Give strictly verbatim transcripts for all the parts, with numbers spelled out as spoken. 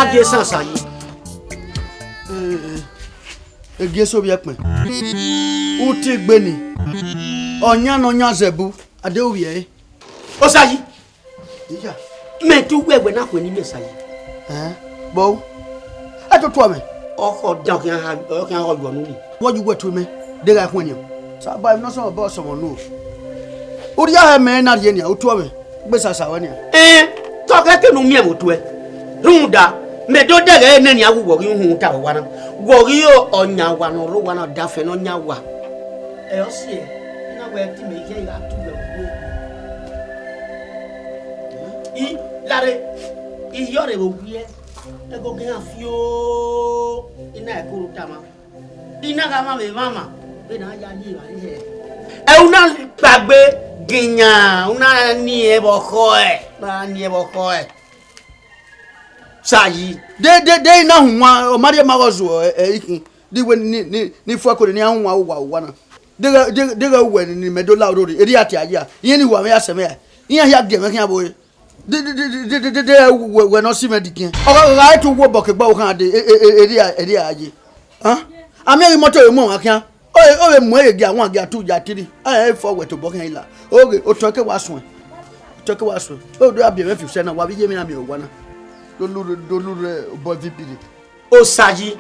A gie esan Osayi. Ẹ, ẹ, ẹ, gie eso vbiẹ kpẹn. Uti gbe ni. Ọyan ne ọ yan zẹ bu, a deghẹ u vbiẹ ẹre. Osayi. Iya. Mẹ te uwẹ wẹ na khuẹ ne imẹ Osayi. Ẹn, bọ. Ẹ to tuọ mwẹ. Ọkhọ dan ọ khian ha, ọ khian ha ọyọ ne u rri. Wọ ye uwẹ tuẹ mẹ, deghẹ a khuẹn nian. Saba emwi ne ọ sọmọ bọ sọmọ nu o. Urria hẹ mẹ na rhie nian, u tuọ mwẹ. Gbe sasa ruẹ nian. Ẹn, te ọ ghẹ kene u miẹn vbe otuẹ. Rhunmwuda, mẹ do dẹghe nene a wu wọ ghi uhunmwu ta vbe owa na. Wọ ghi ọyan owa ne ọ rre owa na, ọdafẹn ne ọ yan owa. Ẹ ọ siẹ, I na wẹ te imẹ ye gha tu wẹ vbe uwu. I, lare, I hiọ rre vbe owiẹ, ẹgogo iran fioo, I na ẹko ru tama. I na gha mwamwa emwamwa, vbene a ya ye evbare hẹ. Ẹ, u na kpaegbe ginyan, u na ni ẹn vbe ọkhọe, u na ni ẹn vbe ọkhọe. Sayi. De, de, de, I na hunwan, ọ ma rhie ma ghe ọ zuọ, ẹ, ẹ, ikhin. De wẹ ni, ni, ni fuẹko ne iran hunwan owa, owa na. Deghẹ, de, deghẹ uwẹ ni, ni mẹ do la orori, erriọ a tie a ya. Irẹn ni uwa mwẹ ya sẹ mwẹ ra. Iran hia gie mwẹ khian vbe ore. De, de, de, wẹ, wẹ ne ọ si mwẹ dikiẹn. Ọ gha, gha tu uwu obọ ke egbe ọvbokhan dee, e, e, e, erriọ, erriọ a ye. Hẹn? A miẹn ghi imọto vbe mu ọmwa khian. Ọ vbe, ọ vbe mu ẹre gia wan gia tu gia three. A rẹn fọ wẹ tobọ khian i la. Oghe, otọ ke wa suẹn. Otọ ke wa suẹn. O do a biẹ mwẹ fi usẹ na, wa vbe iye emwi na miẹn owa na. Do lu rre, do lu rre obọ V P rre. Osayi,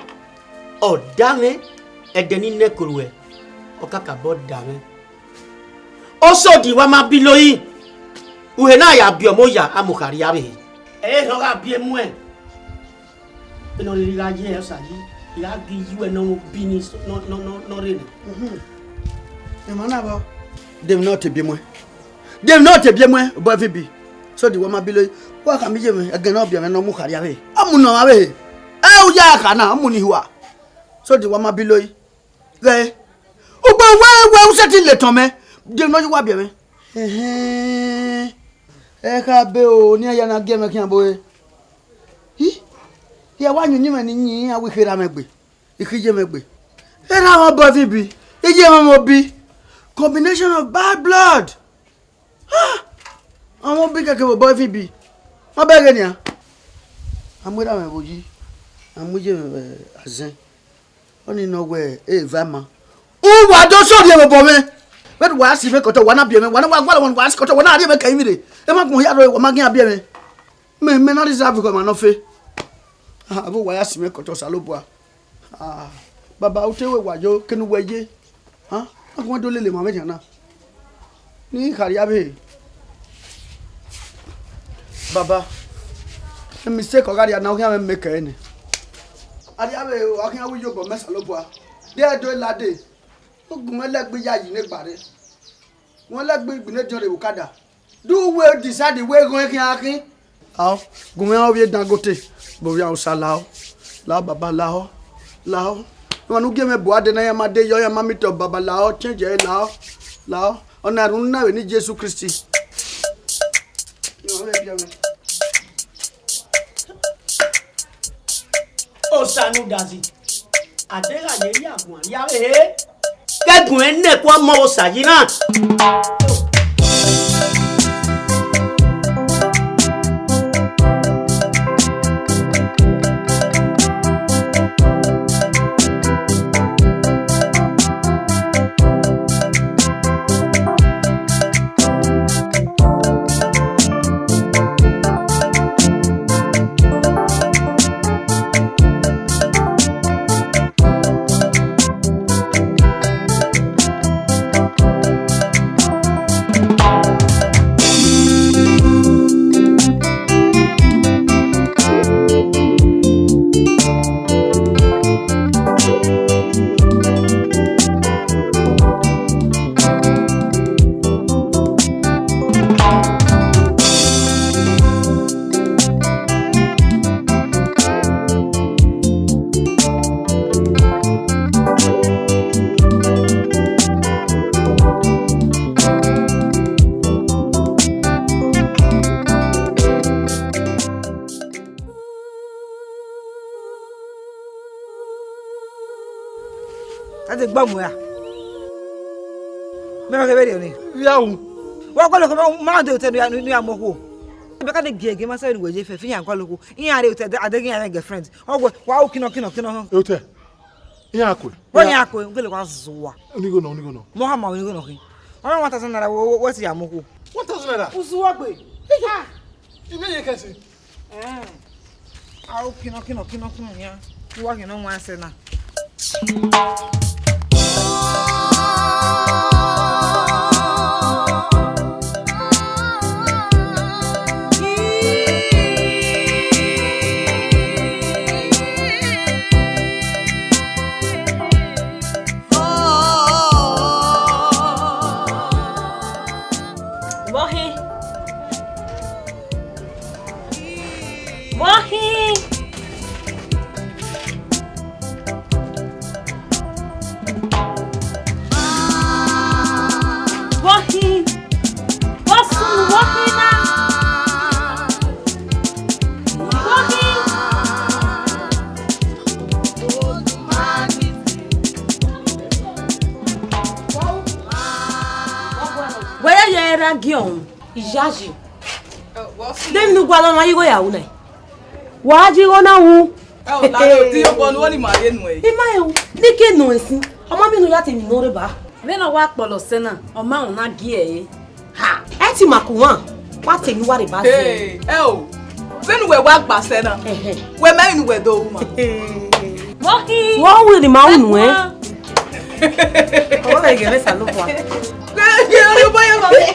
ọ da mwẹ, ẹdẹ ni nẹ koro ẹ, ọ kakabọ da mwẹ. Osodi wa ma bilo yi, uhe na ya biẹ ọmọ oya, a mu kha rrie avbe ehe. Ẹ i rhọ gha biẹ muẹn. Vbene ọ rhirhi gha ye Osayi, I gha ghi ye uwẹ ne ọ mwẹ obi ni nọ, nọ, nọ, nọ rre nẹ. Mhm. Emwa na vbọ? De emwi ne ọ te biẹ muẹn? De emwi ne ọ te biẹ muẹn, obọ V P? Sọdi wa ma bilo yi, wa khama iye mwẹ, ẹgẹn ne ọ biẹ mwẹ ne ọ mu kha rrie avbe ehe. Ọ mu ne ọmwa avbe ehe. Ẹ u ya kha na, ọ mu ni hua. Sọdi wa ma bilo yi. Ghẹ, ugbẹn wẹ, wẹ u sẹtin le etọn mẹ, de emwi ne ọ ye uwa biẹ mwẹ? Ẹhẹn, ẹ kha be o, ne iran ya na gie mwẹ khian bo re. Hi, ya wa yan uyinmwẹ ne I yin, iran wẹ I kherha mwẹ gbe, I khin iye mwẹ gbe. Erha mwẹ obọ V P, iye mwẹ mwẹ obi. Combination of bad blood. Ah! Ọmọ obi kẹkẹ vbe obọ V P. Ma bẹghe nian. A mu erha mwẹ vbe oyi, a mu iye mwẹ vbe azẹn. Ọnii nọ wẹ e va ma. Uwa do sọ rhie vbe obọ mwẹ. Vbene uwa ya si mwẹ kọtọ, wa na biẹ mwẹ, wa na wa gualọ wọn, wa si kọtọ, wa na rhie mwẹ kẹ ivbi rre. Emwa agbọn hia rrọọ, wa ma gian biẹ mwẹ. Mẹ, mẹ na reserve khẹ ọmwa ne ọ fe. Ah, avbe uwa ya si mwẹ kọtọ Osanobua. Ah, baba, u te wẹ wa yo, kene uwẹ ye. Ah, a guan do lele emwa vbe nian na. Ne I kha rrie avbe ehe. Baba, mistake ọ gha rhia na, u khian mwẹ make ẹre nẹ. A rrie avbe ehe, ọ khian ru iyobọ mẹ Osanobua. De ẹ do lade. Ogun mwẹ lẹgbe ya yi ne gba rre. Wẹ lẹgbe igbinediọn rre vbe okada. Do we decide wẹ ghọn khian khin. Lao, gu mwẹ ovbi Dangote, vbe ovbi Hausa lao. Lao, baba, lao, lao. Emwa ne u gie mwẹ bu ade na, iran ma de yọ, iran ma meet up, baba, lao, change ẹre, lao, lao. Ọna erhunmwu na vbe eni Jesu Kristi. Osanudazi, a deghẹ a ye ya guan rrie avbe ehe. Ke ẹgun ẹnẹ kua mọ vbe Osayi na. A te gba mu ra? Mẹ ma kẹ vberriọ ni. Via wu. Wa kọlọ kọ ma de otẹ ne ya mu okhuo. Ebe ka de gie gie ma sẹ ni wẹ ye fẹ, fi yan gua loko. Iran re otẹ, a deghẹ iran girlfriend. Ọ wẹ, wa u kinọ, kinọ, kinọ. E otẹ. Iran kue. Wẹ iran kue, gele wa zuwa. Onigo nọ, onigo nọ. Mo ha ma onigo nọ khin. Ọ one thousand naira, wẹ, wẹ, wẹ ti ya mu khuo. One thousand naira? Uzuwa gbe. Ah. Ti me ye kẹse. Eh. A u kinọ, kinọ, kinọ, kinọ yan. Uwa kinọ wan sẹ na. Vbọ khin? Vbọ khin? Vbọ khin? Vbọ sunu vbọ khin na? Vbọ khin? Wẹ ya ye ra gie ọhun, iyayi. De emwi ne u gualọ mwa ye igho ya ru nẹ? Wa ji igho na wu. Ẹ o, lare oti ọkpọ ne uwẹ ni ma ye nuẹn. I ma he ru, ne I ke nuẹn sin, ọ ma miẹn ne u ya te emwi ne ọ rre ba. Vbene ọ wa kpọlọ sẹ na, ọ ma rhunmwuda gie ẹre. Ha, ẹ ti ma ku wan, wa te emwi wa rre ba sẹ. Hey, ẹ o, vbene uwẹ wa gba sẹ na, ẹhẹn, wẹ ma emwi ne uwẹ do ru ma. Vbọ khin? Wa ru emwi ne ima ru nuẹn. Ọmọ mwẹ ghe mwẹ Osanobua. Ghe, ghe, oyo boy, mami.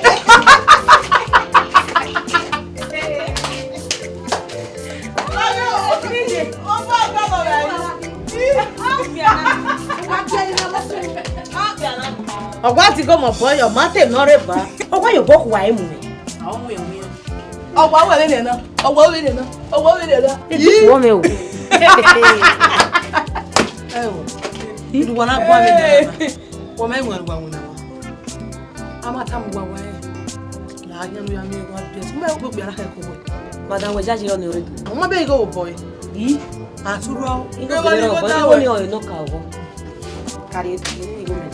Ọ wa ti ghe ọmọ boy, ọ ma te nọ rre ba. Ọ wa ye obọ khua emu nẹ. Ọ wa wẹ vbene na, ọ wa vbene na, ọ wa vbene na. Ẹ ti khuọ mwẹ o. Ẹ o, idu wa na gua vbene na. Wa ma iwẹn wa winna wa. A ma tama uwa wẹẹ, la a yan ne u ya miẹn wa biẹ. Mẹ okpia na khẹ ke uwẹ. Madam, wẹ jaje ọnii ọre. Ọ ma bẹ igho vbe obọ ẹre. I? A tu rua o. Igho vbe rọ, igho ọnii ọre nọ ka ọghọ. Kari igho mẹ.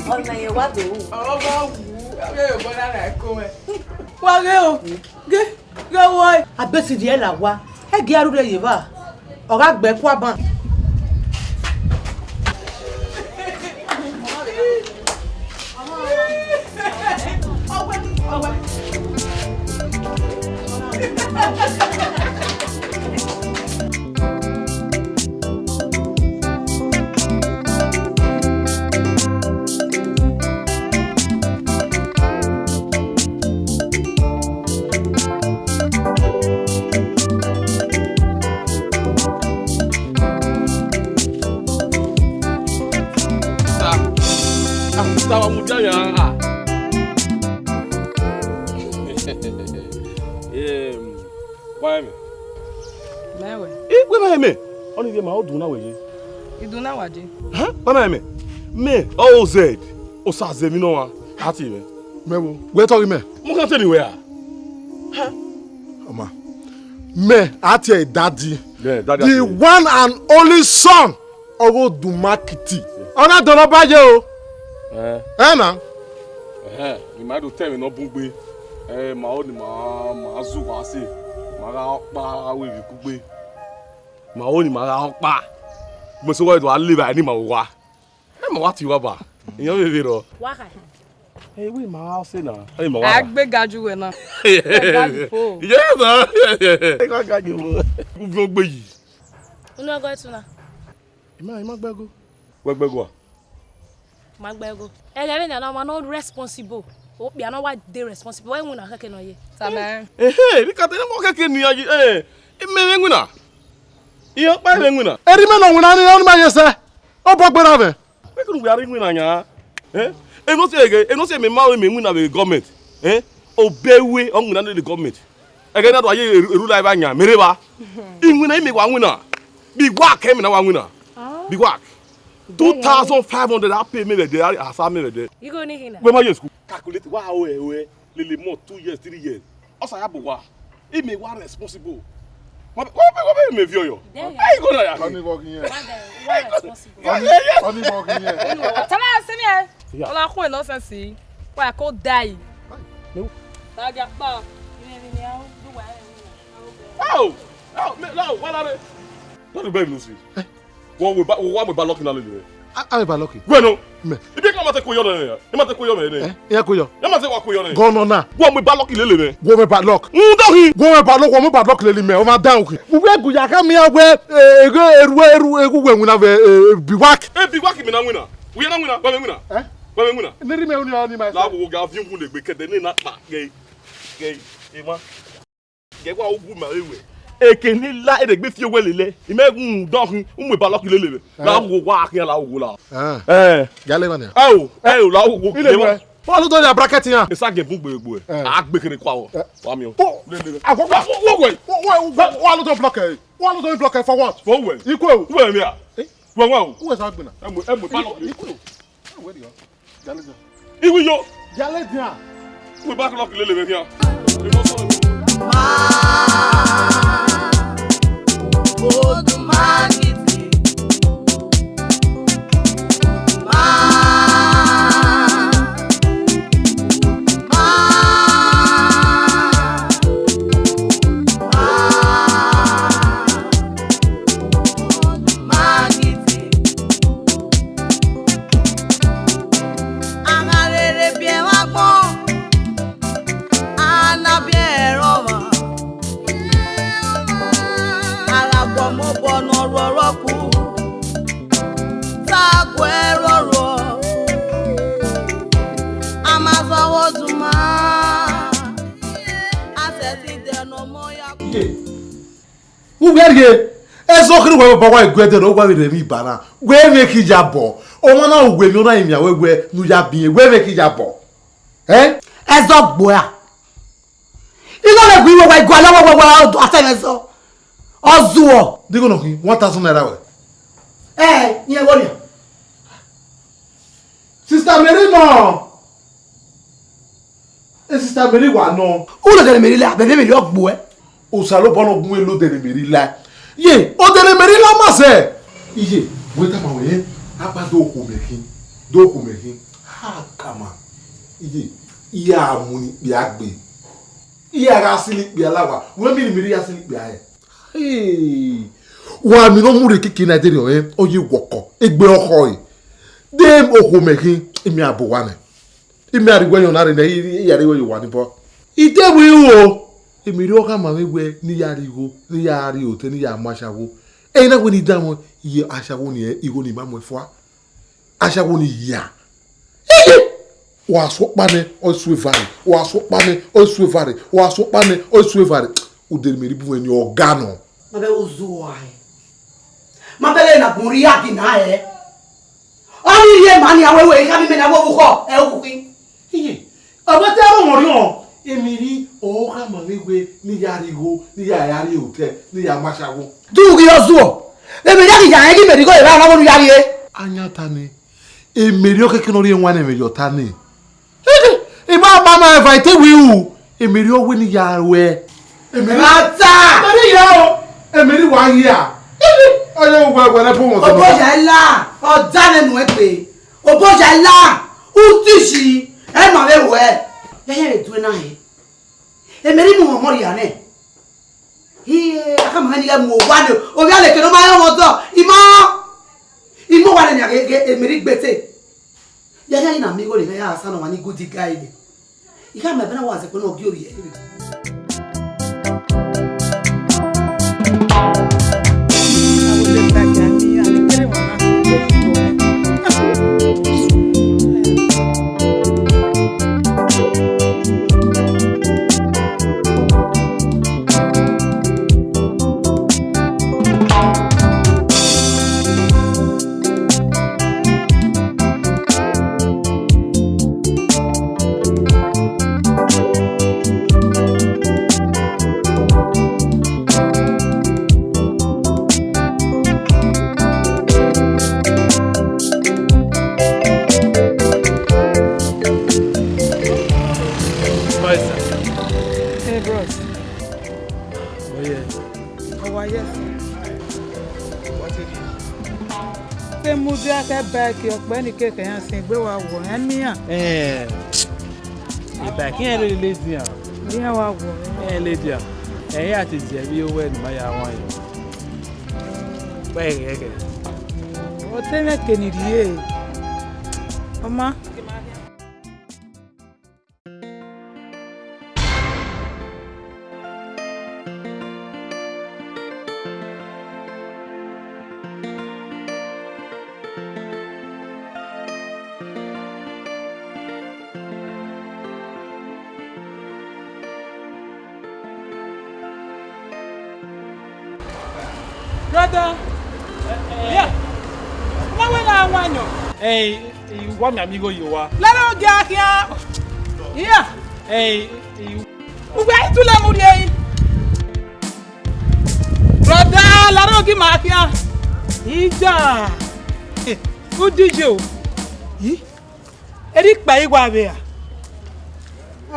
Ọna yẹn wa do ru. Ọmọ wu, a bẹ yọ bọ na na ko mẹ. Wa ghe o. Ghe, ghe wọe. Abesi rhie la owa, ẹ gie a rhurre ye evba, ọ gha gbe ẹko aban. Sista, ah, sista, wa mudia yan, ah. Em, wa mẹ. Mẹ wẹ. I, wẹ ma mẹ. Ọnii vbe ma odun na wẹ ye. Idun na wa je. Ha? Wa ma mẹ. Mẹ, O Z. Osa zẹ emwi nọ wa. A tie mẹ. Mẹ wo. Wẹ tọghe mẹ. Mo kàn tell you where. Ha? Ọma. Mẹ, a tie daddy. Yeah, daddy. The one and only son. Ọghe Odumakiti. Ọ na dọlọ ba ye o. Eh. Ẹ na. Ẹhẹn, I ma do tẹ emwi ne ọ bun gbe. Ẹ, ma ho ni ma, ma zu wa se. Ma gha ọkpa avbe emwi kugbe. Ma ho ni ma gha ọkpa. Mẹ so wa do a le vbe ni ma wa. Ẹ ma wa tie uwa ba. Iyan vbe vbe rọ. Wa kha. Ẹ, wẹ ma se na. Ẹ ma wa. A gbe ga ju wẹ na. Ẹ ga ju fo. Yes, sir. Ẹ ga ga ju fo. Uviọn gbe yi. Unu ọgọ ẹtu na. I ma, I ma gbe ẹgo. Wẹ gbe ẹgo a? Ma gbe ẹgo. Ẹghẹ vbene a na ma nọ responsible. Okpia na wa de responsible. Wẹ iwinna khẹke nọ ye. Amen. Ehe, ni ka te ne mo khẹke ni ya yi. Eh, I mẹ vbe iwinna. Iran ọkpa vbe iwinna. Erriọ imẹ ne ọ winna ni, ọ ni ma ye sẹ. Ọ bọ gberra mwẹ. Wẹ kunu wẹ a rre iwinna yan. Eh? Eno si ẹghẹ, eno si mẹ ma mẹ iwinna vbe government. Eh? Obẹ ruẹ, ọ winna ne government. Ẹghẹ na do a ye eru, eru la evba yan, mẹ rre evba. Iwinna, imẹ wa winna. Bi wa kẹ mẹ na wa winna. Ah. Bi wa. Two thousand five hundred a pay mẹ vbe ẹdẹ, a sa mẹ vbe ẹdẹ. Igho ni khin na? Wẹ ma ye school. Calculate, wa o ẹ, o ẹ, lele more two years, three years. Ọ sa ya bu wa. Imẹ wa responsible. Wa be, wa be, wa be mẹ viọ yọ. Ai, go na ya. Ọni vbọ ghi yẹn? Why the, why responsible? Ọni, ọni vbọ ghi yẹn? Anyway, what am I saying here? Yeah. Ọla khun nonsense. Wa ko die. No. Ta dia pa. Ire ni ni a o, do wa e. Au! Au, me, no, wa la re. Don't do baby no see. Wọ wẹ ba, wọ wa wẹ ba Lucky na lele mẹ. A, a wẹ ba Lucky. Wẹ no. Mẹ. Ibi ka ma te ko yọ nẹ. I ma te ko yọ mẹ nẹ. Eh, ya ko yọ. Ya ma te wa ko yọ nẹ. Gọnọ na. Wọ wẹ ba Lucky lele mẹ. Wọ wẹ ba Lucky. N do hin. Wọ wẹ ba Lucky, wọ wẹ ba Lucky lele mẹ. O ma da ohin. Uwẹ gu ya ka mi a wẹ, eh, ege eru eru egu wẹ wina vẹ, eh, biwak. Eh, biwak mi na wina. Wẹ na wina, wẹ wina. Eh? Wẹ wina. Ne ri mẹ uni ni ma. La wo ga vi un le gbe kede ne na pa. Ge. Ge. E ma. Gẹ wa uwu ma re wẹ. Eke ni la eregbe fi owẹ lele. I mẹ gun dọ khin, u mu ba Lucky lele vbe. La wo wa khian la wo la. Ah. Eh. Gale mania. Ayo, ayo la wo. Ile we. Wa lo do ya bracket yan. Esa ge bun gbegbe. Eh. A gbe kere kwa wo. Eh. Wa mi o. Lele. Agogo. Wo wo we. Wo wo wa lo do block e. Wa lo do block e for what? For we. Ikwe o. We mi a. Eh? We wa o. Uwe sa gbina. Emu emu ba Lucky. Ikwe o. Where do you? Iwi yo. Yale dia. We ba Lucky lele vbe khian. A gha rherhe biẹ vbe agbọn, a na biẹ ẹre ọmwa. A gha gu ọmọ obọ ne ọ rhuọrhọ ku, te a gu ẹre rhuọrhuọ. A ma zọ vbe oduma, a sẹtin dẹ ne ọmọ ya gu. Uwẹ rhie, ẹzọ kherhe uwẹ vbe obọ wa gu ẹdẹ ne uwa vbe rre emwi ba na, wẹ vbe khin ya bọ. Ọmwa na uwẹ emwi ọna rinmwian wẹ wẹ ne u ya biẹn, wẹ vbe khin ya bọ. Ẹ? Ẹzọ gboa. Igho vbe gu iwe wa igua lọ wẹ wẹ wẹ ọdọ asẹ mwẹ zọ. Ọ zuọ. Digho nọ khin, one thousand naira wẹ. Ẹ, yẹn vbọ nian? Sister Mary nọ. E Sister Mary wa nọ. U lele Mary la, bẹbẹ Mary ọ gbuẹ. Osanobua nọ gun elo odẹ ne Mary la. Ye, odẹ ne Mary la ma sẹ. Iye, wẹ tama wẹ, a gba do kho mẹ khin, do kho mẹ khin. Ha kama. Iye, iye a mu ni ikpia gbe. Iye a gha sili ikpia la wa. Wẹ mi ni Mary ya sili ikpia hẹ. Hey. Wa mi ne ọ mu rre kiki na deri ọre, ọ ye wọkọ, egbe ọkhọ e. De okhuo mẹ khin, I miẹn abo wa nẹ. I miẹn a rhie uwẹ yọn na rre nẹ, I, I, I ya rhie uwẹ ye owa ni bọ. I te vbe ru o, Mary ọ gha ma mwẹ wẹ ne I ya rhie igho, ne I ya rhie otẹ, ne I ya mu ashawo. Ẹre na wẹ ne I danmwẹ ye ashawo ni, igho ni ma muẹn fua. Ashawo ni ya. Iye! Wa sẹ ọkpa nẹ, ọ i su eva rre. Wa sẹ ọkpa nẹ, ọ i su eva rre. Wa sẹ ọkpa nẹ, ọ i su eva rre. Odẹ ne Mary bu mwẹ ni ọ ga nọ. Ma bẹghe uzu ua hẹ. Ma bẹghe na gun rhie agi na hẹ. Ọ ni rhie ma ni a wẹ wẹ, I khama imẹ na wẹ ovbukhọ, ẹ ovbukhi. Iye, ọ bọ te ẹmwẹ ọmọ rhiọn, Mary ọ gha ma mwẹ wẹ ne I ya rhie igho, ne I ya, ya rhie otẹ, ne I ya mu ashawo. Du ghi ọ zuọ. Mary ya ghi ya rẹn ghi Mary igho evba na vbọ ne u ya rhie. Ayan ta nẹ. Mary ọ keke ne ọ rhie wain ne Mary ọ ta nẹ. I ma ba ma eva te wẹ ru, Mary ọ wẹ ne I ya ruẹ. Mary. Ra ta. Mary ya o. Mary wa hia. Ọyọ wẹ wẹ ne bọ wọn. Oboya la, ọ da nẹ nu egbe. Oboya la, u ti si, ẹ ma vbe wẹ. Ya ya re due na he. Mary mu ọmọ ria nẹ. Hie, a ka ma ni ghe mu owa nẹ. Ovbi aleke ne ọ ma rẹn ọmọ dọ. I ma, I ma owa nẹ nia ghe, ghe Mary gbe te. Ya ya na mi igho re, ya sa nọ wa ni good guy nẹ. I gha ma ẹbẹre wa zẹ kpe ne ọ gie ovbi ẹre. Ọ wa ye ẹse. Te mudia khẹ bike ọkpẹ ni keke iran sin egbe wa wọ, ẹ miẹn iran. Eh, e bike iran lele dian. Iran wa wọ. Ẹ lele dian. Ẹ ya te zẹ vbe owẹ ne ima ya wan yọ. Wẹ ghẹghẹ. Ọ te mwẹ ke ni rhie. Ọ ma. Brother, yeah. Ma wẹ na wan yọ. Ẹn, I wa miẹn amigho ye owa. Lẹrẹ ogie khian. Yeah. Ẹn, I Ugbe a i tule mu rhie yi. Brother, lare ogie ma khian. Ija. Eh, u DJ o. Yi. Eri kpa igua vbe a.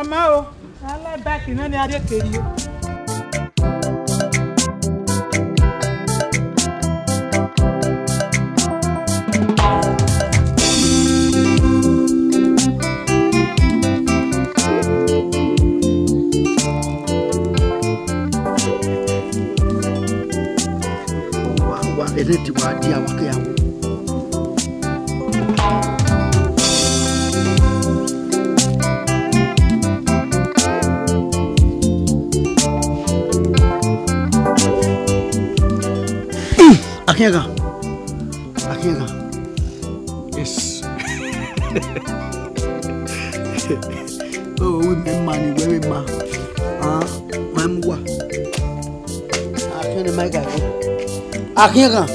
Ama o, ala baki na ni a rhie keri o. Wa, wa, ene ti wa dia wa ke ya wo. Akhiẹn ghan. Akhiẹn ghan. Yes. Oh, we me money, where we ma? Ah, my mwa. Akhiẹn ne ma ga. Akhiẹn ghan.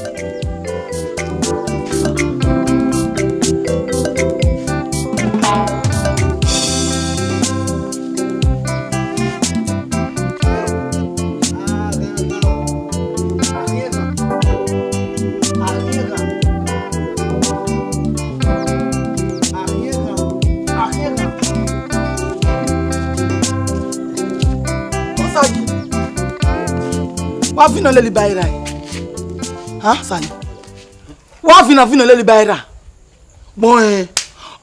Osayi, wa vina lele ba ira. Ha, Sani. Wa vina vina lele ba ira. Gbọn ẹn.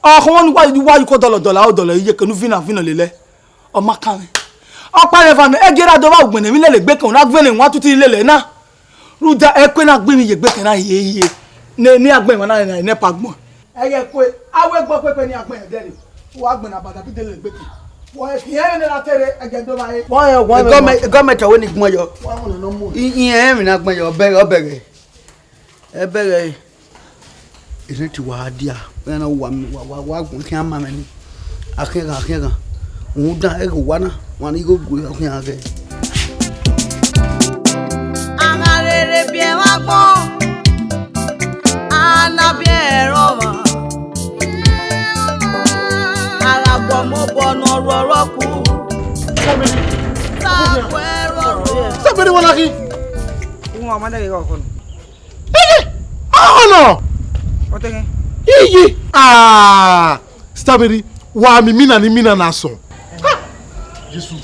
Ọkhọ ni wa, wa yuko dọlọ dọlọ, o dọlọ iye kenu vina vina lele. Ọ ma kan mwẹ. Ọ kpa rẹ eva nẹ, ẹgie ra do vba ugbẹn ne emwi lele egbe kan, na gbẹn ne wan tutu lele na. Rhunmwuda ẹkue na gbe emwi ye egbe kan na hie hie. Ne, ne a gbẹn emwa na rẹn ne pa agbọn. Ẹghẹ ẹkue, a wẹ egbe ọkpẹkpẹ ne a gbẹn ẹdẹ rre. Wa gbẹn na bada bi de lele egbe kan. Wa khian ẹmwẹ ne a na te rre, ẹghẹ do vba re. Wa ya wa. Gọọmenti, gọọmenti ọvbehe ni gbọn yọ. Wa wọn nọ mu. I, i ẹmwẹ ne a gbẹn yọ, ọ bẹghe, ọ bẹghe. Ẹbẹghe, erhẹn te uwa gha dia, wẹ na wa mi, wa, wa, wa gun khian ma mwẹ ni. Akhiẹn ghan, akhiẹn ghan. Rhunmwuda ẹghẹ owa na, wa ni igho gue khian ghẹ. A gha rherhe biẹ ẹmwẹ agbọn, a na biẹ ẹre ọmwa. A gha gu ọmọ obọ ne ọ rhuọrhọ ku. Sabere wana khi. Iwọn ọmọ dẹghe ọkhọ nọ. Iye! Ọnọ! Ọtẹghe. Iye! Ah! Strawberry, wa mi mina ni mina na sọn. Ha! Jesu.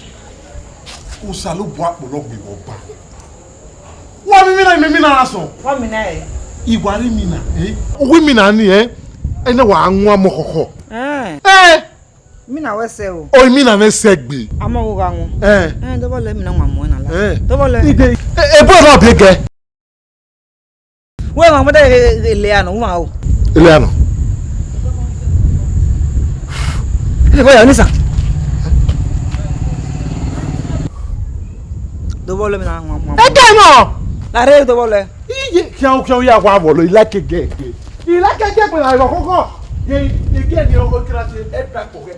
Osanobua kpọlọ gbe vbe ọba. Wa mi mina, mi mina na sọn. Wa mina ẹ. Iwa ri mina, eh? Uwi mina ni, eh? Ẹna wa wan amọ khọkhọ. Eh. Eh! Mina wẹ sẹ o. O mina mwẹ sẹ gbe. Amọ wo gha wọn. Eh. Eh, dọbọ lẹ mina wan mu na la. Eh. Dọbọ lẹ. Ide. E, ebo na bi gẹ. Wẹ ma mọdẹ ele anọ, wẹ ma o. Ele anọ. Ele bọya ni sa. Dọbọ lẹ mina wan mu. Ege mọ. La re dọbọ lẹ. Iye, khian, khian, ya wa vọlọ, I like gẹgẹ. I like gẹgẹ, but I go, go, go. Ye, ye, ye, ye, o kira se, e pa ko ge.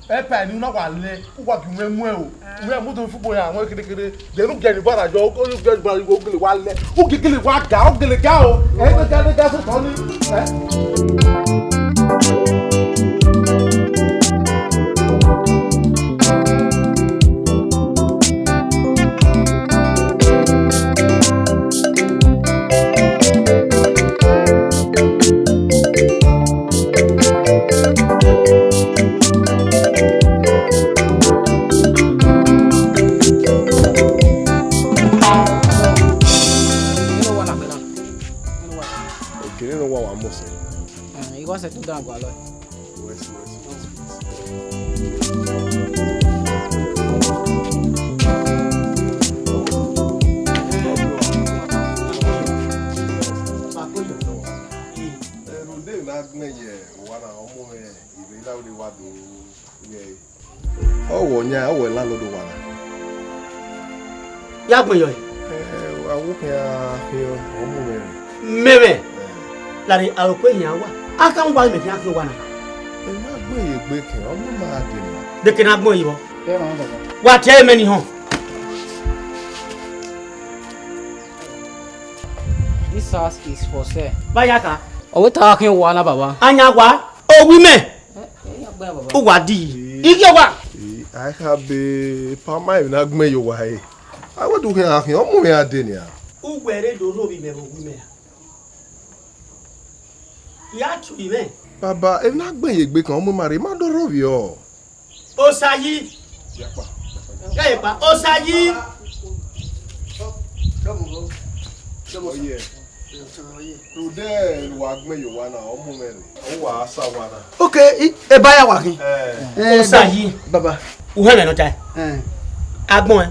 E pa ni na wa le, u wa gi mwẹ muẹn o. Mwẹ mu do fu bo ya, mwẹ kede kede. De nu gẹ ni bara jọ, o gẹ bara, o gele wa le. U gele wa ga, o gele ga o. E de ga, de ga so tọ ni. Eh? Ere ne wa wa mose? Eh, I wa settle down gualọ. West, west, west, west. Eh, rhunmwuda na gbẹn ye owa na, ọ mu mwẹ ivbe na wa do ye ẹre. Ọ wẹ ọyan, ọ wẹ landlord owa na. Ya gbẹn yọ. Eh, wa wo khian khian, ọ mu mwẹ rre. Mẹmẹ. Eh. Lare aro kue hin a wa. A ka wa mẹ khian khian owa na. Ẹ na gbẹn ye egbe kẹ, ọ mu ma de na. De ke na gbẹn yi vbọ. Wa tie mẹ ni họn. This house is for sale. Ba ya ka. Ọ wẹ ta khian owa na, baba. Ayan wa. Owi mẹ. Eh, eh, ya gbe, baba. Uwa di. Ighe owa. Eh, a kha be pa ma emwi na gbẹn ye owa ẹre. A wẹ do khian khian, ọ mu mwẹ a de nia. Uwẹ rre do rhovbi mẹ vbe owi mẹ ra? Ya tu mwẹ. Baba, emwi na gbẹn ye egbe kan, ọ mu ma rre, ma do rhovbiẹ. Osayi. Ghẹ kpa. Osayi. Dọmọ, dọmọ. Oye. Rhunmwuda wa gbẹn ye owa na, ọ mu mwẹ rre. Ọ wa sa owa na. Ok, i, eba ya wa khin. Eh. Eh, Osayi. Baba. U hẹn mwẹ ne ọ tae. Eh. Agbọn ẹ.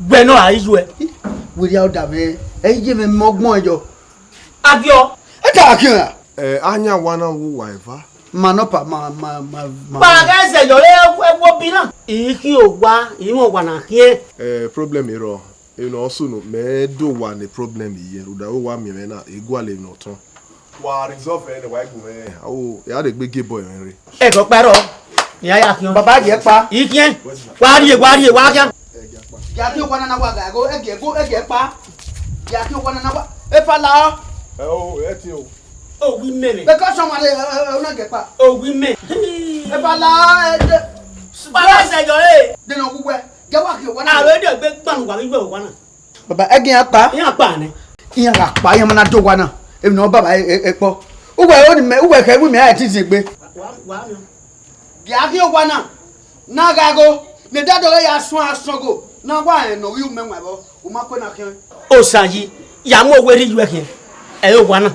Wẹ nọ a i yu ẹ. Wẹ rhia ọdavẹ. Ẹ i ye mwẹ mẹ ọgbọn ẹ yọ. Agiọ. Ẹ ta khian ra? Eh, a yan owa na wu wa eva. Ma nọ pa, ma, ma, ma, ma. Kpa ghẹ zẹ yọ, ẹ, ẹ wo bi na. I khin owa, I mwẹ owa na khiẹn. Eh, problem i rrọọ. Emwi ne ọ sunu, mẹ do wa ne problem ye, rhunmwuda wẹ wa miẹn mwẹ na, I gualọ emwi ne ọ tọn. Wa resolve ẹre, wa gu mwẹ. Awo, ya de gbe gie boy mwẹ rre. Ẹghẹ ọkpa rrọọ, ne a ya khian. Baba, gie kpa. I khiẹn. Wa rrie, wa rrie, wa khian. Ya khian owa na na wa ga ẹgo, ẹgiẹ ẹgo, ẹgiẹ kpa. Ya khian owa na na wa. Efa la ọ. Ẹ o, ẹ ti o. Owi mẹ mẹ. Bẹkẹ ọsọ ma le, ẹ, ẹ, ẹ, ọ na gie kpa. Owi mẹ. Efa la ọ, ẹ, de. Baba sẹ yọ re. De nọ wu wẹ. Gie wa khian owa na. Aro de gbe gbanu wa vbe owa na. Baba, ẹgiẹ iran kpa. Iran kpa nẹ. Iran gha kpa, iran ma na do owa na. Emwi ne ọ baba ẹ, ẹ, ẹ kpọ. Uwẹ ro ni mẹ, uwẹ khẹ wi mẹ a ti zin egbe. Wa, wa, wa. Gie a khian owa na, na gha gho, ne da dọghe ya suẹn asọgo, na wa rẹn ne ọ ghi ru mẹ wan vbọ, u ma kue na khian. Osayi, ya mu owa rhie yu ẹ khian, ẹ i re owa na.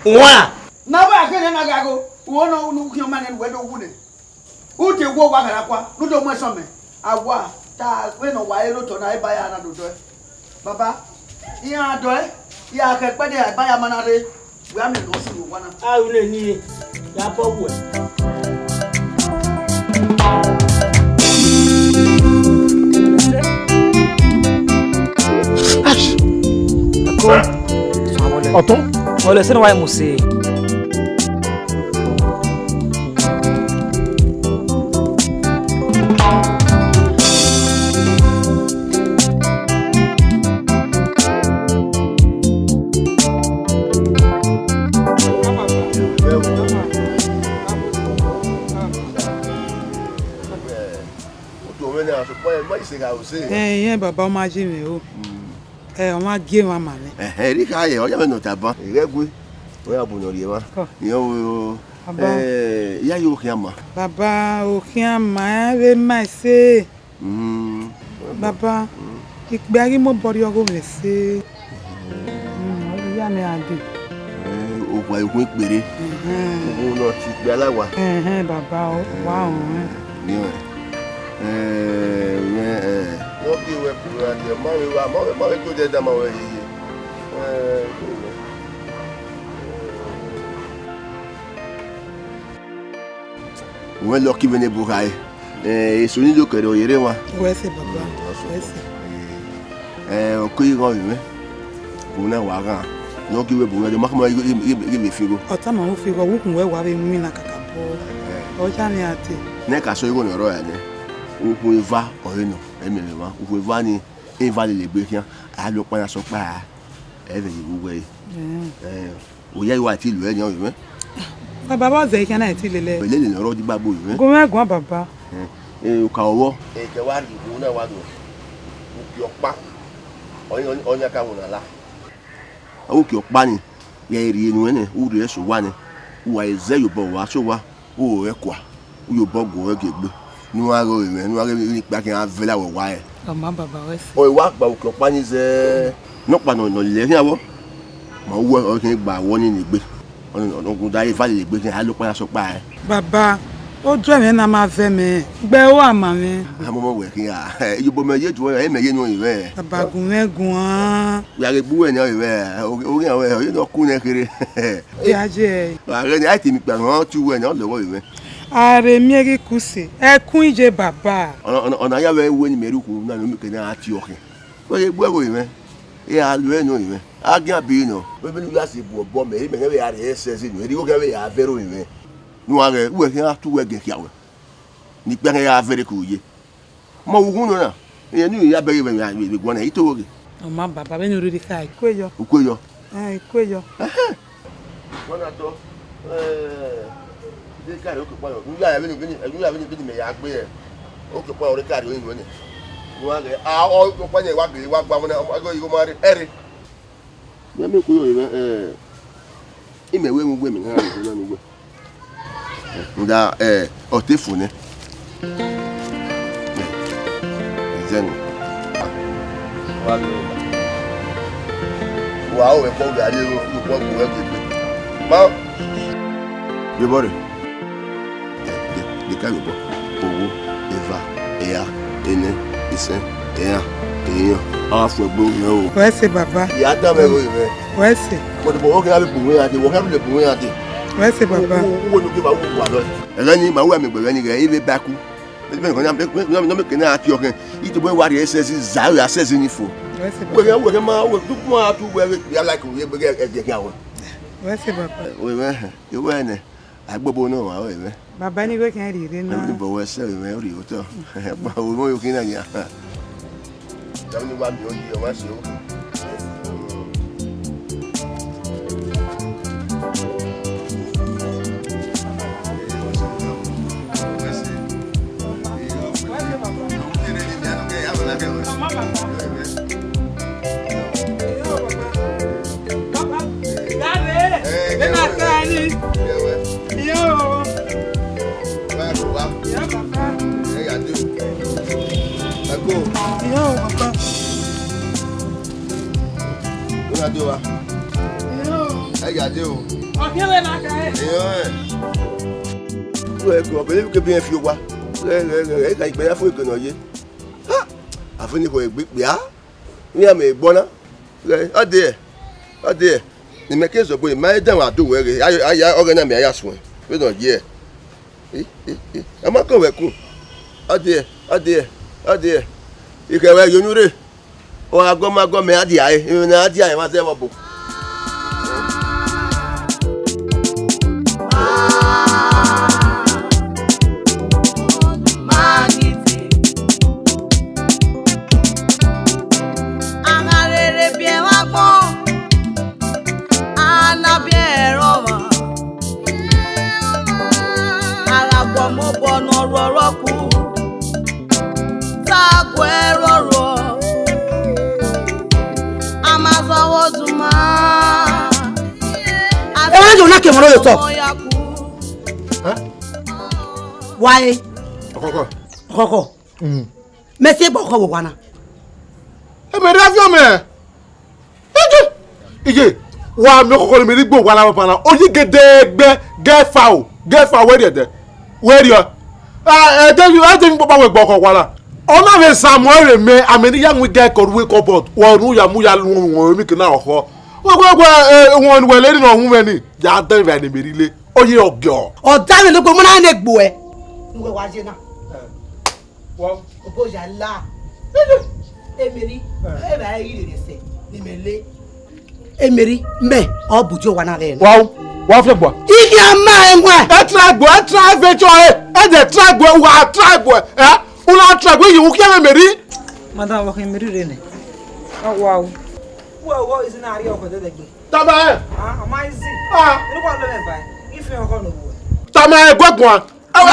Wan. Na wa khian nẹ na gha gho, u ho ne u khian ọma nẹ ne uwẹ do wu nẹ. U te wu owa kharakua, ne u do mu ẹsọn mẹ. A wa, ta vbene ọ wa re lotọ na, eba ya na do dọe. Baba, iran dọe, ya khẹ kpẹdẹ, eba ya ma na rre. Wẹ a miẹn ne ọ sunu owa na. A ru nẹ ni, ya bọ wuẹ. Ash! Ọtọn. Ọlẹ sẹ ne wa mu se. Ẹ, irẹn baba, ọ ma ye mwẹ o. Ẹ, ọ ma gie emwa ma mwẹ. Ẹhẹn, erha ye, ọ ya mwẹ ne ọ taba. Ẹghẹ gue, ọ ya bu ne ọ rhie evba. Kọ. Irẹn o, Baba. Ẹ, ya ye okhian ma. Baba, okhian ma, ẹ vbe ma ẹse. Mm. Baba, ikpia ghi mobọ rrie ọghe mwẹ ẹse. Mm, ọ ya nẹ a dee. Eh, owa iwhin kpere. Ẹhẹn. Uwu ne ọ tie ikpia la wa. Ẹhẹn, baba, ọ wa ọnrẹn. Niẹn. Eh, mwẹ, eh. Nọ gie wẹ kuru ra dẹ, ma vbe wa, ma vbe, ma vbe gie odẹ da ma wẹ hiehie. Eh, wẹ lucky vbene bu khare. Eh, eso ni do kẹre ọ yere emwa. Wẹ sẹ, baba. Mm, wẹ sẹ. Eh, ọke igho vbe mwẹ. Bu na wa ghan. Ne ọ gie wẹ bu mwẹ, ma khama ighe, ighe, ighe, ighe vbe fi igho. Ọ tama wẹ fi igho, vbe ukhun wẹ wa vbe winna kakabọ. Eh. Ọ ya mwẹ a te. Ne ka sẹ igho ne ọ rrọọ ya nẹ. Ukhun eva ọre nọ, ẹ miẹn mwẹ mwa. Ukhun eva ni, eva lele egbe khian. A lo ọkpa na sẹ ọkpa ra. Ẹ vbe ye vbe uwẹ re. Mm. Eh, oya wa ti lu ẹre yan vbe mwẹ. Baba, vbọ zẹ khian na ti lele? Lele ne ọ rrọọ di gbagbo vbe mwẹ. Gu mwẹ guan, baba. Eh, eh, oka ọvbọ. Eke wa rhie uwu na wa do. Uki ọkpa. Ọni, ọni, ọni a ka wuna la. Uki ọkpa ni, ya rhie enu ẹnẹ, u rhie ẹse owa nẹ. U wa zẹ ye obọ wa, so wa. U ru ẹre kua, u ye obọ guọghọ gie egbe, ne u gha ghe ọre mwẹ, ne u gha ghe emwi ne ikpia khian vẹ la wẹ wa rẹn. Ọ ma, baba, wẹ sẹ. Ọ wa gba uki ọkpa ni zẹ, nọkpa nọ, nọ lẹ khian vbọ. Ma uwẹ ọ khian gba wọ ni egbe. Ọ rhunmwuda eva lele egbe khian, a lo ọkpa ya sẹ ọkpa ẹre. Baba, oduẹ mwẹ na ma vẹ mẹ, gbe ẹro ama mwẹ. Amọmọ wẹ khian, iyobọ mẹ ye tuẹ, ẹ mẹ ye ne ọ rinmwẹ. Baba, gu mwẹ guan. Ya ghe gbe uwẹ ne ọ rinmwẹ, oghian ruẹ, ọ ye ne ọ ku nẹ kherhe. Viaje. Wa ghe ne a te mi kpa nọ, ọ tie uwẹ ne ọ lọghọ rinmwẹ. A rhe miẹn ghi kuse, ẹkun iye baba. Ọ na ya vbe wẹ ne imẹ rhie ukhu na, ne ọ miẹn ke ne a tie ọkhian. Wẹ ghe gbe ẹvbo rinmwẹ, e a lo ẹre ne ọ rinmwẹ. A gian bi nọ, vbene u ya sẹ bu obọ mẹ, imẹ ne vbe a rhie ẹsẹ zẹ nọ, erriọ khian vbe a vẹ ẹro rinmwẹ. Ne uwa ghẹ, uwẹ khian tu uwẹ gẹ khian wẹ. Ne ikpia khian ya vẹ ẹre ke u ye. Ma vbe ughun nọ na, irẹn ne u ya bẹghe vbe vbe guan na, I to vbe ghe. Ọ ma baba, vbene u rhirhi kha, I kue yọ. U kue yọ? Ẹn, I kue yọ. Ẹhẹn. Wẹ na tọ, eh, de ka rhie okpia yọ. U ya vbene, vbene, u ya vbene, vbene mẹ ya gbe, eh, okpia ọ rre ka rhie unu nẹ. Wa ghe, a, okpia yẹn wa gele, wa gba vbọ na, ọ ghe igho ma rre, ẹre. Mẹ miẹn kue yọ, eh, imẹ wẹ mu wẹ mẹ na rhie unu wẹ. Rhunmwuda, eh, ọ te fo nẹ. Ẹzẹ nọ. Wa lo. Wa ho vbe ẹkpo vbe a rrie ro, ro kpọ gbe wẹ gbe. Ma. Ye obọ rre. De, de, de ka ye obọ. Owo, eva, ehia, enẹ, isẹn, eran, ehian. A wa fu ẹgbe ru mwẹ o. Wẹ sẹ baba. Ya dan mwẹ ghe mwẹ. Wẹ sẹ. Wẹ de bọ, wẹ kẹ ya vbe bu mwẹ ya de, wẹ kẹ ya vbe bu mwẹ ya de. Wẹ sẹ baba. Wo, wo, wo, no ge ba wo wa lọ. Ẹghẹ ni, ma wẹ mẹ gbe ẹghẹ ni ghẹ, I vbe ba ku. Mẹ, mẹ, mẹ, mẹ, mẹ, mẹ, mẹ, kene a tie ọkẹn, I tobọ wa rhie ẹsẹ zẹ, a rhie ẹsẹ zẹ ni fo. Wẹ sẹ baba. Wẹ kẹ, wẹ kẹ ma, wẹ, du kuma tu wẹ, ya like, wẹ, wẹ, ẹdẹ kẹ awẹ. Wẹ sẹ baba. Wẹ, wẹ, wẹ nẹ. Agbogbo ne ọmwa ọre mwẹ. Baba ni wẹ khian rhie rre na. Ẹmwẹ ni bọ wẹ sẹ mwẹ rhie otọ. Gba wo mo yo khin na nia. Ẹmwẹ ni wa miẹn oyi ọmwa si o. Baba, gha rre, vbene a ta ni. Iyo. Iyo, baba. Iyo, baba. Iyo. Ọ khian vbe na kha ẹre. Iyo, ẹ. Wẹ, ọ bẹlẹ kebe iran fi owa. Ghẹ, ghẹ, ghẹ, ghẹ, ka ikpẹ ya fo eke nọ ye. Ha! Avbe ni khọ egbe ikpia. Iran mẹ egbọ na. Ghẹ, ọ dee, ọ dee. Ne imẹ ke zọgbe, ma i danmwẹ adu wẹ ghe, a, a, a, ọghẹe na mẹ a ya suẹn. Vbene ọ ye. I, i, i. A ma kọ wẹ ku. Ọ dee, ọ dee, ọ dee. I khẹ wẹ ye unu rre. Ọ gha gọ ma gọ mẹ a dia ẹre, emwi ne a dia ẹre ma zẹ vbe ọbo. A gha rherhe biẹ vbe agbọn, a na biẹ ẹre ọmwa. A gha gu ọmọ obọ ne ọ rhuọrhọ ku, ta guẹ rọrọ, a ma zọ vbe oduma. Ẹ wá jọ na ke mọ lórí otọ. Wa e. Ọkọkọ. Ọkọkọ. Mm. Mẹ si egbe ọkọ vbe owa na. Ẹ mẹ rhie aviọ mẹ. Iye, iye, wa miẹn ọkọkọ ne mẹ rhie egbe owa na vbe owa na. Oyi gẹdẹgbẹ, gẹ fa o, gẹ fa wẹ rhie ẹdẹ. Wẹ rhie. A, ẹdẹ yu, ẹdẹ yu kpakpa wẹ egbe ọkọ owa na. Ọ na vbe Samuẹl rre mẹ, amẹ ne I ya mu igẹ ẹkọ ru wake up board. Wa unu ya mu ya lu wọn emike na ọkhọ. Wẹ, wẹ, wẹ, ẹ, wọn wẹ lele ne ọ hu mwẹ ni. Ya dẹ vbe ne mẹ rhie le. Oyi ọgiọ. Ọ da mwẹ logbo, mo na ne egbe ẹ. Uwẹ wa ye na. Wow. Obo ya la. Emeri, eh, eva ẹ i rere ẹsẹ, ne imẹ le. Emeri, mẹ, ọ bu je owa na vbe na. Wow. Wa fẹ gba. Iye ama ẹwẹn. Ẹ try gba, ẹ try venture ẹ. Ẹ dẹ try gba, wa try gba. Ẹ? U na try gba, iye u khian Emeri. Madam, wa khin Emeri rre nẹ. Ọ wa o. Wẹ ọghọ izi na rhie ọkọ dẹdẹ gbe. Tama ẹ. Ah, ọ ma izi. Ah. Inu kọ lọ mẹ ba. Ifi ọkọ no wo. Tama ẹ, gua guan. Ẹ, ẹ,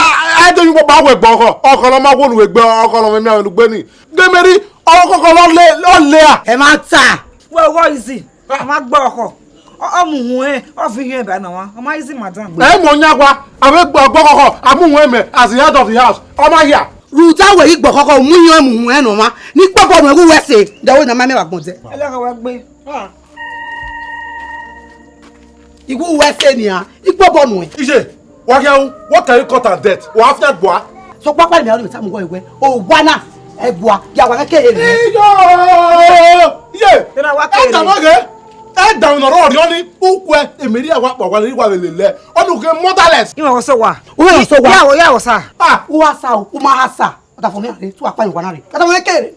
ẹ, de yu ba wẹ gbe ọkọ, ọkọ nọ ma wo nu egbe, ọkọ nọ mẹ miẹn ugbe ni. Gẹmẹri, ọkọ kọ lọ le, lọ le a. Ẹ ma ta. Wẹ ọghọ izi, ọ ma gbe ọkọ. Ọ, ọ mu uhun ẹ, ọ fi hiẹn ba na wa. Ọ ma izi madam. Ẹ mọ nya wa, a vbe gbe ọkọ, a mu uhun ẹ mẹ, as the head of the house. Ọ ma hia. Rhunmwuda wẹ i gbe ọkọ, mu iyan mu uhun ẹ nọ wa. Ni kpọbọ nu ẹwu wẹ se, dẹ wẹ na ma mẹ wa gbọn dẹ. Ẹ lẹ wẹ gbe. Ah. Iwu wẹ se nian, ikpobọ nuẹn. Iye, wa khian ru, what can you cut and death? Wa fian gbua. Sokpan ọkpa ni mẹ ọnii mẹ tama uwẹ wẹ, owa na, ẹgbua, ya wa ghẹ kere nẹ. Iyo! Iye! Te na wa kere. Ẹ da nọ ghe, ẹ da nọ rọ rhiọn ni, ukwẹ, emeri a wa kpa wa ni wa vbe lele. Ọnii u ghe motherless. Iwẹ wọ sẹ owa. Uwẹ wọ sẹ owa. Ya wọ, ya wọ sa. Ah, u wa sa o, u ma ha sa. Ọdafẹn ne a rre, te uwa kpa owa na rre. Ọdafẹn ne kere.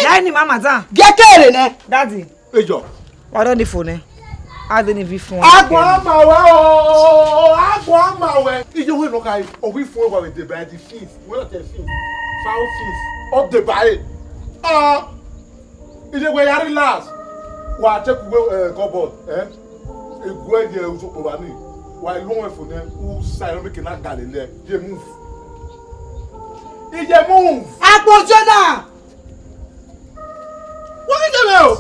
Ya ni mama dan. Gie kere nẹ. Daddy. Ejọ. Wa dọ ni fo nẹ. A de ni vi fun. Agbọn ama wẹ o, agbọn ama wẹ. Iye wẹ nọ ka, ọ wi fun wa we deba the fees. We not the fees. Foul fees. Ọ deba e. Ah. Iye wẹ ya relax. Wa check we, eh, cupboard, eh? Eguẹ ye usokporo ni. Wa lu wọn fo nẹ, u sa ẹre meke na gale lẹ. Ye move. Iye move. Agbọn Jona. Wa ghi jẹmẹ o.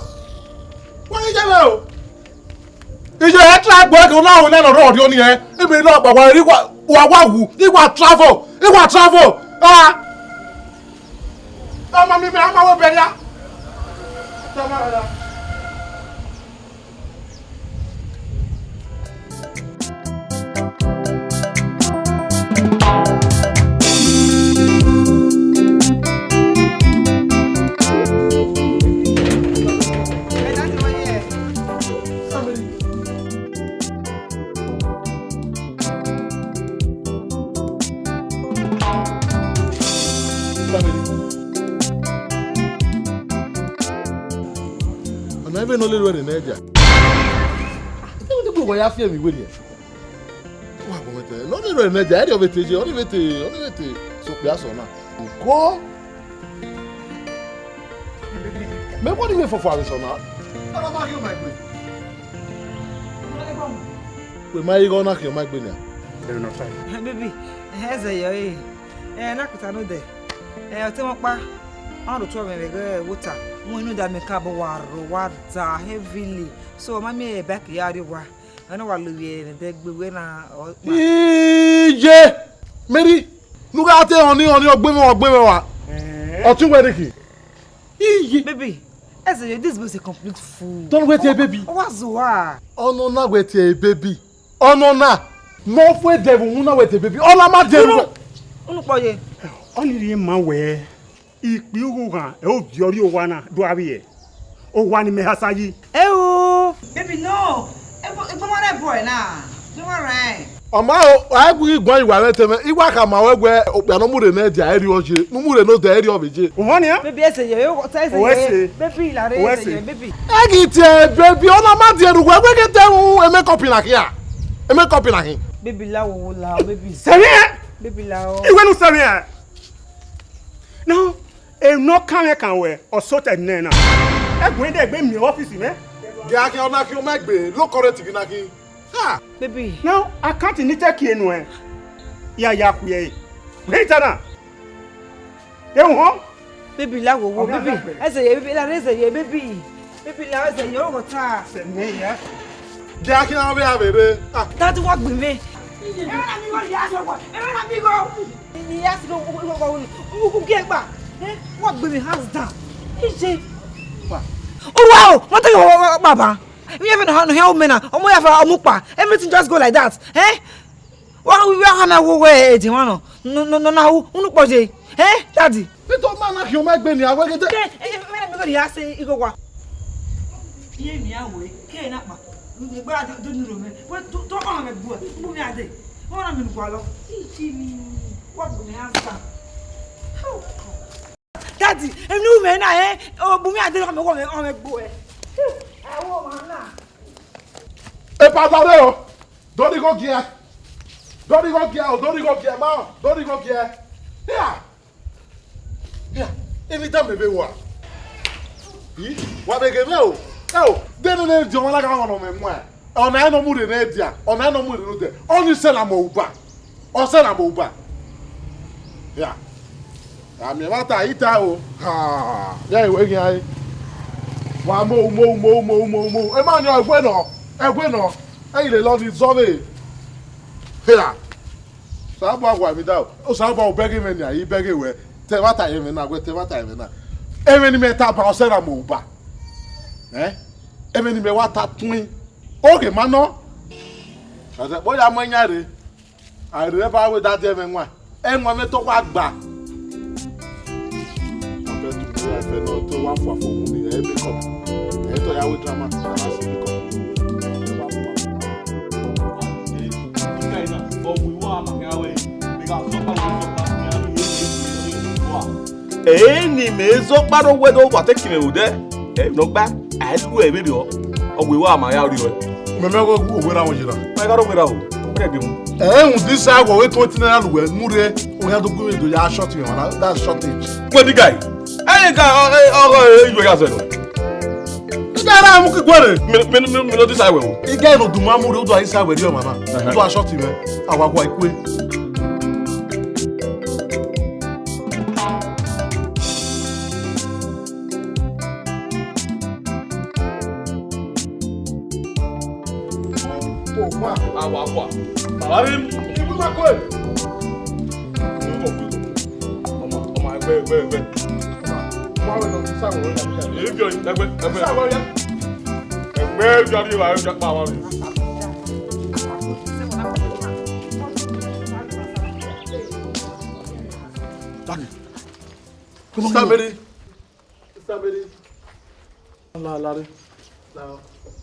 Wa ghi jẹmẹ o. Iye ẹ tra gbe ke na ho na nọ rọ rọ ni ẹ. Ebe na gba wa ri wa wa wa wu. I wa travel. I wa travel. Ah. Ọmọ mi mẹ ama wo bẹria. Tama ra. Ọna vbe ne ọ lele ruẹ rre nẹ dia. Ite wẹ te gbe wẹ ya fian emwi wẹ nian. Wa gbọmwẹ tẹ, ne ọ lele ruẹ rre nẹ dia, ẹrriọ vbe te ye, ọ ni vbe te, ọ ni vbe te sokpia sẹ ọna. Uko. Mẹ wọ ni vbe fọfọ avbe sẹ ọna. Ọna ma ghi ọ ma egbe. Wẹ ma ighe ọ na khian ọ ma egbe nian. Baby, ẹzẹ yọ ẹre. Ẹ, na kuta nodẹ. Ẹ, ọtẹn mwẹ ọkpa, ọ rho otọ mwẹ vbe ẹghẹ water. Mu inu da mẹ ka bọ wa rho, wa da heavily. So, ọ ma miẹn bike ya rrie owa. Ọ na wa lo vbiẹ rẹn dẹ gbe wẹ na ọ kpa. Iye! Mary, ne u gha te họn ni, họn ni, ọ gbe mwẹ, ọ gbe mwẹ wa. Eh. Ọtẹn wẹ rhie khin. Iye! Baby, ẹzẹ yọ, this boy is a complete fool. Don't wait here, baby. Ọ wa zẹ uwa. Ọ nọ na wait here, baby. Ọnọna, ne ọ fu ẹdẹ vbe uhunmwu na wẹ te baby, ọ na ma dẹ ruẹ. Unu kpọ ye. Ọnii rhie ma wẹẹ, ikpia ughughan ẹre ovbi ọrri owa na do a vbiẹ. Owa ni mẹ ha sa yi. Eo, baby no, egbe ma rẹ boy na, egbe ma rẹ. Ọ ma o, a i gu ghi guan yi uwa vbe ẹtẹn mwẹ, I wa khama ruẹ wẹẹ okpia ne ọ mu rre nẹ dia, ẹre ọ ye, ne u mu rre nodẹ, ẹre ọ vbe ye. Uhọn nian? Baby, ẹsẹ yẹ, o ta ẹsẹ yẹ. Baby, la rre ẹsẹ yẹ, baby. Ẹ ghi tie baby, ọ na ma die ruẹ, wẹ ghi te ru e makeup na khian. E makeup na khin. Baby, la wo, wo la, baby. Sẹmwi ẹ? Baby, la o. Iwẹ nu sẹmwi ẹ? No, e nọ kan mwẹ kan wẹ, ọ sotọ nẹ na. Ẹgbẹn dẹ gbe miẹn ọfisi mwẹ. Gẹ akhian ọna khian ma egbe, lo kọrẹ tighi na khin. Ha! Baby. Now, I can't need take you nowhere. Ya ya khuẹ. Wait na. Ye hon? Baby, la wo wo, baby. Ẹsẹ ye, baby, la ẹsẹ ye, baby. Baby, la ẹsẹ ye, o ta. Sẹ me ya. Dia kí na be avere. Ah. Daddy, wa gbe mi. Ẹ na mi go ya so wa. Ẹ na mi go. Ni ya so wo wo wo. U ku ge gba. Eh, wa gbe mi hands down. Ije. Wa. O wa o, mo te wo baba. Mi even no no here woman na. Ọmọ ya fa ọmọ pa. Everything just go like that. Eh? Wa wa ha me wo we e di wan no. No no no na u unu po je. Eh, daddy. Peter ma na khian ma gbe ni awe gete. Ke, eh, me me go ya se igo wa. Iye mi a we, ke na pa. Ni gba do do nu ro me. We do do ma me bu. Bu mi ade. Wa na mi nu gua lọ. Iji mi. Wa bu mi ansa. Daddy, enu me na eh. O bu mi ade ko me wo me o me gbo eh. Awo ma na. E pa dare o. Dori go gia. Dori go gia o, dori go gia ma. Dori go gia. Ya. Ya. Evi da me be wa. Yi, wa be ge me o. E o, de ne ne di o ma la ga wọn me mu. Ọna ẹnọ mu rre ne dia, ọna ẹnọ mu rre ne odẹ. Ọni sẹ na mọ uba. Ọ sẹ na mọ uba. Ya. Ami ẹmwata ita o. Ha. Ya iwe ghi ai. Wa mo mo mo mo mo mo. E ma yan ẹgbe nọ. Ẹgbe nọ. E ile lọ ni zọ vbe. Ya. Osanobua wa mi da o. Osanobua u bẹghe mwẹ nia, I bẹghe wẹ. Te ẹmwata ye mwẹ na, wẹ te ẹmwata ye mwẹ na. Ẹmwẹ ne imẹ ta ba ọ sẹ na mọ uba. Eh? Ẹmwẹ ne imẹ wa ta tuin. Oghe ma nọ. Ẹzẹ kpo ya mu ẹyan rre. A rre eva wẹ dadiẹ mwẹ wan. Ẹmwẹ mwẹ tọ wa gba. Abẹ tu ẹfe ne ọ tọ wa fua fo mu ni, ẹ makeup. Ẹ tọ ya wẹ drama, drama si makeup. Eni mẹ zọ kpa do wẹ do wa te kimẹ odẹ. Ẹ nọ gba, a lu ẹ vberriọ. Ọ wẹ wa ma ya rriọ. Mẹ mẹ ghẹ owe ra wọn yi na. Ma gha rọ wẹ ra o. Wẹ gbe mu. Ẹ un disa wọ we twenty naira lu wẹ mu rre. O ya do gu do ya short yẹn na. That's shortage. Wẹ di guy. Ẹ ga ọ ọ ọ yu ya zẹ nọ. Ẹ ga ra mu ki guere. Mi mi mi mi no disa wẹ o. Ẹ ga no du ma mu rre, u do a disa wẹ rriọ mama. U do a short mwẹ. A wa gua ikue. Awa, awa. Baba mi. Ọmọ, ọmọ, ẹgbẹ, ẹgbẹ, ẹgbẹ. Ẹgbẹ, ẹgbẹ. Ẹgbẹ, ẹgbẹ, ẹgbẹ, ẹgbẹ. Daddy. Sister Mary. Sister Mary. La, la, re. La.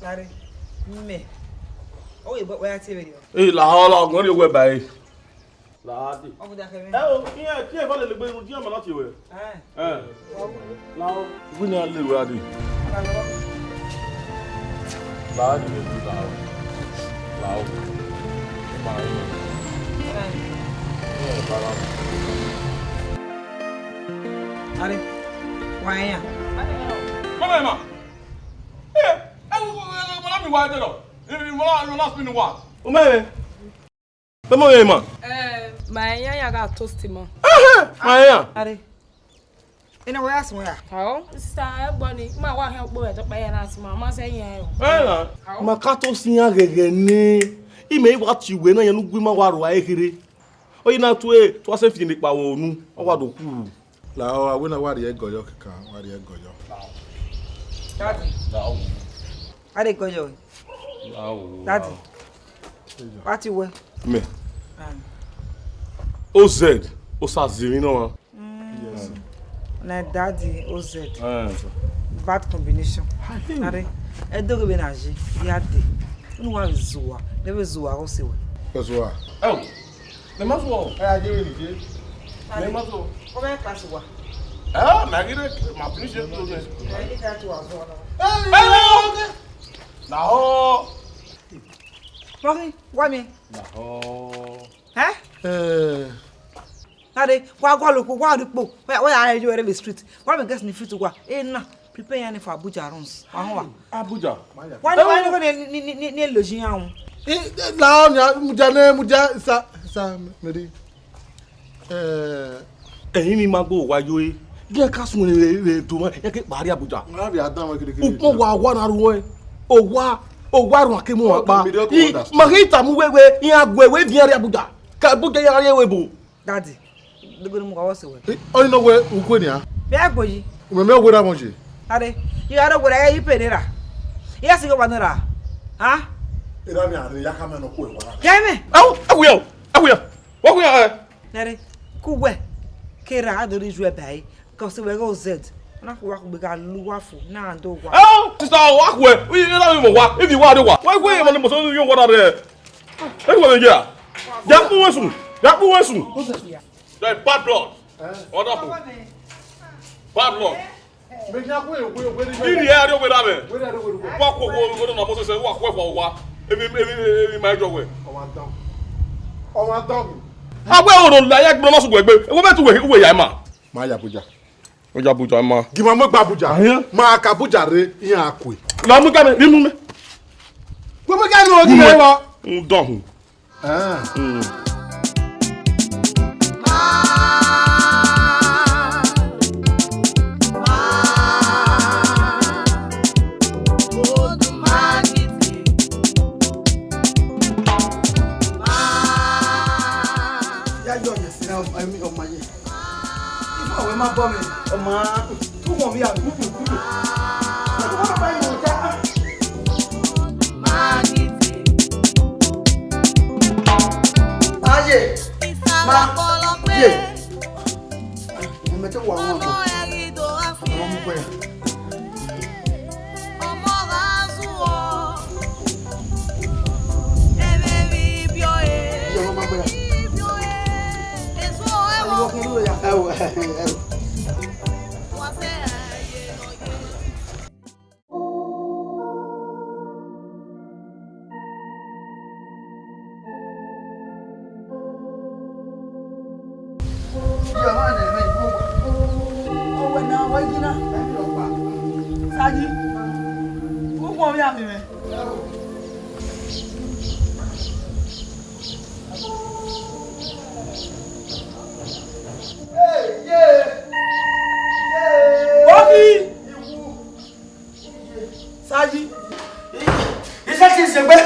La, re. Mẹ. Ọ wẹ wẹ a tie vberriọ. Ee, la, la, ọgbẹn rhie wẹ ba ẹre. La, Daddy. Ọ wẹ da kẹ mwẹ. Ẹ o, iran, iran eva lele egbe irun, iran ma na tie wẹ. Ẹ. Ẹ. La, o. Wẹ ne a le wẹ, Daddy. La, o. La, Daddy, la, o. La, o. Ma, iran. Ẹ. Iran eva la. Are, wa yan. Mama, ma. Eh, eh, wo, wo, wo, mama mi wa de lo. Eh, mama, mama spin wa. O me. Mama, ma. Eh, ma yan ya ga toast ma. Aha, ma yan. Are. Ina wa ya sun ya. Ao, sister, e gbo ni. Ma wa hẹn okpo rẹ tọkpa ya na sun ma, ma sẹ yan o. Eh, na. Ma ka toast yan ghẹghẹ ni. Imẹ i wa tie uwẹ na yan ne u gu ima wa ro a kherhe. Ọ ye na tue, tue a sẹ fi ne kpa vbe unu, ọ wa do khu. La, o, a wẹ na wa rhie ẹgọyọ kẹkan, wa rhie ẹgọyọ. Daddy. A rhie ẹgọyọ. Daddy. Wa tie uwẹ. Me. Ah. O Z, Osaziemwi nọ ma. Yes. Na daddy O Z. Eh. Bad combination. Are, ẹ do ghe vbe na ye, ya de. Unu wa vbe zuwa, ne vbe zuwa gho se wẹ. Zuwa. Oh. Mẹ ma zuọ. Ẹ, a je vbe nije. Mẹ ma zuọ. Ọ vbe class wa. Ẹ, mẹ ghi re, ma finish it today. Ẹ, ẹ, ẹ, okay. Na o. Mọghi, wa mi. Na o. Ẹ? Ẹ. Nade, wa gualọ okhuo, wa rhie ukpo, wa, wa ya yo ẹre vbe street. Wa mẹ guest ni fit wa. Ena, prepare yan for Abuja runs. Wa họn wa. Abuja. Wa ni, wa ni, ni, ni, ni, ni lodge yan. Eh, eh, la ni, mudia ne, mudia, sa, sa, Mary. Eh, ẹyin ni ma gbe owa yo e. Gẹ ka sun re, re do ma, ya ke kpa rrie Abuja. Nga vbe a dan wa kirikiri. Ukpọn wa wa na ruẹ. Owa, owa run ake mu wa kpa. Ma ghi ta mu wẹ wẹ, iran gu wẹ viẹ rrie Abuja. Ka Abuja ya rrie wẹ bo. Daddy, degbe ne mu wa wọ sẹ wẹ. Eh, ọni nọ wẹ ukwe nia. Vbe a gbo yi. Umẹ mẹ wẹ ra mọ ye. Are, you are wẹ ra yi pe ne ra. Yes, you want ra. Ha? Era mi are ya ka mẹ nọ ku e wa. Kẹ mẹ. Au, au ya. Au ya. Wa ku ya. Nẹrẹ, ku wẹ, ke ra a do rhie ijuẹ ba ẹre, ka ọ sẹ wẹ ghe O Z, na ku wa kugbe gha lu uwa fo, na do wa. Ẹ, sister, wa khuẹ, u yi na vbe mọ wa, ivi wa do wa. Wa khuẹ, emọ ni mọ sẹ, u yi wa na rẹ. E wẹ vbe ya. Ya kpu wẹ sun, ya kpu wẹ sun. You are bad blood. Wonderful. Bad blood. Iri ẹ rrie owe na mwẹ. Wa khuo khuo odo na Moses, wa khuo ẹfua owa. Emwi, emwi, emwi ma jọ wẹ. Ọmwa dọn. Ọmwa dọn. A wẹ oro la ya gbọmọ sugbe egbe. Ewe bẹ tu wẹ, wẹ ya ma. Ma ya Abuja. Ọ ya Abuja ma. Gi ma mu gba Abuja. Ahian. Ma ka Abuja rre, iran kue. Na mu ga mẹ, ri mu mẹ. Gbogbo ga nu ogi mẹ wa. Un dọn hu. Ah. Mm. Ya yọ yẹ sẹ, ẹ, ẹ, ọmọ yẹ. Ifo wẹ ma bọ mẹ. Ọmọ, tu wọn mi a. Ọmọ bá yọ ọjà. Maggie. Ma. Ye. Ẹmẹ te wa wọn. Ọmọ ẹghi do gha fiẹn. Ọmọ gha zuọ. Ẹmwẹ vbe ibiọ ẹre. Ibiọ ẹre. Esu ẹvbo. Ẹvbo, ẹvbo. Wa sẹ ẹre ye nọ ye. Ọwẹ na, ọwẹ yi na. Sayi, u khuọnmwi a miẹn mwẹ. Ogi! Sayi. Iṣẹ́ ti ṣe pé,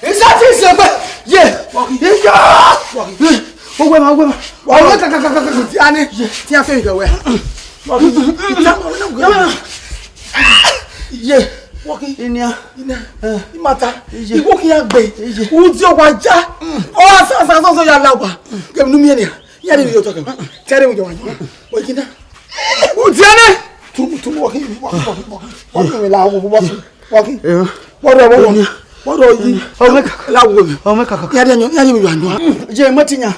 iṣẹ́ ti ṣe pé, ye, iya, owó ma, owó ma, owó kàkàkàkà ti a ní, tí a fẹ́ ìgbà wẹ̀. Ye, inia, imata, iye, iwo kí ya gbẹ, iye, uzi ọwa ja, ọ sa sa sọ sọ ya la wa, kẹmi nu mi ẹni, ya ni mi yọ tọkẹ, tẹrẹ mi jọ wa jọ, wọ́n jí náà. Udiẹnẹ. Tumu, tumu, waki, waki, waki, waki, waki, la wo, waki, waki. Wọ́dọ̀, wọ́dọ̀, wọ́dọ̀ yìí. Ọmọ kàkà. La wo mi. Ọmọ kàkà. Yàrá yẹn, yàrá yẹn mi yọ àná. Ye mọ ti yan.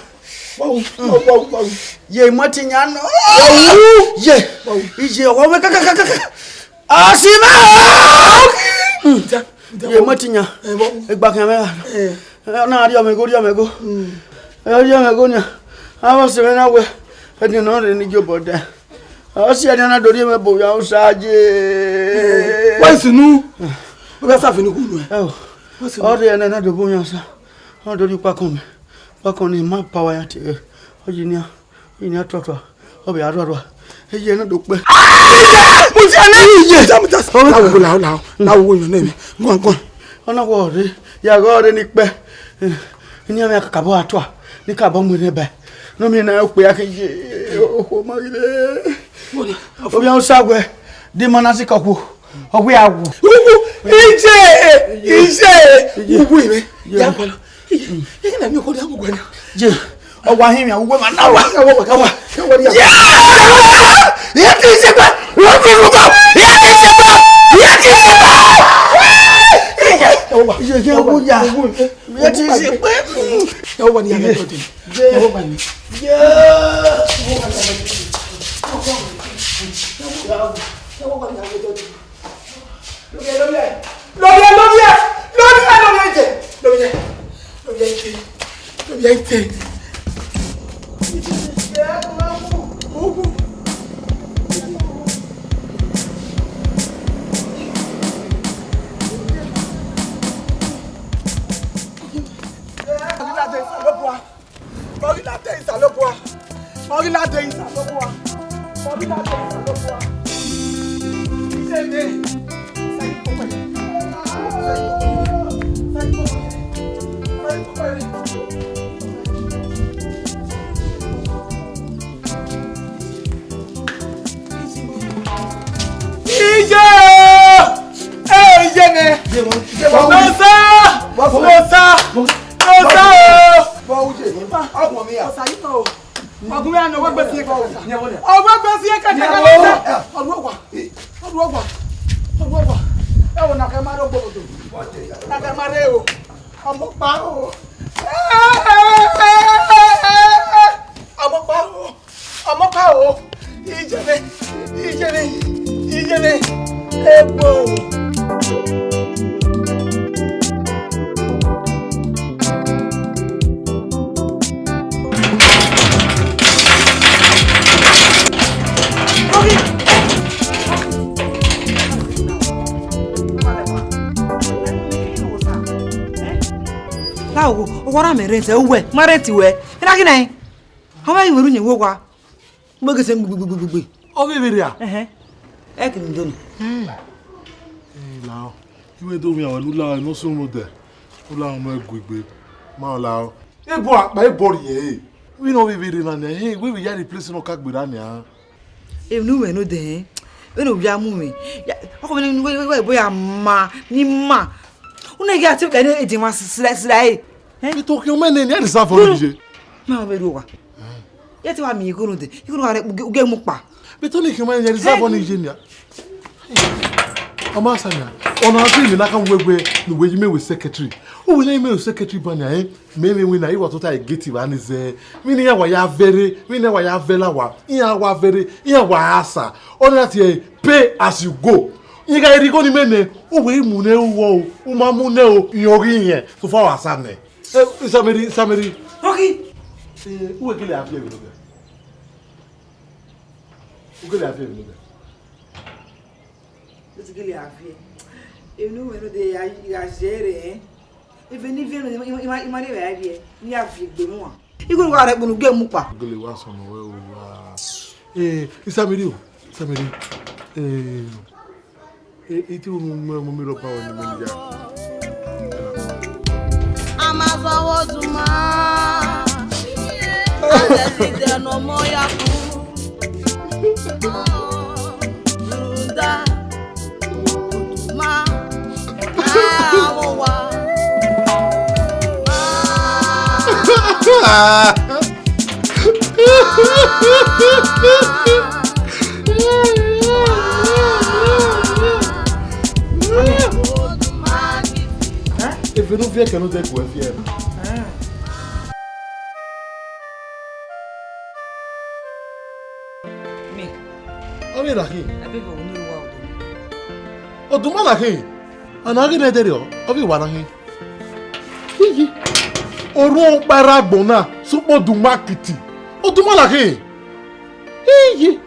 Wọ́n wù, wọ́n wù, wọ́n wù. Ye mọ ti yan nọ. Wọ́n wù. Ye. Wọ́n wù. Iye ọwọ́ ọmọ kàkà kàkà kàkà. Ọsibẹ. Ye mọ ti yan. Ẹ, wọ́n wù. Egba kan mẹ. Ẹ. Ẹ, ọ na rhie ọmọ ego, rhie ọmọ ego. Ẹ, ọ rhie ọmọ ego nian. Avbe ọse mwẹ na wẹ, ẹdin nọ rre ne I ye obọ dẹ. Ọ si ẹdin na do rhie mwẹ bu ya osa ye. Wẹ sunu. Wẹ sa fini kunu ẹ. Ẹ o. Ọ rhie ẹnẹ na do bu yan sa. Ọ do rhie ukpakọn mẹ. Ukpakọn ni ma pa wa ya tie. Ọ yi nian. Ini a tuatua, ọ vbe a rhuarhua, eye ne do kpẹ. Mudia ne iye. Mudia, mudia. Ọmọ, la wo, la wo, la wo, la wo, wo yọn ne mi. Guan, guan. Ọ na wọ rre, ya ghe ọre ni kpẹ. Ini a mẹ kakabọ a tua, ni kabọ mu ne bẹ. No mi na okpe a ke ye, okhuo ma ghi re. Ovbi Hausa wẹ, di ma na si ka okhuo, ọ wẹ a wu. Ije, ije, uwu ire. Ya kwalo. Iye, iye na mi okori agugu na. Ye, ọwa hin mi, awuwe ma na wa. Ẹ wọ, ẹ wọ, ẹ wọ, ẹ wọ. Iye ti ṣe pa, iye ti ṣe pa, iye ti ṣe pa, iye ti ṣe pa. Ẹ wọ, iye, iye, ẹ wọ, ya. Iye ti ṣe pa. Ẹ wọ ni a bẹ tọ de. Ẹ wọ ni. Iye. Ẹ wọ ni a bẹ tọ de. Lórí ẹ, lórí ẹ, lórí ẹ, lórí ẹ, lórí ẹ, lórí ẹ, lórí ẹ, lórí ẹ, lórí ẹ. Ọghe na dẹ Osanobua. Ọghe na dẹ Osanobua. Ọghe na dẹ Osanobua. Ọghe na dẹ Osanobua. Ije ne. Ije! Ee, iye mwẹ! Osa! Osa! Osa o! Osa yìí o! Ọgùn mi àná, ọwọ́ gbèsè kẹ̀kẹ́. Ọwọ́ gbèsè kẹ̀kẹ́. Ọdún ọgbà. Ọdún ọgbà. Ọdún ọgbà. Ẹ wò, nàkẹ́ máa rẹ gbòdòdò. Nàkẹ́ máa rẹ o. Ọmọ pa o. Ọmọ pa o. Ọmọ pa o. Ijẹrẹ, ijẹrẹ, ijẹrẹ, epo. Gha wo, owa ra mẹ rent, ẹ, uwẹ, ma rent wẹ. Ena ghi nẹ? Ọ ma ghi werriẹ uyẹn vbe owa. Gbe ghe sẹ gbigbigbigbi. Ọ vbe vberriọ? Ẹhẹn. Ẹ kiri ndo ni. Ẹ, lao. Iwe do wian wẹ ne u lao ne ọ sunu odẹ. U lao mu ẹguegbe. Ma lao. Ebo akpa, ebo rhie ẹre. Vbene ọ vbe vberriọ na nian, ẹhẹn, wẹ vbe ya replace ne ọ ka gberra nian. Emwi ne u mwẹ nodẹ, vbene ovbi a mu mwẹ. Ya, ọkọ mwẹ ne wẹ, wẹ, wẹ, wẹ ya ma, ne I ma. U na ghi a te kẹ ne ediọn mwa sila, sila ẹre. Ẹn? Ito khian mẹ nẹ, ne a deserve ọnii ye. Ma vbe rrie owa. Ye te wa miẹn igho rhunmwuda, igho rhunmwuda rẹ, u ghe, u ghe mu kpa. Bẹtẹ ọnii khin ma rẹn reserve ọnii ye nia. Ọ ma sa nia. Ọna te emwi na kan wẹ wẹ ne uwẹ ye mẹ wẹ secretary. Uwẹ na ye mẹ wẹ secretary ba nia, eh? Mẹ vbe winna, I wa tota e gate vbe a ni zẹ. Vbene iran wa ya vẹrhe, vbene iran wa ya vẹ la wa, iran wa vẹrhe, iran wa a sa. Ọna tie pay as you go. Iran gha rhie igho ni mẹ nẹ, uwẹ i mu nẹ uwọ o, u ma mu nẹ o, irẹn ọ ghi rẹn, so far wa sa nẹ. Eh, Isameri, Isameri. Ọ ghi. Eh, uwẹ gele a viẹ vbe nobẹ. U gele a viẹ vbe nobẹ. Ẹ ti gele a viẹ. Emwi ne u mwẹ node ya, ya zẹ rre, eh? Eve ne I viẹ node, I ma, I ma, I ma rhie vbe a viẹ, ne I ya viẹ egbe mu uan. Igho ne u gha rre ẹkpo ne u ghe mu kpa. U gele wa sọnnọ wẹ o wa. Eh, Isameri o, Isameri. Eh, eh, I te unu mẹ ọmọ mi rhọba wẹ ne imẹ ya. A ma zọ vbe oduma, a lẹzẹ ne ọmọ ya ku. Rhunmwuda, oduma, a vbe owa. Eve ne u viẹ kẹ ne u de gu ẹre viẹ. Mẹ. Ọ vbe na khin? Abeg, ọ ne wa oduma. Oduma na khin? A na ghi nẹ dẹrriọ, ọ vbe wa na khin? Iye. Orhuọn ọkpa erha agbọn na, sokpan oduma kiti. Oduma na khin? Iye.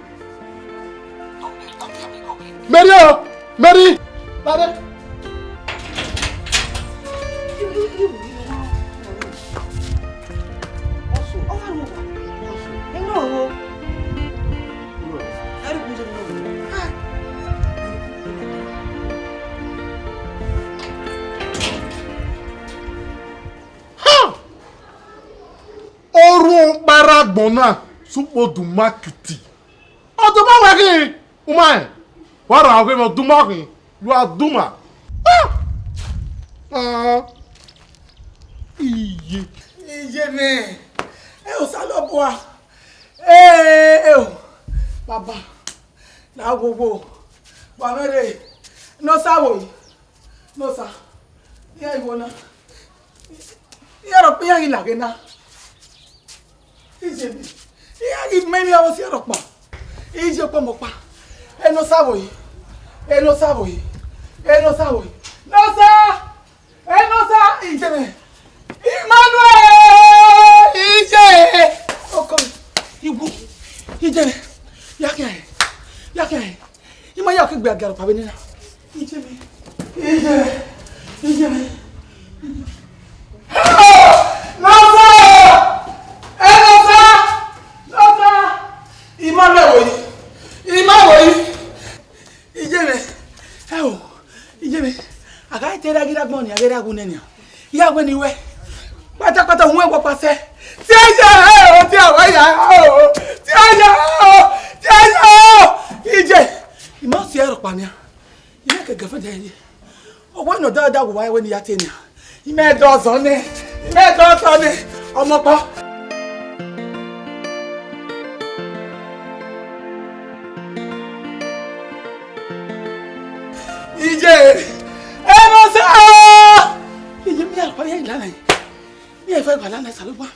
Mary o, Mary, lare. Ha! Orhuọn ọkpa erha agbọn na, sokpan oduma kiti. Oduma wẹ khin, u ma rẹn? Wa ra ọghe mwẹ oduma khin, you are duma. Ah! Ah! Iye. Iye mwẹ, ẹ Osanobua. Ẹ, ẹ o, baba, la wo wo, wa mwẹ rre, ne Osa wo yi. Ne Osa, iran igho na, iran rhọkpa iran ghi laghe na. Iye mwẹ, iran ghi ma emwi avbe si rhọkpa. Iye ọkpọmọkpa, ẹ ne Osa vbo yi, ẹ ne Osa vbo yi, ẹ ne Osa vbo yi. Ne Osa, ẹ ne Osa, iye mwẹ. Emmanuel, iye. Ọkọ mi, iwu, iye mwẹ. Ya khian hẹ, ya khian hẹ. I ma ya ke gbe agiarọkpa vbe nena. Iye mwẹ. Iye mwẹ. Iye mwẹ. Nọsa! Ẹ Nọsa! Nọsa! I ma mwẹ vbo yi. I ma vbo yi. Iye mwẹ. Ẹ o. Iye mwẹ. A gha te ra ghi ra gbọn nia, ghi ra gu nẹ nia. Ya wẹ ne I wẹ. Kpatakpata, uhunmwu ẹvbo ọkpa sẹ. Tie ya o, tie wa ya o, tie ya o, tie ya o. Iye, I ma si ẹre ọkpa nia. I ma ke girlfriend ẹre. Ọ wẹ ne ọ da da wu wa wẹ ne I ya tie nia. I ma dọ zọ nẹ. I ma dọ zọ nẹ. Ọmọ kpọ. Iye, ẹ Nọsa! Iye, mi a pa ye lana. Mi a fa gba lana Osanobua.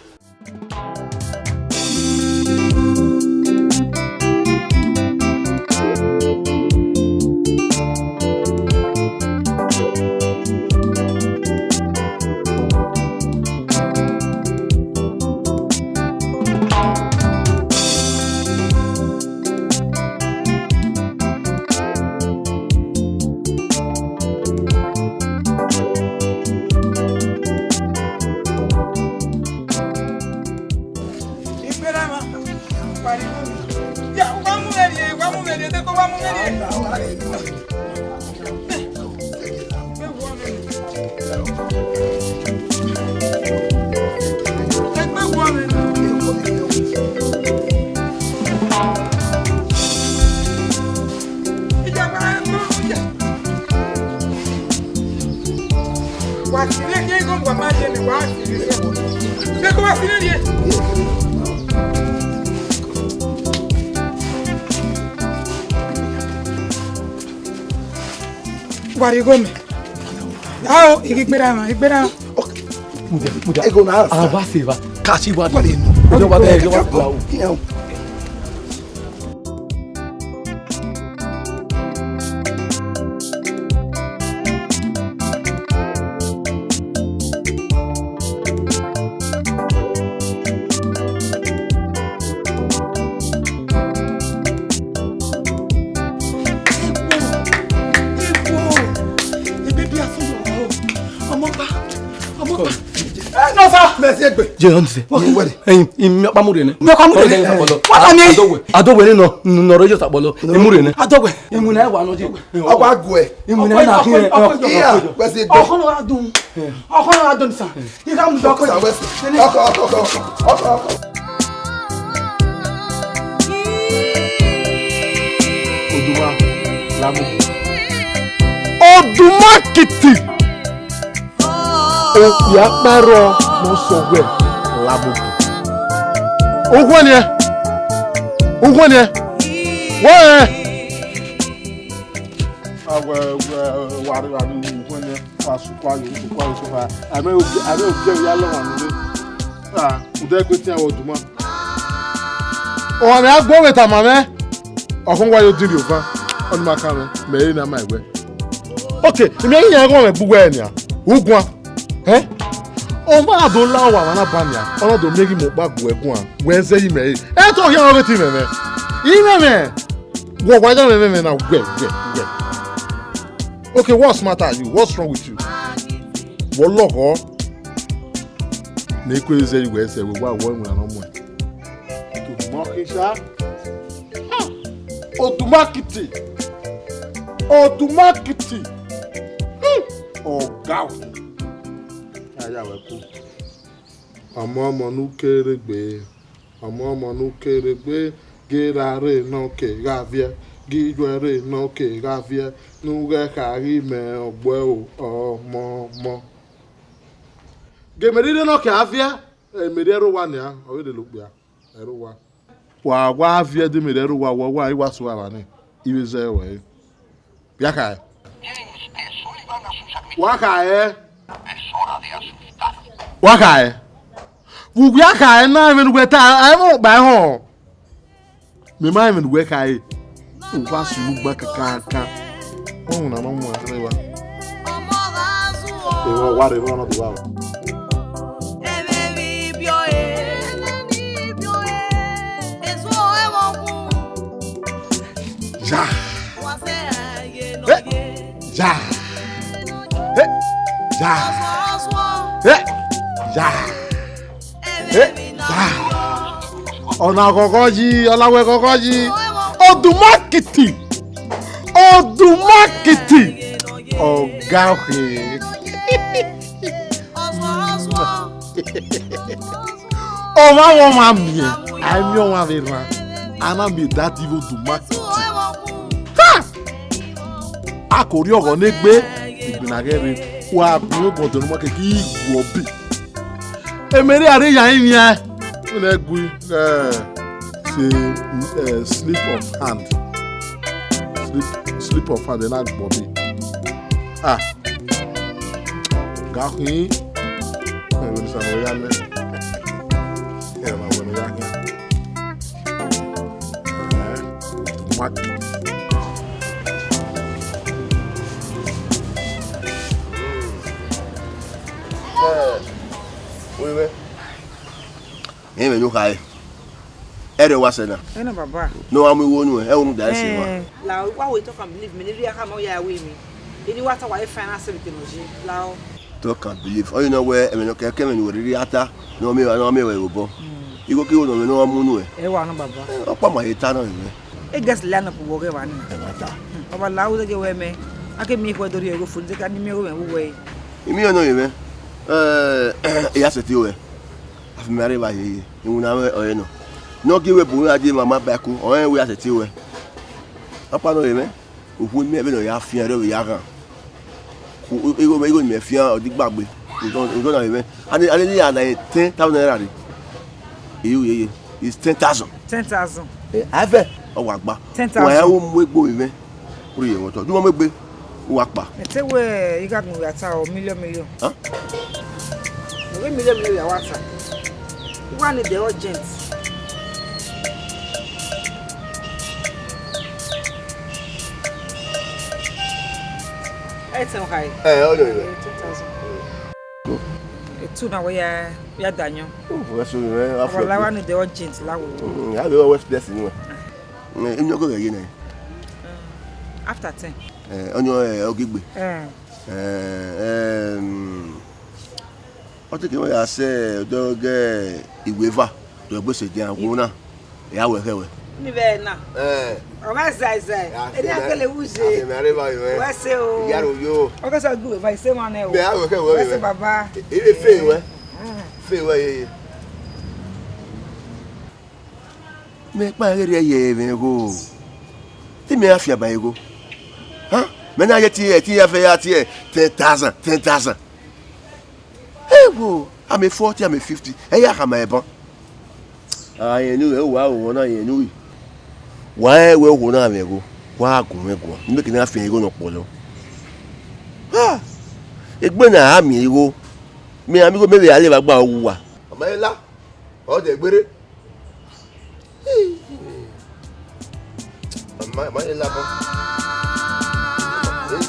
Ikperama, pariwo mi. Ya, wa mu vbe rrie, wa mu vbe rrie, deko wa mu vbe rrie. Wa sirre, ke igho wa ma ye ne wa sirre. Ke ko wa sirre ye. Wa rhie igho mẹ. Ao, I ghi gberra mwa, I gberra mwa. Mudia, mudia. Ego na. A wa se va. Ka si wa de. Ọjọ wa de, ọjọ wa de. Ewo, ewo, ebebi afọnmọ o. Ọmọ pa, ọmọ pa. Ẹ nọ sa. Mẹ si egbe. Je on se. Wẹrẹ. Ẹyin, imi ọkpa mu rre nẹ. Mi ọkpa mu rre nẹ. Wọ́n kà mí. Adọwẹ. Adọwẹ nínú, nínú ọ̀rọ̀ yóò sàpọ̀ lọ. Emu rre nẹ. Adọwẹ. Iwinna ẹ wa nọ je. Ọkpa gu ẹ. Iwinna ẹ na kí ẹ. Ọkọ, ọkọ, ọkọ. Ọkọ nọ wa dun. Ọkọ nọ wa dun sa. Ika mu dọkọ. Ọkọ, ọkọ, ọkọ, ọkọ, ọkọ. Oduma, Lamu. Oduma kiti. Okpia kparọ ne ọ sẹ wẹ Lamu. Uwẹ niẹn. Uwẹ niẹn. Wẹ. Awẹ, wẹ, wa rre, wa rre, uwẹ niẹn. Wa sukwa yo, sukwa yo, sukwa. Amẹ oke, amẹ oke ya lọ wa nure. Ah, ude gbe tian wọ Oduma. Ọmwa ne a gu ọvbe tama mwẹ, ọ khọn wa yo dinrhiẹ ovan, ọni ma kan mwẹ, mẹ i re ne a ma ẹwẹ. Ok, imẹ i yan ẹghọn mwẹ gbe uwẹ nian, u guan. Ẹn? Ọmwa do la owa mwa na ba nian, ọ na do miẹn ghi mu ọkpa gu ẹre guan, wẹ zẹ ye imẹ re. Ẹ to khian ọvbe te imẹ mwẹ. Imẹ mwẹ. Wọ wa ya mwẹ mwẹ na wẹ, wẹ, wẹ. Okay, what's matter you? What's wrong with you? Wọ lọghọ. Ne I kue zẹ ye wẹ zẹ, wẹ wa wọ iwinna ne ọ muẹn. Oduma khin sha. Ha! Oduma kiti. Oduma kiti. Hmm. Ọga o. Ya ya wẹ ku. Ọmọ ọmọ ne u kere gbe, ọmọ ọmọ ne u kere gbe, ghe ra rre ne ọ ke gha viẹ, ghe iyuẹ rre ne ọ ke gha viẹ, ne u ghẹ kha ghi mẹ ọgbuẹ o, ọmọ ọmọ. Ghe Meri rre ne ọ ke gha viẹ, Meri ẹrẹ owa nian, ọ vbe lele okpia, ẹrẹ owa. Wa wa viẹ de Meri ẹrẹ owa, wa wa, I wa so aro nẹ, I vbe zẹ ruẹ re. Vbe a kha ẹe? Wa kha ẹe? Wa kha ẹe? Vbe uwẹ a kha ẹe na, ẹmwẹ ne uwẹ ta, a i mwẹ ọkpa ehọ. Mẹ ma rẹn vbene uwẹ khare, u wa sunu gba kakaka. Ọmọ na ma mu arre wa. Evba wa rre, evba na do wa. Ya. Eh, ya. Eh, ya. Eh, ya. Eh, ah. Ọna ghọghọ yi, ọna wẹ ghọghọ yi. Oduma kiti. Oduma kiti. Ọga ọkhe. Ọmwa mwẹ ọmwa miẹn, a i miẹn ọmwa vbe rran. A na miẹn dadi vbe Oduma kiti. Ha! A ke rhie ọghọ ne egbe, egbe na ghẹ rre, wa bu obọ dọnọ ma keke igho ọbe. Emere a rre ya rinmwian, u na gui, eh, se, eh, slip of hand. Slip, slip of hand, ẹ na gbọ ọbe. Ah. Ga khin, eh, wẹ ne sa nọ ya nẹ. Ẹ ma wẹ ne ya khin. Ẹmwẹ ne u khare, ẹrẹ wa sẹ na. Ẹ na baba. Ne ọ wa mu igho nuẹn, ẹ wo mu da ẹse wa. Eh, la wa wo talk and believe, mẹ ne rhie akha mẹ ọ ya we mi. Eni wa ta wa e fine na sẹ vbe te nọ je. La o. Talk and believe. Ọ ye nọ wẹ ẹmwẹ nọ kẹkẹ ẹmwẹ ne uwẹ rhirhi a ta, ne ọ miẹn, ne ọ miẹn wẹ vbe obọ. Igho ke igho nọ mwẹ ne ọ mu nuẹn. Ẹ wa nọ baba. Ọkpa ma ye ta nọ mwẹ. E guest line up vbe ọghe evba nii. Ẹ wa ta. Baba la u zẹgẹ wẹ mẹ. A ke miẹn ekhọe do rhie igho fo, zẹgẹ a ni miẹn igho mwẹ vbe uwẹ. I miẹn nọ ye mwẹ. Eh, I ya sẹtin ruẹ. A fi mẹ rre evba yeye. Iwinna mwẹ ọre nọ. Ne ọ gie wẹ bu mwẹ a die mama ba ẹko, ọrẹn wẹ a sẹtin ruẹ. Ọkpa nọ ye mwẹ. Okhuo miẹn vbene ọ ya fian ẹre ọ vbe ya ghan. Igho, igho ne imẹ fian ọ di gbagbe. Odọ, odọ na vbe mwẹ. A ne, a ne ya na ten thousand naira rre. Eyo yeye, is ten thousand. Ten thousand. Eh, a vẹ, ọ wa gba. Ten thousand. Wa ya wo mu egbe vbe mwẹ. Uri ye mwẹ otọ. Du wa mu egbe. Uwa kpa. Ẹte wẹ ighagbọn ya ta ọ million million. Huh? Ọ ghi million million ya wa ta. Uwa ni dẹ urgent. Ẹ tẹ ọ khae. Ẹ, ọ yọ yọ. Two thousand. Etu na wẹ ya, ya da yọn. Oh, wẹ so, ẹ, afọ. Ọmọ la wa ni dẹ urgent la wo. Mm, ya vbe wẹ express ni wa. Ẹ, emi ọgọ ghẹ ye nẹ. After ten. Ẹ, ọyọn, ẹ, ọgigbe. Ẹ. Ẹ, ẹm, ọ te ke wẹ ya sẹ ọdọ gẹ iweva, dọ gbe sẹ dia wo na. Ya wẹ khẹ wẹ. Ni vbe na. Ẹ. Ọ gha zai zai. Ya, eni a gele wu je. A gele wu je. Wẹ se o. Ya ro yo. Ọ gha sa gbe wẹ, se ma nẹ o. Bẹ a wẹ khẹ wẹ. Wẹ se baba. E, e fe wẹ. Mm. Fe wẹ ye ye. Mẹ kpa ghe rhie ye mwẹ igho. Te mẹ ra fian ba igho. Ha? Mẹ na ye tie, tie ya fẹ ya tie ten thousand, ten thousand. Ewo, I'm a forty, I'm a fifty. Ẹ ya khama ẹban. A rẹn ne uwẹ, wa ro na rẹn ne uwẹ. Wa rẹn wẹ okhuo na mwẹ igho, wa gun mwẹ guan. Ne mẹ ke na fian igho ne ọ kpọlọ. Ha! Egbe na a miẹn igho. Mẹ a miẹn igho, mẹ vbe a leva gba uwa. Ọ ma la, ọ dẹ gbere. Ma, ma ye labọ.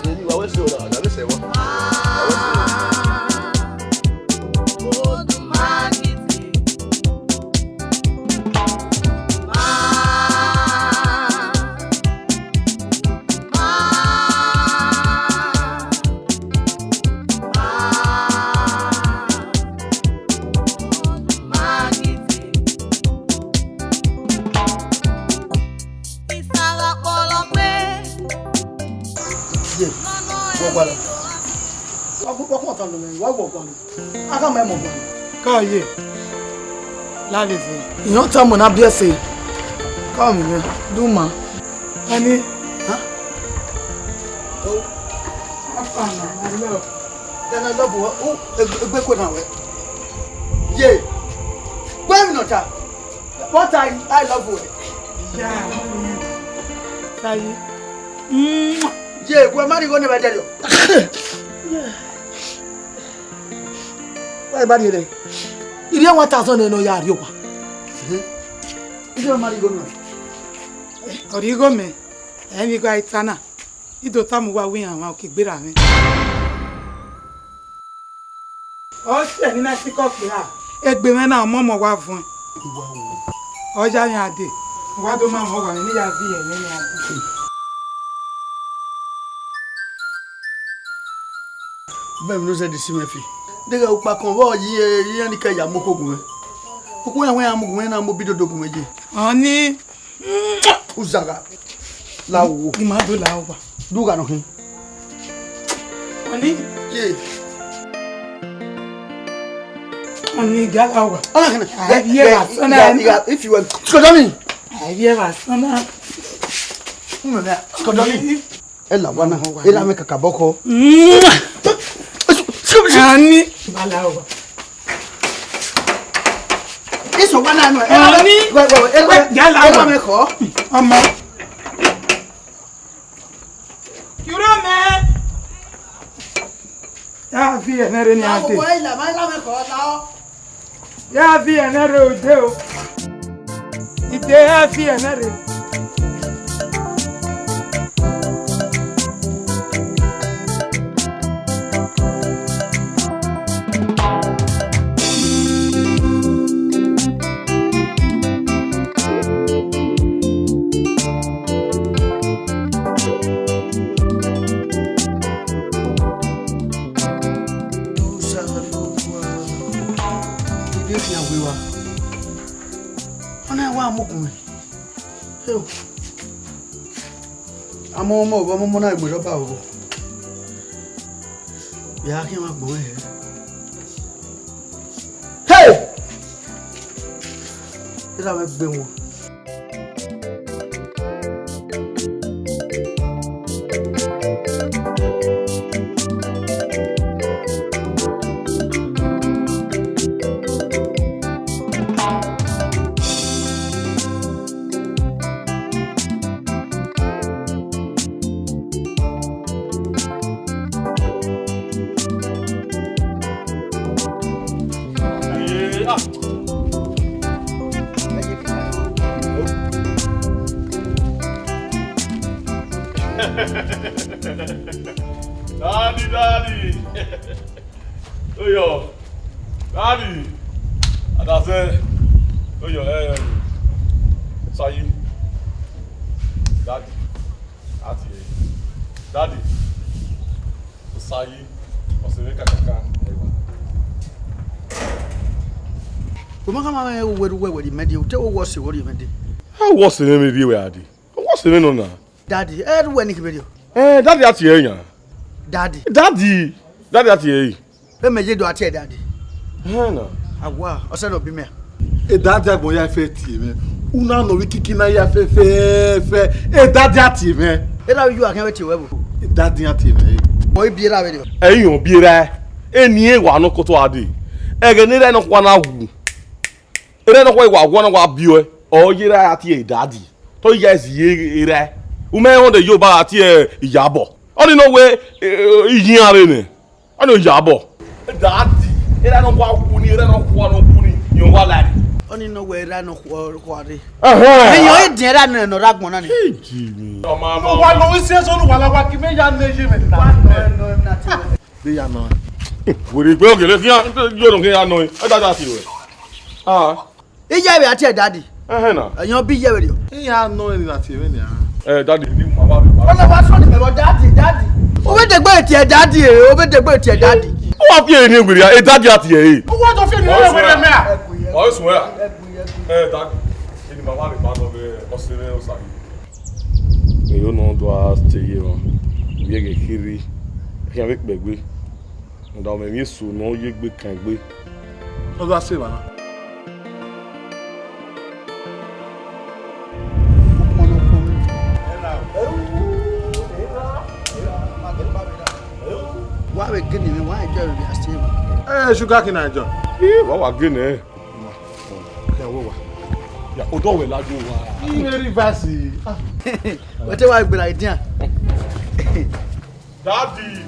Eni wa wẹ so na, na vbe sẹ wa. Wa wẹ so. Ye, wọ gualọ. Wa gu, wa gu ọta nọ mẹ, wa gu ọgualọ. A ka ma mọ ọgualọ. Ka ye. Lale zẹ. Iyọn ta mọ na biẹ ẹse. Ka mu mẹ, du ma. Ani. Ha? Oh. Afa na, my love. Then I love you. Oh, egbe ko na wẹ. Ye. Wẹ mi nọ ta. What I, I love you. Yeah. Sayi. Ye, wẹ ma rhie igho ne vbe dẹrriọ. Wẹ ma rhie nẹ. Irhiẹ one thousand nọ ya rrie owa. Irhiẹ ma rhie igho nọ. Ọ rhie igho mẹ, ẹ i vbe igho a i ta na. I do tama uwa wẹ iran mwa, ọ ke gberra mwẹ. Ọ sẹ ne I na sikẹ ọkpia, egbe mwẹ na, ọmọmọ wa vuẹn. Ọ ya mwẹ a dee, wa do ma mwẹ ọwa mwẹ ne I ya viẹ mwẹ ne a dee. Vẹ emwi ne u zẹdẹ si mwẹ fi. Deghẹ ukpakọn vbọ yi iran ni kẹ ya mu okhuo gu mwẹ. Okhuo iran wẹ iran mu gu mwẹ, iran na mu obi dodo gu mwẹ ye. Ọni. Uzagha. La wo. I ma do la owa. Du gha nọ khin. Ọni. Ye. Ọni ga la owa. Ọna khin. Ai, ye ba sona. If you were. Skodomi. Ai, ye ba sona. Skodomi. Ẹ la wa na, ẹ la mẹ kakabọkọ. Ani. Balawa. Iso wa na nọ. Ani. Wẹ, wẹ, wẹ, ẹ la, wẹ, ya la ẹ la wa. Mẹ kọ. Ọmọ. Kiro mẹ. Ya vi ẹnẹ rre ni a dee. Wẹ, ẹ la, ẹ la mẹ kọ, la ọ. Ya vi ẹnẹ rre ode o. Ide ya vi ẹnẹ rre. Ide khian we wa. Ọna wa mu gun. Heo. Amọ ọmọ ọmọ ọmọ na gbe rọba o. Ya khian ma gbọn hẹ. Hey! Ira wẹ gbe wọn. Ah. Daddy, daddy. Oyo, daddy. Adazẹ. Oyo, eh, Sayi. Daddy. Daddy. Daddy. Sayi. Ọsẹ kakaka. Wẹ ma khama mwẹ wẹ, wẹ, wẹ, wẹ, mẹ dee, te wẹ wọ ọse wẹ rhie mẹ dee. A wọ ọse mwẹ rhie wẹ a dee. What's the name na? Daddy, eh, wẹ ni kiberi o. Eh, daddy a tie yan. Daddy. Daddy. Daddy a tie. E mẹ ye do a tie daddy. Eh na. Awa, ọsẹ nọ bi mẹ. E daddy agbọn ya fẹ tie mẹ. Una nọ vbe kiki na ya fẹ fẹ fẹ. E daddy a tie mẹ. E na yu akẹn vbe tie wẹ bo. E daddy a tie mẹ. Bo ibi ra vbe. E yan bi ra. E ni e wa nọ koto ade. Ẹghẹ ne ra nọ kwa na wu. Erha nọkhua wa wa na wa biẹ ọe, ọ ye erha a tie Daddy, te ọ ya ẹzi ye erha. U mẹ rẹn ọdẹ ye oba a tie Iyabọ. Ọnii nọ wẹ, eh, iyian rre nẹ, ọnii Iyabọ. Daddy, erha nọkhua wu ni, erha nọkhua nọ wu ni, irẹn wa la rre. Ọnii nọ wẹ erha nọkhua rre. Ẹhẹn. Ẹyọ ediẹn erha nọ, nọ rre agbọn na ni. Iji mi. Ọmọ, ọmọ. Wa nọ isi ẹzọ nu wa la wa ki mẹ ya ne ye mẹ na. Wa nọ, nọ, nọ, na ti wẹ. De ya nọ. Were gbe ogele khian, yo no khian ya nọ. Ẹ dada ti wẹ. Ah. Iye vbe a tie daddy. Ẹhẹn na. Ẹyọn bi iye vbe rriọ. Iran nọ ẹni na tie vbe nia. Eh, daddy, ni ma wa. Ọlọ wa sọ ni mẹ bọ daddy, daddy. Ovbe degbe tie daddy e, ovbe degbe tie daddy. Ọ wa fi eni were a, e daddy a tie e. Ọ wa do fi eni were mẹ a. Ọ swear. Eh, daddy. Ni ma wa le ba no be ọsẹ rẹ Osayi. Ero ne ọ do a te ye emwa, ovbi ẹghẹ kherhe, khian vbe kpẹgbe, rhunmwuda ọmọ emwi eso ne ọ ye egbe kan egbe. Ọ do a sẹ evba na. Wa vbe gene mwẹ, wa enjoy vbe a sẹ evba. Eh, sugar cane na enjoy. Ih, wa wa gene. Ya, odọ wẹ ladian owa. Ire rivers. Ah. Wẹ te wa gbera idian. Daddy.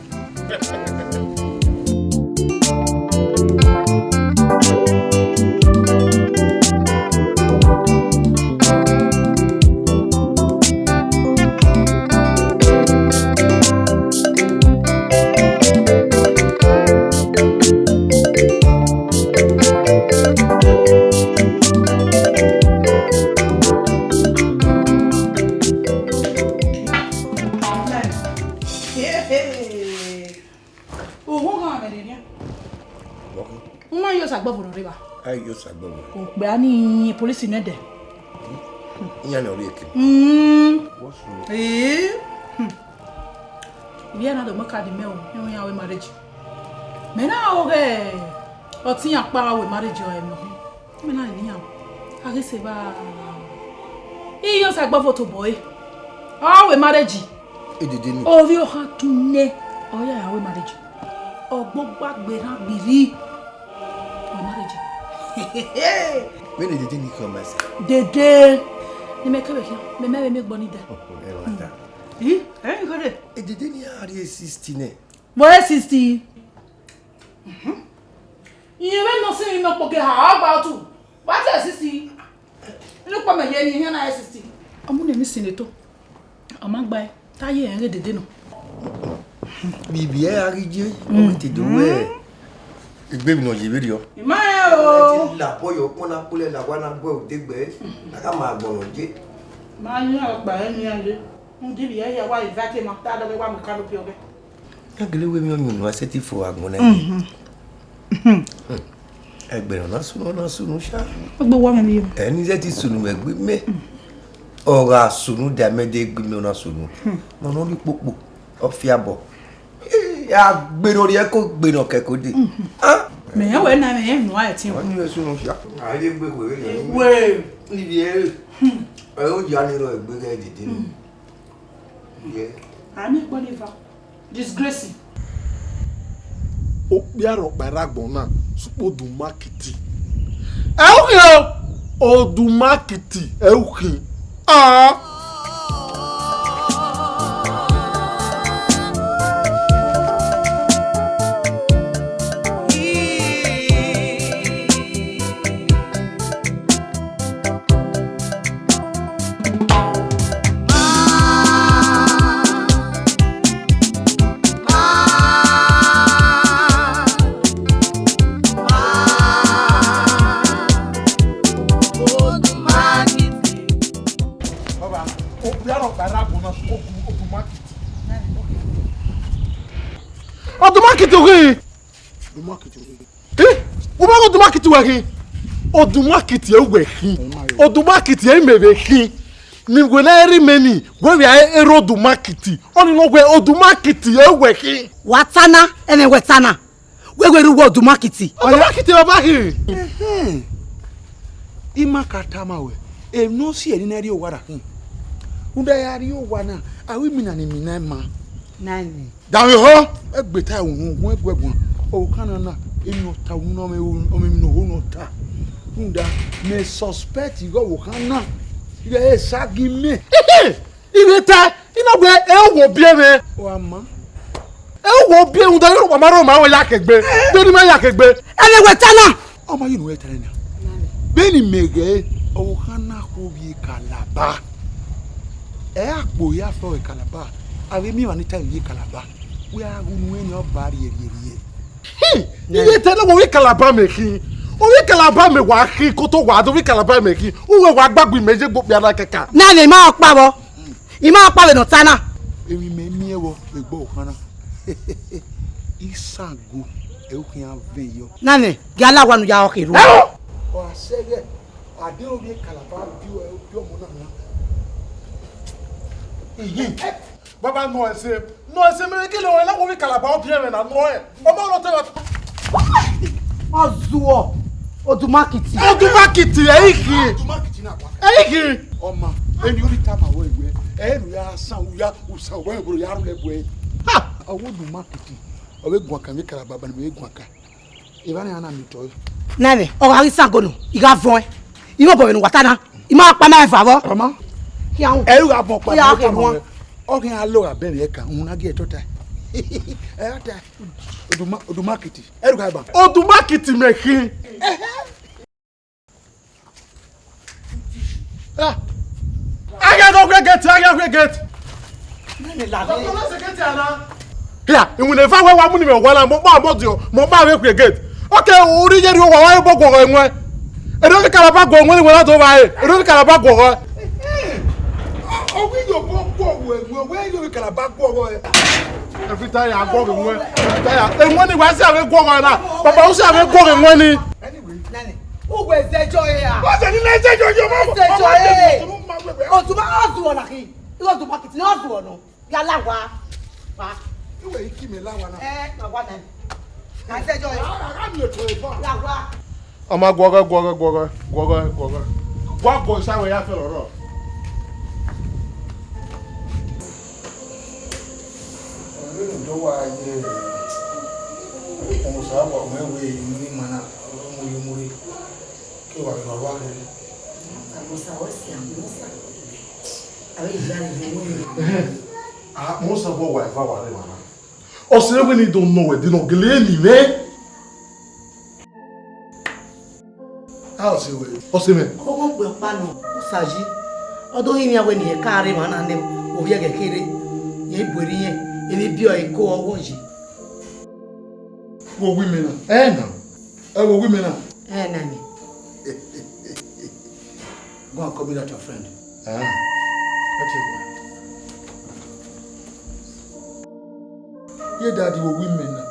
Uhunmwu gha mwẹ rhirhian. Wọ khin? U ma ye Osagbọvo ne ọ rre evba? A ye Osagbọvo. Okpia ni police nẹdẹ. Iran ne ọ rrie eke. Mm. What's wrong? Ee. Hmm. Ivbi ẹre na do mu card mẹ o, iran wẹ marriage. Mẹ na ho ghe ọtẹn iran kpa wẹ marriage ọre nọ. Mẹ na rẹn iran, a ghi sẹ evba. Iye Osagbọvo tobọ ẹre, ọ wẹ marriage. Edede ni. Ovbi ọkhan tọn nẹ, ọ ya ya wẹ marriage. Ọgbogba gberra gbirri. Wẹ marriage. Vbene edede ni khama ẹse. Dede. Ne imẹ kevbe khian, mẹ mẹ vbe miẹn egbe ọnii dẹ. Ẹ wa ta. Ih, ẹ i ghe dẹ. Edede ni a rrie sixty nẹ. Vbe sixty? Irẹn vbe nọ sinmwi nọ kpokieha, ọ gba otu. Wa tie sixty. Inu kpọ mẹ ye ni, iran na sixty. Ọ mu ne emwi sin eto. Ọ ma gba ẹe, te a ye rẹn ghe dede nọ. Vbe ivbi ẹre a ghi ye, ọ vbe te do wẹ egbe emwi ne ọ ye vberriọ. I ma rẹn o. Te la obọ ye ọkpọn na kpolẹ la wa na gu ẹre odegbe, a gha ma agbọn nọ ye. Ma yan ọkpa ẹre nian ye. Rhunmwuda ivbi ẹre hia wa invite ma, te a dọghe wa mu canopy ọghẹ. Ya gele wẹ emwi ọyunnu a sẹtin fo agbọn na. Mhm. Ẹgbẹe ne ọ na sunu, ọ na sunu sha. Egbe wa mwẹ vbiẹ. Ẹ ni zẹtin sunu vbe egbe mẹ. Ọ gha sunu da mẹ de egbe mẹ, ọ na sunu. Hmm. Mẹ ọ nọ rhie ukpokpo, ọ fiabọ. Eh, a gbe ne ọ rhie ẹko, gbe ne ọ kẹ ẹko dee. Mhm. Ah? Mẹ rẹn wẹ na, mẹ rẹn unu a ẹtin. Ọ ni vbe sunu sha. A ye egbe wẹ rẹ. Wẹ. Ivbi ẹre. Hmm. Ẹ o ya ni rọ egbe ghẹ dede. Hmm. Yeah. A miẹn ẹkpọ ni eva. Disgrace. Okpia rhọkpa erha agbọn na, sukpẹ odumakiti. Ẹ u khin o, odumakiti, ẹ u khin. Ah. Odumakiti wẹ khin. Eh? Uwẹ ghe Odumakiti wẹ khin? Odumakiti ẹ wẹ khin. Odumakiti ẹ mẹ vbe khin. Ni wẹ na rhie mẹ ni, wẹ vbe a rhie Odumakiti. Ọni nọ wẹ Odumakiti ẹ wẹ khin. Wa ta na, ẹmwẹ wẹ ta na. Wẹ wẹ rre uwu Odumakiti. Odumakiti baba khin. Ẹhẹn. I ma ka tama ruẹ, emwi ne ọ si ẹre ne I na rrie owa ra khin. Rhunmwuda, a rrie owa na, a ru imina ne imina ima. Nani? Danmwehọ, ẹgbeta ẹvbo unu, ugbẹn ẹguẹguan, ọvbokhan na na, emwi ne ọ ta unu na, ọmọ emwi ne ọ ho ne ọ ta. Rhunmwuda, mẹ suspect ighe ọvbokhan na, ighẹ esa gi mẹ. I vbe ta, I na wẹ, ẹ wo biẹ mwẹ. Wa ma. Ẹ wo biẹ, rhunmwuda, wa ma rhọ ma wẹ ya kegbe. De ne ima ya kegbe. Ẹmwẹ wẹ ta na. Ọ ma ye unu wẹ ta na. Vbene imẹ ghẹ, ọvbokhan na kho vbe Kalaba. Ẹ a kpo ya fẹ ọre Kalaba. A vbe miẹn emwa ni ta vbe Kalaba. Wẹ a ghu unu ẹn, ọ ba rhie rhie rhie. Hmm, iye te ne wo vbe Kalaba mẹ khin. Ovbi Kalaba mẹ wa khin, koto wa do vbe Kalaba mẹ khin. Uwẹ wa gbagbe imẹ ye gbe okpia na kẹka. Na ne ima ọkpa vbọ. Ima ọkpa vbe ne ọ ta na. Emwi mẹ miẹn vbọ vbe egbe ọvbokhan na. Isango, ẹ u khian vẹ yọ. Na nẹ, gie a la owa ne u ya rhọkherhu. Ẹo! Ọ a sẹ ghẹ, a de ovbi Kalaba bi ọmọ na na. Baba, nọ ẹse, nọ ẹse, mẹ gele ọre na wo vbe Kalaba ọ biẹ mwẹ na, nọ ẹ. Ọmọ ọlọtẹ na. Ọ zuọ, Odumakiti. Odumakiti, ẹ i khin. Ẹ i khin. Ọma, eni uri tama wẹ iwẹ, ẹ i ru ya san, u ya, u san, u ya rhulẹ bu ẹre. Ha! Ọ wẹ Odumakiti, ọ vbe guan kan vbe Kalaba, ba ne vbe guan kan. Evba ne a na miẹn otọ ẹre. Nẹmwẹ, ọ gha ghi Isango nọ, I gha vọn ẹn. I mwẹ obọ vbene uwa ta na, I ma kpa ma eva vbọ. Ọma. Khian hu. Ẹ i gha vọn ọkpa, khian hu. Ọ khian lo gha bẹn mwẹ ẹkan, uhunmwu na gie ẹtọ ta. Ẹ ra ta. Oduma, Odumakiti. Ẹ ru gha ba. Odumakiti mẹ khin. Ah. A gha do ghe gate, a gha ghe gate. Nene la. Doctor, na se gate ana. Ya, iwinna eva wẹ wa mu ni mwẹ owa na, mo kpa mo diọ, mo kpa vbe khuẹ gate. Okay, u rhie ye rhie owa, wa ye obọ guọghọ ẹwẹn. Erriọ vbe Kalaba guọghọ ẹwẹn ni wẹ na do vba re. Erriọ vbe Kalaba guọghọ. Ọ wẹ ye obọ guọghọ ẹwẹn, wẹ ye vbe Kalaba guọghọ ẹ. Every time I guọghọ ẹwẹn, every time I, ẹwẹn ni wa si a vbe guọghọ ẹ na. Baba, u si a vbe guọghọ ẹwẹn ni. Anyway. Nani, uwẹ zẹjọ re a? Wọ́n ṣe ní lẹ́jẹ̀ yọ yọ mọ́. Zẹjọ re. Ọtúnba ọ̀sùn ọ̀nà kì í. Irú Odumakiti ní ọ̀sùn ọ̀nà. Yálà wá. Wá. Ìwé yìí kì mí láwa náà. Ẹ, màá wá náà. Màá zẹjọ re. Ara mi ò tó ìbọn. Yà wá. Ọmọ guọgọ, guọgọ, guọgọ, guọgọ, guọgọ. Guọgọ sáwẹ ya fẹ lọrọ. Ọ̀rẹ́ mi ló wà ayé rẹ̀. Ọmọ sáà wà mẹ́wẹ̀ẹ́ ìlú ní Mana, ọmọ yóò múre. Ke wa gha wa kẹrẹ. Amusa, ọ si amusa. Avbe ivia ni vbe wẹ. Amusa vbe wa eva wa rre emwa na. Ọ sẹ vbene I do nọ wẹ, de nọ gele eni mwẹ. A ọ sẹ wẹ. Ọ sẹ mwẹ. Ọghe okpia ọkpa nọ, Osayi. Ọ do hin wian wẹ ne irẹn ka rre emwa na nẹ, ovbi ẹghẹ kherhe. Irẹn bu erriọ irẹn, emwi biẹ ọre ko ọghọ yi. Wo wi mẹ na. Ẹ na. Ẹ wo wi mẹ na. Ẹ na ni. Go and call me that your friend. Ah. Let him go. Ye daddy, wo wi mẹ na.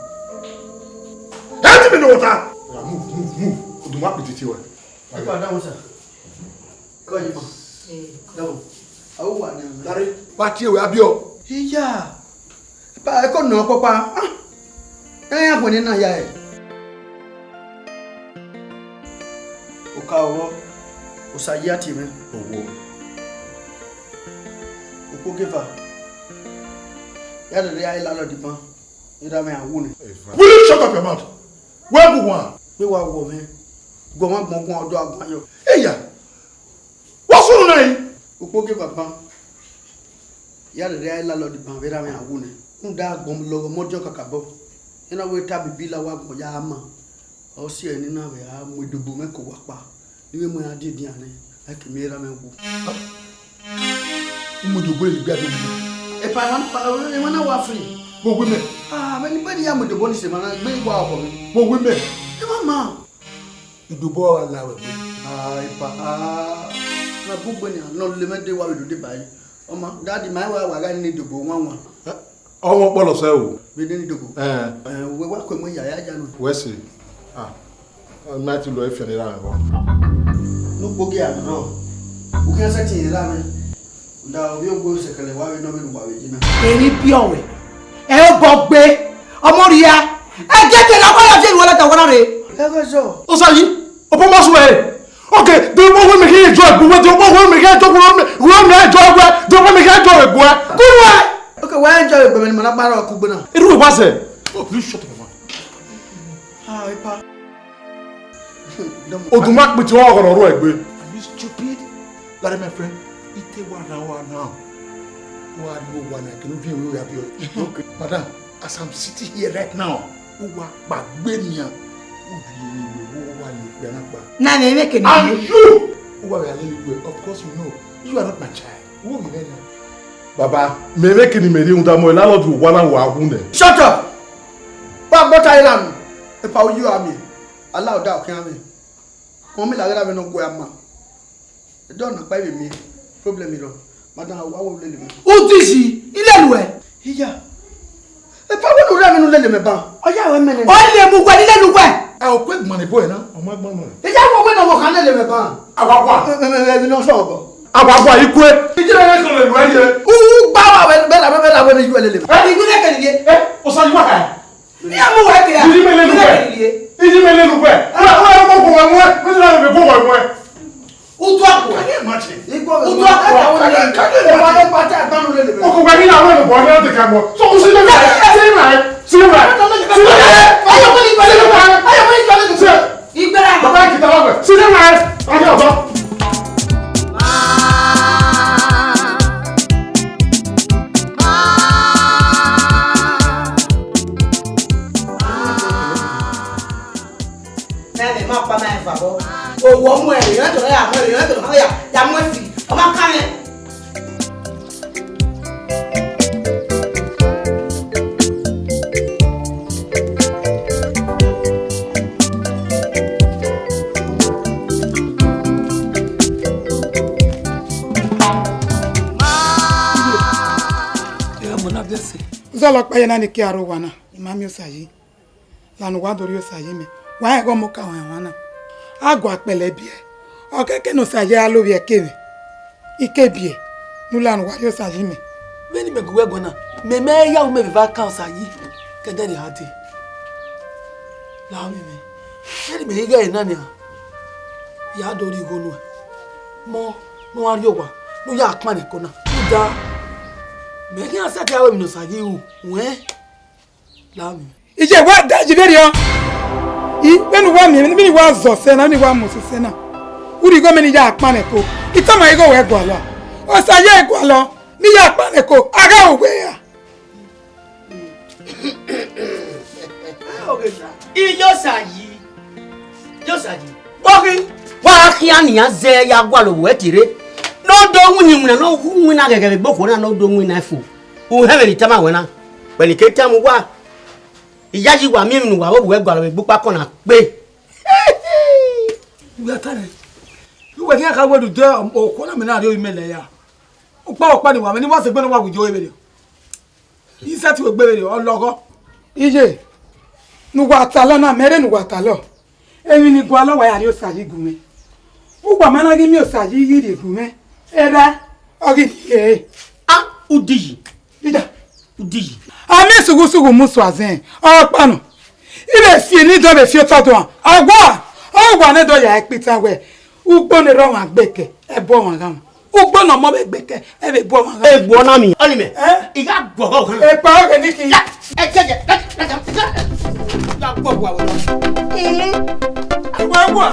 Ẹ ti mi nọ ta. Move, move, move. Odumakiti tie wẹ. Ẹ pa da wo sa. Kọ yi ma. Dabo. Awu wa ni. Dari. Wa tie wẹ abiọ. Iya. Ba eko nọ kpọkpa. Ah. Ẹ ya wẹ ne na ya ẹ. Oka ọghọ, Osayi a tie mwẹ. Owo. Ukpogeva. Ya dede a landlord ban. Erha mwẹ a wu nẹ. Will you shut up your mouth? Wẹ gu wan. Vbe wa wọ mwẹ. Gu ọmwa gbọn guan ọdọ aguan yọ. Eya. What's wrong now? Ukpogeva ban. Ya rherhe a landlord ban vbe erha mwẹ a wu nẹ. Rhunmwuda agbọn lọghọ mẹ ọdiọn kakabọ. Ena wẹ ta bibi la wa gbọn ya ma. Ọ si ẹre ne I na vbe a mu edobo mwẹ ke owa ọkpa. Ne I vbe mu ẹn a die edian nẹ, a ke miẹn erha mwẹ wu. U mu edobo ẹre gbe a do mu. Epa, emwa na, emwa na wa free. Wo wi mẹ. Ah, vbene I ya mu edobo ni sẹ emwa na, egbe wa ọkhọ mwẹ. Wo wi mẹ. Emwa ma. Idobo ọre a la ruẹ gbe. Ah, epa, ah, na bu gbe nian, ne ọ lele mwẹ de wa vbe do deba ẹre. Ọma, daddy, ma wa wa gha ni idobo wanwan. Eh? Ọmọ ọkpọlọ sẹ o. Vbe nene dogo. Eh. Eh, wẹ wa kue mu ya ya ja nu. Wẹ se. Ah. Ma ti lo efian ni ra vbọ. Nu kpogi a nọ. U khian sẹtin ra mẹ. Da ovbi ogbe sẹkẹlẹ wa vbe nọ vbe nu wa vbe jina. Eri biẹ ọwẹ. Ẹ obọ gbe. Ọmọ ria. Ẹ jẹ ke la wa ya je nu ọlọta wa na re. Ẹ ghe zọ. Osayi, ọbọ ma sẹ wẹ. Okay, de ọbọ wẹ mẹ khe enjoy egbe wẹ, de ọbọ wẹ mẹ khe enjoy egbe wẹ, de ọbọ wẹ mẹ khe enjoy egbe wẹ. Kuru wẹ. Okay, wẹ enjoy egbe mẹ ni ma na gba rọ kugbe na. Eru wa sẹ. Oh, please shut up, man. Ah, epa. Oduma kpiti ọghọ rọ egbe. Are you stupid? Larry, my friend, ite wa na wa now. Wa ri owa na kinu vi we ya bi. Okay. Madam, as I'm sitting here right now, u wa kpa gbe nian. U bi ni we wo wa le gbe na kpa. Na ne ne ke ni. And you, u wa le we. Of course you know, you are not my child. U wo mi na. Baba, mẹ vbe ke ni mẹ rhie rhunmwuda mọ landlord wa na wa wu nẹ. Shut up! Wa gbọta iran. Epa uyi a mi. Ala ọda ọkhian mwẹ. Ọmọ mi la ghe ra vbe ne ọ gu ama. Ẹdẹ ọna kpa vbe miẹn problem rọ. Madam, wa wo lele mẹ. Udiyi, ilele uwẹ. Iya. Epa wẹ ne u rre vbe ne u lele mẹ ban. Ọ ya wẹ mẹ nene. Ọ lele mu uwẹ, ilele uwẹ. A, okue gbọn ne boy na, ọ ma gbọn nẹ. Iya, wẹ wẹ ne ọ kha lele mẹ ban. Awagua. Ẹ, ẹ, ẹ, ẹ, ne ọ sọ ọbọ. Awagua ikue. Ije rẹ kọlọ ìlú ẹyẹ. U gba wa wẹ, bẹ la, bẹ la, wẹ ne yu lele mẹ. Ẹ, igu ne kẹlẹ ye. Ẹ, Osayi wa ka. Iran mu wẹ ke ya. Iji mẹ lele uwẹ. Iji mẹ lele uwẹ. Wẹ, wẹ, wẹ, wẹ, wẹ, wẹ, wẹ, wẹ, wẹ. Utu akua. Can you imagine? Utu akua. Can you, can you imagine? Ọkọ wa ni àwọn ẹ̀rọ bọ̀ ní ọdún kan mọ́. So, o sì lè fi ṣe é rà ẹ́, sí rà ẹ́, sí rà ẹ́. Ayọ̀ mọ́ ní ìgbàlejò. Ayọ̀ mọ́ ní ìgbàlejò. Ṣé ìgbéra bàbá ìkìtà wà pẹ̀? Sí rà ẹ́. Ayọ̀ ọ̀dọ́. Ẹnì máa pa máa ń fà bọ́. Òwò ọmọ ẹ̀, èèyàn tó lọ́yà mọ́, èèyàn tó lọ́yà, ya mọ́ ẹ̀fì. Ọmọ ká yẹn. Zọlọ kpa ye na ni ke aro wa na, ima miẹn Osayi. Lanu wa do rhie Osayi mẹ, wa rẹn ghe ọmọ ka wan wan na. A gua kpẹlẹ biẹ, ọ kẹkẹ ne Osayi a lovbiẹ ke mwẹ, I ke biẹ, ne u lanu wa rhie Osayi mẹ. Vbene imẹ gu wẹ guan na, mẹ mẹ ya ru mẹ vbe eva kan Osayi, ke ẹdẹ ne a dee. La mwẹ mẹ, vbene imẹ ghi ghe ẹre na nian, ya do rhie igho nuẹn, mọ, ne u wa rrie owa, ne u ya kpannẹ ẹko na. Rhunmwuda, mẹ khian sẹtin ru emwi ne Osayi ru, wẹn. Iye, wa da ji vberriọ. I, vbene uwa miẹn, vbene wa zọ sẹ na, vbene wa mu sẹ na. U rhie igho mẹ ne I ya kpannẹ ẹko. I tama igho wẹ gualọ. Osayi gualọ, ne I ya kpannẹ ẹko. A gha ru wẹ ra? Iye Osayi. Iye Osayi. Oghi, wa khian nian zẹ ya gualọ vbe uwẹ tie rre. Ne ọ do winna iwinna, ne ọ hu iwinna ghẹghẹ vbe egbe okhuo na, ne ọ do winna fo. U hẹn vbene I tama wẹ na, wẹ ne I ke tama uwa, I yayi wa miẹn emwi ne uwa vbe ovbi uwẹ gualọ vbe egbe ukpakọ na kpe. Uwẹ ta nẹ, uwẹ khian kha wẹ rhunmwuda okhuo na mẹ na rrie ovbi mẹ lẹ ya. Ukpa ukpa ni wa mwẹ, ne I wa sẹ egbe ne ọ wa gu iye ọre vberriọ. I sẹtin wẹ egbe vberriọ, ọ lọghọ. Iye, ne uwa talọ na, mẹ rre ne uwa talọ. Emwi ne I gualọ wa ya rhie Osayi gu mwẹ. Uwa ma na ghi miẹn Osayi ghi rhie gu mwẹ. Erha, ọ ghi rhie ẹre. A, Udiyi. Ida. Udiyi. A miẹn sughusughu mu sua zẹn, ọ kpa nọ. I vbe fi eni dọ vbe fi otọ dua. A wa, ọ wa ne dọ ya ẹkpitan wẹ, ugbo ne erha ọmwa gbe kẹ, ẹbu ọmwa gha mwẹ. Ugbo ne ọmọ vbe gbe kẹ, ẹ vbe bu ọmwa gha. Egbe ọna mi. Ọni mẹ. Eh? I gha gbọghọ kan. Epa ọghe ni khin. Ya, ẹ jẹ jẹ, ẹ, ẹ, ẹ, ẹ, ya gbọghọ awẹ. Ẹwà, ẹwà.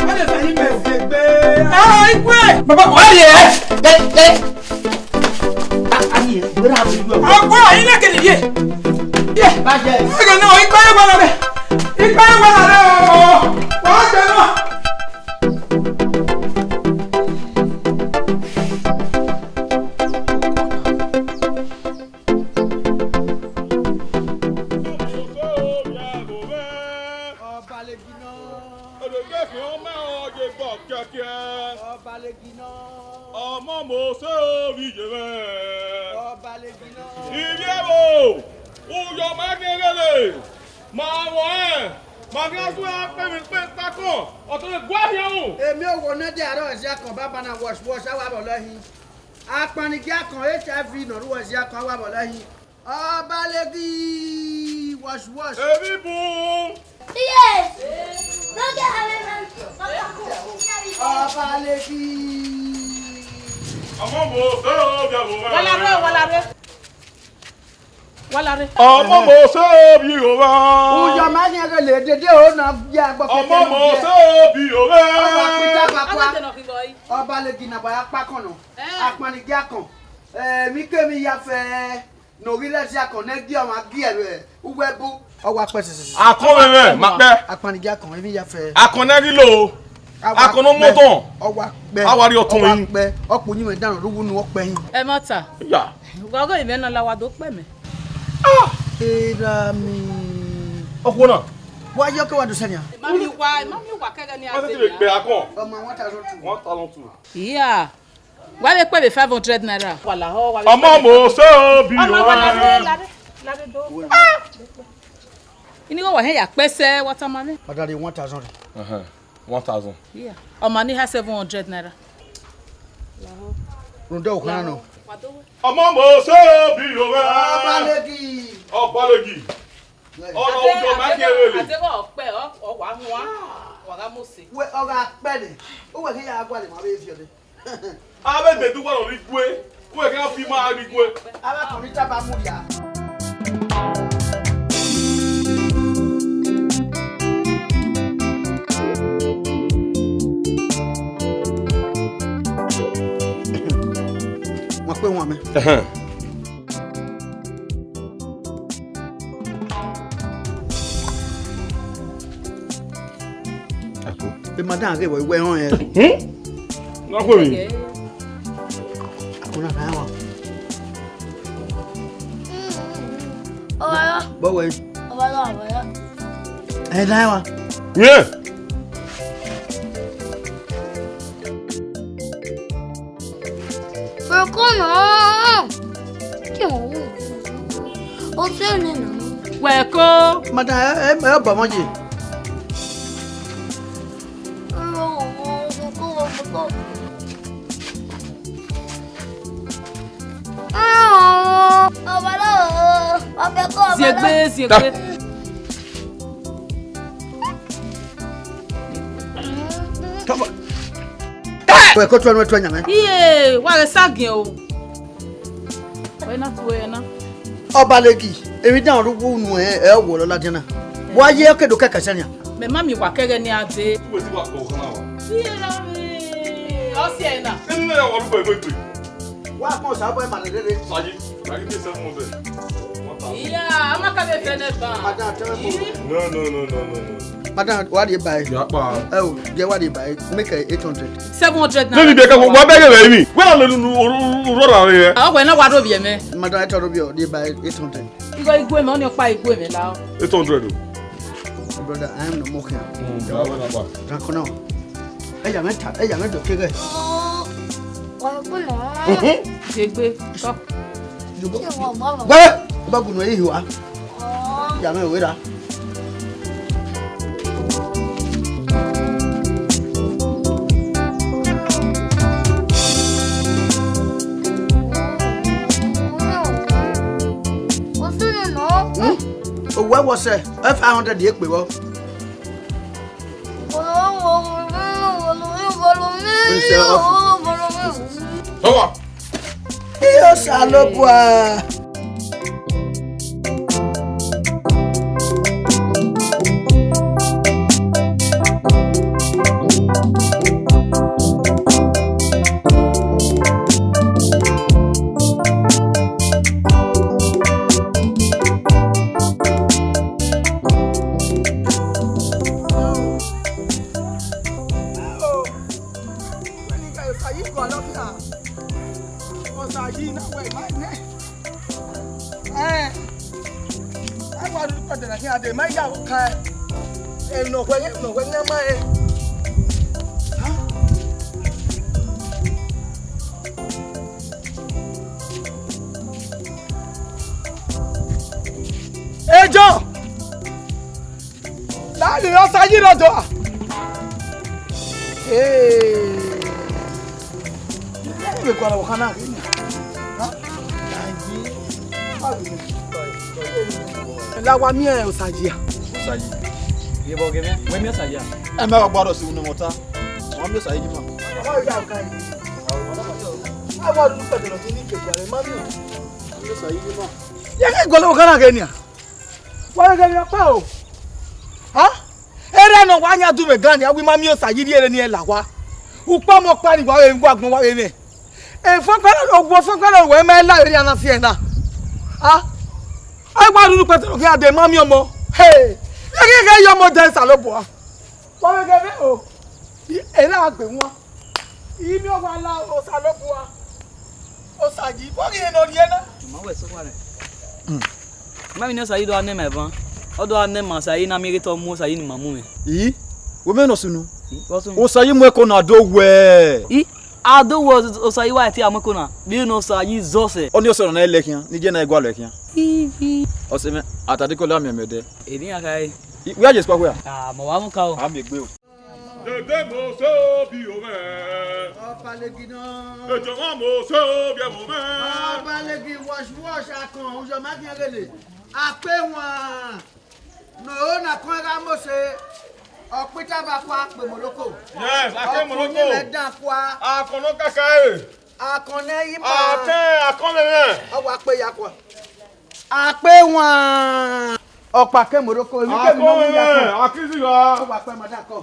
Wọ́n lè fẹ́ yín bẹ̀rẹ̀ sí egbe. Ah, igwe. Baba, wọ́n lè ẹ. Ẹ, ẹ. A, a yẹ, wẹ́rẹ́ àti ìlú ẹ̀. Ọgbọ́n, ayé náà kìlì yé. Yé. Bàjẹ́. Ẹgbẹ́ náà, ìgbà yẹn wà lálẹ́. Ìgbà yẹn wà lálẹ́ o. Wọ́n á jẹ náà. Kẹkẹ ọ ma ọ ye bọ kẹkẹ. Ọbalegi nọ. Ọmọ Mose ovbi ye mwẹ. Ọbalegi nọ. Ivbi ẹvbo, uyọ ma gẹghẹre. Ma vbọ ẹn, ma gha zẹ akpẹmwẹ kpe takọn, ọ tọrọ gua hian ru. Emwi owo ne de arọ ẹziakọn baba na wọsh wọsh, a wa vbọ lẹ hin. Akpanngiakọn H I V ne ọ rre ẹziakọn, a wa vbọ lẹ hin. Ọbalegi, wọsh wọsh. Emwi bun. Yes. Ọbalegi. Ọmọ Mose ovbi ye mwẹ. Wa la rre, wa la rre. Wa la rre. Ọmọ Mose ovbi ye mwẹ. Uyọ ma ghi ghe le dede o na ya gbọ kẹkẹ. Ọmọ Mose ovbi ye mwẹ. Ọba pita papa. Ọbalegi na ba ya kpakọn nọ. Eh. Akpanngiakọn. Eh, emwi kemwi ya fẹ. Ne ọ ghi rre ẹziakọn ne gie ọmwa gie vbe uwu ẹbu, ọ wa kpẹ sisi. Akọn vbe mwẹ, ma kpẹ. Akpanngiakọn, emwi ya fẹ. Akọn ne ghi lo. Akọn ne ọ mu otọ. Ọ wa kpẹ. A wa rhie ọtọn hin. Ọ wa kpẹ. Ọ kpe uyinmwẹ dan rhughu unu, ọ kpẹ hin. Ẹmwata. Ya. Wa ghe mwẹ na la, wa do kpẹ mẹ. Ah! Erha mi. Okhuo na. Wa yọ ke wa do sẹ nia. Ma mi wa, ma mi wa kẹghẹ ni a. Wọ́n ti lè gbẹ akọ. Ọmọ one thousand two. One thousand two. Yeah. Wa vbe kpẹ vbe five hundred naira. Wa la họ, wa vbe Ọmọ kpẹ vbe Mose ovbi ye mwẹ. Ọmọ wa la rre, la rre, la rre do. Ah! Ini igho wa hẹn ya kpẹ sẹ, wa tama mwẹ. Madam, rhie one thousand rre. Ẹhẹn, one thousand. Yeah. Ọmọ ni ha seven hundred naira. Rhunmwuda okhan nọ. Wa do wẹ. Ọmọ Mose ovbi ye mwẹ. Ọbalegi. Ọbalegi. Ọnọ ujọ ma gie vbe le. Azeghe ọkpẹ, ọ, ọ wa huan, wa gha mose. Wẹ, ọ gha kpẹ nẹ, uwẹ khin ya gualọ emwa vbe viọ nẹ. Avbe egbe du gualọ rre igue, uwẹ khin ya fi ima rre igue. Avbe akọni taba mudia. Wọn kpe wọn mẹ. Ẹhẹn. Ako. E madam ghe wẹ, wẹ họn ẹn. Hmm? Na khuo mi. Ako na na wa. Ọmọ ya. Bọ wẹ. Ọmọ ya, ọmọ ya. Ẹ na wa. Yeah. Fẹko nọ. Kí wọn wò. Ó fẹ́ nẹ nọ. Wẹ ko. Madam, ẹ, ẹ, ẹ bọ mọ je. Ziegbe, ziegbe. Wẹ ko tuẹ nuẹ tuẹ yan mẹ. Iye, wa ghe sa giẹn o. Wẹ na tuẹ na. Ọbalegi, emwi dan ru unu ẹ, ẹ wọ lọ ladian na. Wa ye ke do kẹkẹ sẹ nian. Mẹ ma mi wa kẹghẹ ne a dee. Uwẹ ti wa kpọ ọkhan na wa. Iye na mi. Ọ si ẹre na. Eni na ya wa ru gbe gbe. Wa kpọ sa bọ ma rere. Sayi, sayi ke seven hundred. Iya, a ma ka vbe fẹ nẹ ban. Madam, tell me. No, no, no, no, no, no. Madam, wa rhie ba ẹre. Ya kpa. Ẹ o, gie wa rhie ba ẹre. Make it eight hundred. Seven hundred naira. Lady Becca, wa bẹghe vbe mi. Wẹ na lele unu unu unu rọra re. Ọ wẹ na wa ro vbiẹ mẹ. Madam, ẹ tọrọ vbiẹ, rhie ba ẹre eight hundred. Igho igue mẹ, ọni ọkpa igue mẹ la. Eight hundred o. Brother, I am no more here. Mm, that one about. Drink now. Ẹ ya mẹ ta, ẹ ya mẹ do keghe. Wa kú nọ. Mhm. Egbe, tọ. Ṣé wọ́n bá wọn? Wẹ́rẹ́, ẹ bá gùn nù èyí wa. Ọ̀. Ìyá mi ò wéra. Wọ́n sì nù nù. Hmm? Owó ẹ wọ sẹ, ẹ five hundred yẹ pè wọ. Power. Iyo Osanobua. Wẹ ne I gha Osayi gualọ khia, Osayi na wẹ ma nẹ. Ẹn, a wa rhie ukpẹdẹ na khian dee, ma ya aro kan ẹn. Enọ wẹ, enọ wẹ ne ma rẹn. Jọ. Lali Osayi rọ dọ. Ee. Ẹ vbe gualọ vbe ọkhan na ghe nia? Ha? La wa miẹn Osayi a. Osayi. Ye vbe ọ ghe mwẹ, wẹ miẹn Osayi a? Ẹ mẹ wa gba rọ si unu mọta. Wa miẹn Osayi yi ma. Wa gha ru pẹtẹ nọ ti ni kegbe ma miẹn. Wa miẹn Osayi yi ma. Ya ghe gualọ vbe ọkhan na ghe nia. Wa vbe ghe emwi ọkpa o. Ha? Erha nọ wa yan du vbe gan nia, wẹ ma miẹn Osayi rhie ere ni la wa. Ukpọmọ ọkpa ni wa vbe wa gbọn wa vbe mwẹ. Efọn kpẹrẹ, owo efọn kpẹrẹ wẹ ma la ere a na fi ẹna. Ha? Ai wa rhurhu pẹtẹ nọ khian de ma miẹn ọmọ. He. Ya ghe ghe ye ọmọ de Osanobua. Wa vbe ghe mwẹ o. Erha gbe wan. Imi ọ wa la Osanobua. Osayi, vbọ ghi rẹn ne ọ rhie na? Ma wẹ sẹ owa rẹ. Ma vbe ne Osayi do gha nẹ ma evan. Ọ do gha nẹ ma Osayi na miẹn ghe te ọ mu Osayi ne ima mu mwẹ. I, wẹ mẹ nọ sunu. I, vbọ sunu? Osayi mu ẹko na do wẹ. I, a do wẹ Osayi wa te a mu ẹko na. Vbe ne Osayi zọ sẹ. Ọnii ọsẹ na ẹlẹ khian, ne iye na i gualọ khian. I, i. Ọsẹ mwẹ, a ta deko la miẹn mẹ dẹ. Eni a kha re. I, wẹ a ye square where? Ah, ma wa mu ka o. A miẹn egbe o. Dede mo so bi o mẹ. Ọpalegi nọ. Ejọmọ mo so bi ẹvbo mẹ. Ọpalegi wash wash akọn, ujọ ma khian ghele. Akpe wan. No, na kọn gha mose. Ọkpita ba kua kpe Morocco. Yes, akpe Morocco. Ọkun ni lẹ dan kua. Akọn nọ kaka e. Akọn nẹ yi ma. Atẹn, akọn mwẹ mwẹ. Ọ wa kpe ya kua. Akpe wan. Ọkpa ke Morocco, emwi kemwi ne ọ mu ya kọ. Akizigha. Ọ wa kpẹ madam kọ.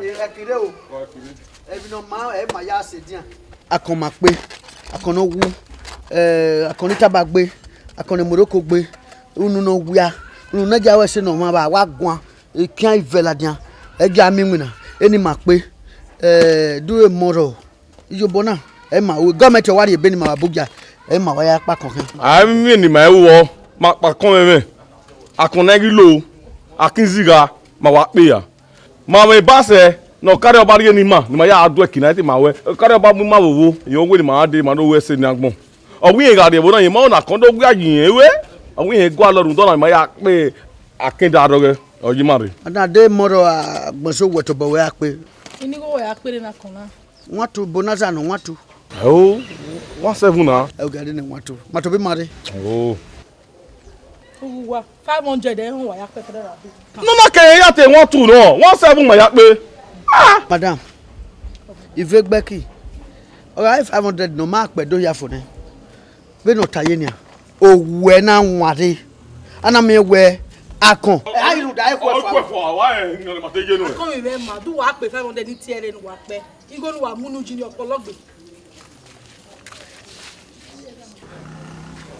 Ẹ kire o. Emwi ne ọ ma, ẹ ma ya sẹ edian. Akọn ma kpe, akọn ne ọ wu, eh, akọn ni taba gbe, akọn ne Morocco gbe, unu ne ọ wia, unu ne ọ ya wẹ ẹse ne ọmwa vba wa guan, ekian ivẹ ladian, ẹ gia miẹn iwinna, eni ma kpe, eh, dure mọ rrọọ. Iyobọ na, ẹ ma ru, gọọmẹnti ọ wa rhie ebe ne ima vbe Abuja, ẹ ma wa ya kpa akọn khian. A i miẹn ne ima i ru ọ, ma kpa akọn mwẹ mwẹ, akọn ne a ghi lo, akizigha, ma wa kpe ya. Ma mwẹ eba sẹ ne ọkarre ọba rhie ne ima, ne ima ya do ẹki na, ẹ te ma wẹ, ọkarre ọba mu ima vbe ovo, irẹn wẹ ne ima gha dee, ma do ru ẹse ne agbọn. Ọ wẹ irẹn gha rrie ẹvbo na, irẹn ma na akọn do wia yi irẹn ru ẹe, ọ wẹ irẹn gualọ rhunmwuda na, ima ya kpe akẹn da rrọghẹ, ọ yi ima rre. A na de mọ rrọọ, agbọn eso wẹ tobọ wẹ a kpe. Ini igho wẹ a kpe rre ne akọn na. One two, bonanza nọ, one two. Oh, one seven na. Ẹ, okay, I didn't want to. Ma tobọ ima rre. Oh. Uwa, five hundred ẹ họn wa ya kpẹkẹrẹ ra be. Nọ na kẹ ya te one two nọ, one seven ma ya kpe. Ah! Madam, ive gbẹki. Ọ gha re five hundred nọ ma kpẹ do ya fo nẹ. Vbene ọ ta ye nian, owẹ na wan rre, a na miẹn wẹ akọn. Ẹ, a yi rhunmwuda ẹkhuẹ fua. Ẹkhuẹ fua, wa ẹ, nọ ma te ye nọ. Akọn mwẹ ma, do wa kpe five hundred ni tie ẹre ne uwa kpẹ. Igho ne uwa mu unu ji ni ọkpọlọ gbe.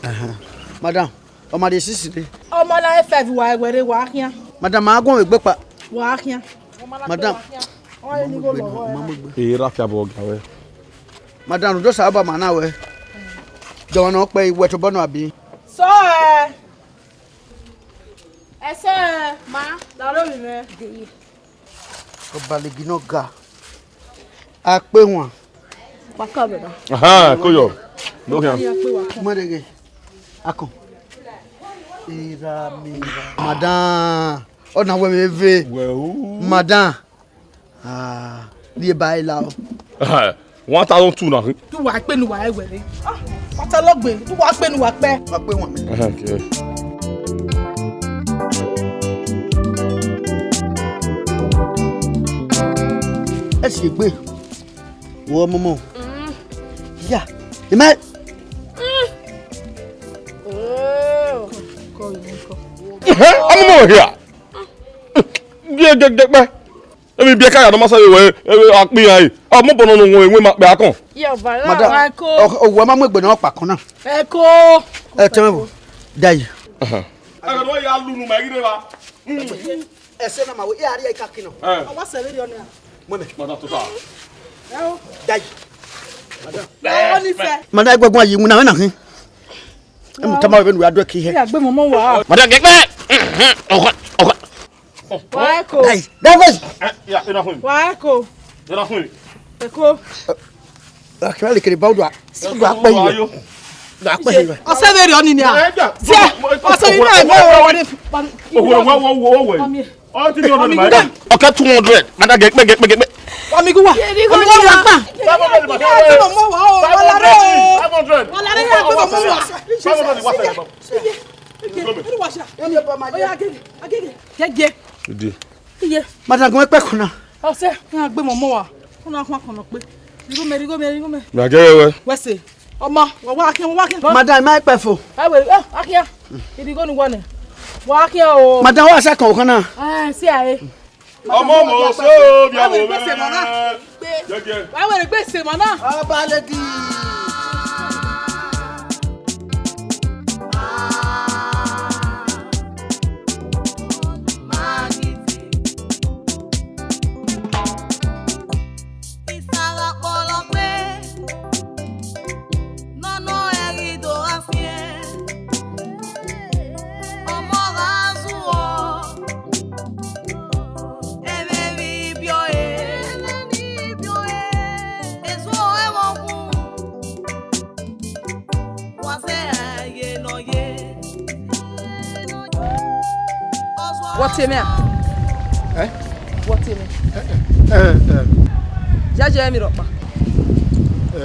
Ẹhẹn. Madam, ọ ma rhie sisi rre. Ọ ma na re five wa ẹwẹ rre, wa khian. Madam, ma guọmwẹ egbe kpa. Wa khian. Madam. Ọ ma mu egbe nọ, ọ ma mu egbe. Ee, ra fiabọ ga wẹ. Madam, rhunmwuda Osanobua ma na wẹ. Jọmọ nọ kpẹ, wẹ tobọ nọ abi? Sọ ẹ. Ẹsẹ ẹ, ma, la aro vbe mwẹ. Ọbalegi nọ ga. Akpe wan. Kpakọ, brother. Aha, koyọ. Do khian. Mẹrẹghẹ. Akọn. Ira mi ra. Madam. Ọ na wẹ vbe ve. Wẹ u. Madam. Ah, rhie ba ẹre la o. One thousand two na. Du wa kpe ne uwa ẹwẹ rre. Ah, ọtẹlọgbe, du wa kpe ne uwa kpẹ. Wa kpe wan. Okay. Ẹ si egbe. Wo momo. Ya. Ima. Oh. Ọmọ mo hia. Gẹgẹgẹgbe. Emwi biẹ ka ya nọ ma sẹ vbe wẹ, akpi iran re. Ọ mobọ nọ ne owẹn ma kpẹ akọn. Madam, owẹ ma mu egbe ne ọ kpa akọn na. Ẹko. Ẹ tẹ mwẹ vbo? Dayi. Ẹghẹ ne ọ ya lu unu ma ghi rre evba. Ẹsẹ na ma wẹ, iran rhie ika kinọ. Ọ wa sẹ vberriọ nia. Mu ẹmwẹ. Madam, tota. Dayi. Madam. Ọ ni fẹ. Madam, ẹgbẹgbọn yi iwinna mwẹ na khin. Emu tama vbene uwa do ẹki hẹ. Ya gbe mọmọ wa. Madam, gẹgbẹ. Ọkọ, ọkọ. Wa ẹko. Dai, dai, guys. Eh, ya, ena fun mi. Wa ẹko. Ena fun mi. Ẹko. Akira le kere ba odua. Si odua kpẹ yi. Ga kpẹ he. Ọsẹ vbe rriọ ni nia. Ẹ, ja. Ọsẹ ni na ẹ mẹ o. Owo, owo, owo, owo. Ọ ti di ọdọ ni ma. Ọkẹ two hundred. Madam, gẹ, gẹ, gẹ, gẹ. Ọmọ igun wa. Ọmọ igun wa pa. Five hundred. Five hundred. Five hundred. Five hundred. Five hundred. Oya, agege, agege. Gege. Ide. Iye. Madam, gun ẹkpẹ kan na. Ọsẹ, na gbe mọ mọ wa. Una khuan kan nọ kpe. Righo mẹ, righo mẹ, righo mẹ. Mẹ a gẹrẹ wẹ. Wẹ se. Ọmọ, wẹ wa khian, wẹ wa khian. Madam, ma ẹkpẹ fo. Ẹ wẹ, ẹ, a khian. Irigho ni wa nẹ. Wa khian o. Madam, wa sa kan kan na. Ẹ, si a e. Ọmọ mo se o, bi a wo mẹ. Gege. Wa wẹ gbe se mọ na. Ọba lady. Isara kpọlọ gbe, nọ nọ ẹ ghi do gha fiẹn. Ọmọ gha zuọ, ẹmwẹ vbe ibiọ ẹre, ezuọ ẹmwẹ ọkun. Wa zẹ ye nọ ye. Wọ tie mẹ a? Ẹ? Wọ tie mẹ. Ẹ, ẹ, ẹ. Jaje mi rhọkpa. Ẹ.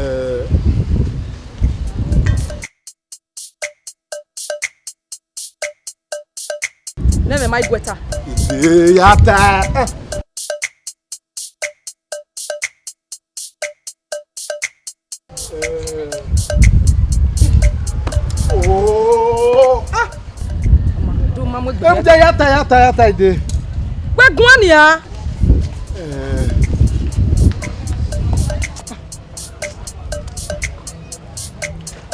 Nẹ mẹ ma iguẹta. Ide ya ta. Ẹ. Eh. Oh. Ah. Do ma mu egbe. Em, ya ta, ya ta, ya ta ide. Wẹ guan nia. Eh.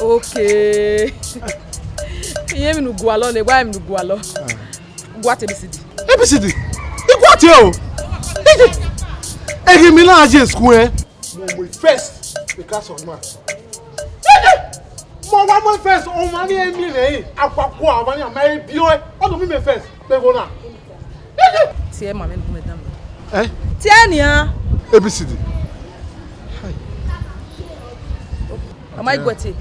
Okay. Iye mi nu gualọ ne, wa mi nu gualọ. Ah. Gua te A B C D. A B C D? I gua te o. Ege mi na je school, eh? Mo mo first, the class of man. Mo wa mo first, o ma ni emi re. Akwa kwa, o ma ni ama e bi o. O do mi me first. Be go na. Tie ma me me dam. Eh? Tie nia. A B C D. Ọ ma iguẹ tie.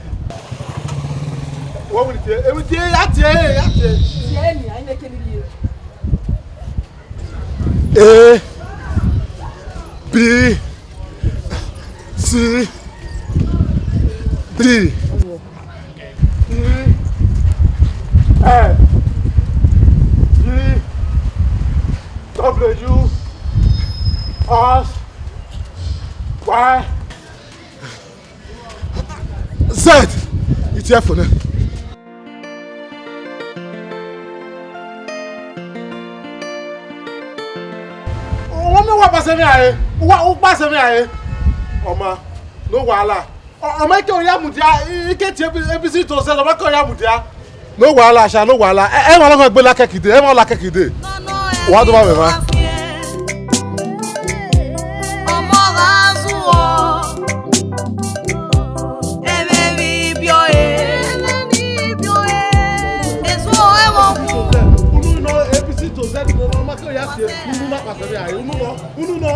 Wọ́n wuli tie, ewu tie, ya tie, ya tie. Tie nia, ẹ i neke ne I rhie. A, B, C, D, E, F, G, W, X, Y, Z. Iti ẹfo nẹ. Wọ́n mi wá pàṣẹ mi àyè. Wá, ó pàṣẹ mi àyè. Ọmọ, no wahala. Ọ-, ọmọ ike oya mudia, ike ti A B C to Z, ọmọ ike oya mudia. No wahala, sha, no wahala. Ẹ, ẹ, wọn lọ́kàn gbé lákẹ́kì dé, ẹ, wọn lákẹ́kì dé. Wàá tó bá wẹ̀ wá. Ọmọ gha zuọ, ẹmwẹ vbe ibiọ ẹre, ezuọ ẹmwẹ ọkun. Unu nọ, A B C to Z, ọmọ ike oya tie, unu na pàṣẹ mi àyè, unu nọ, unu nọ.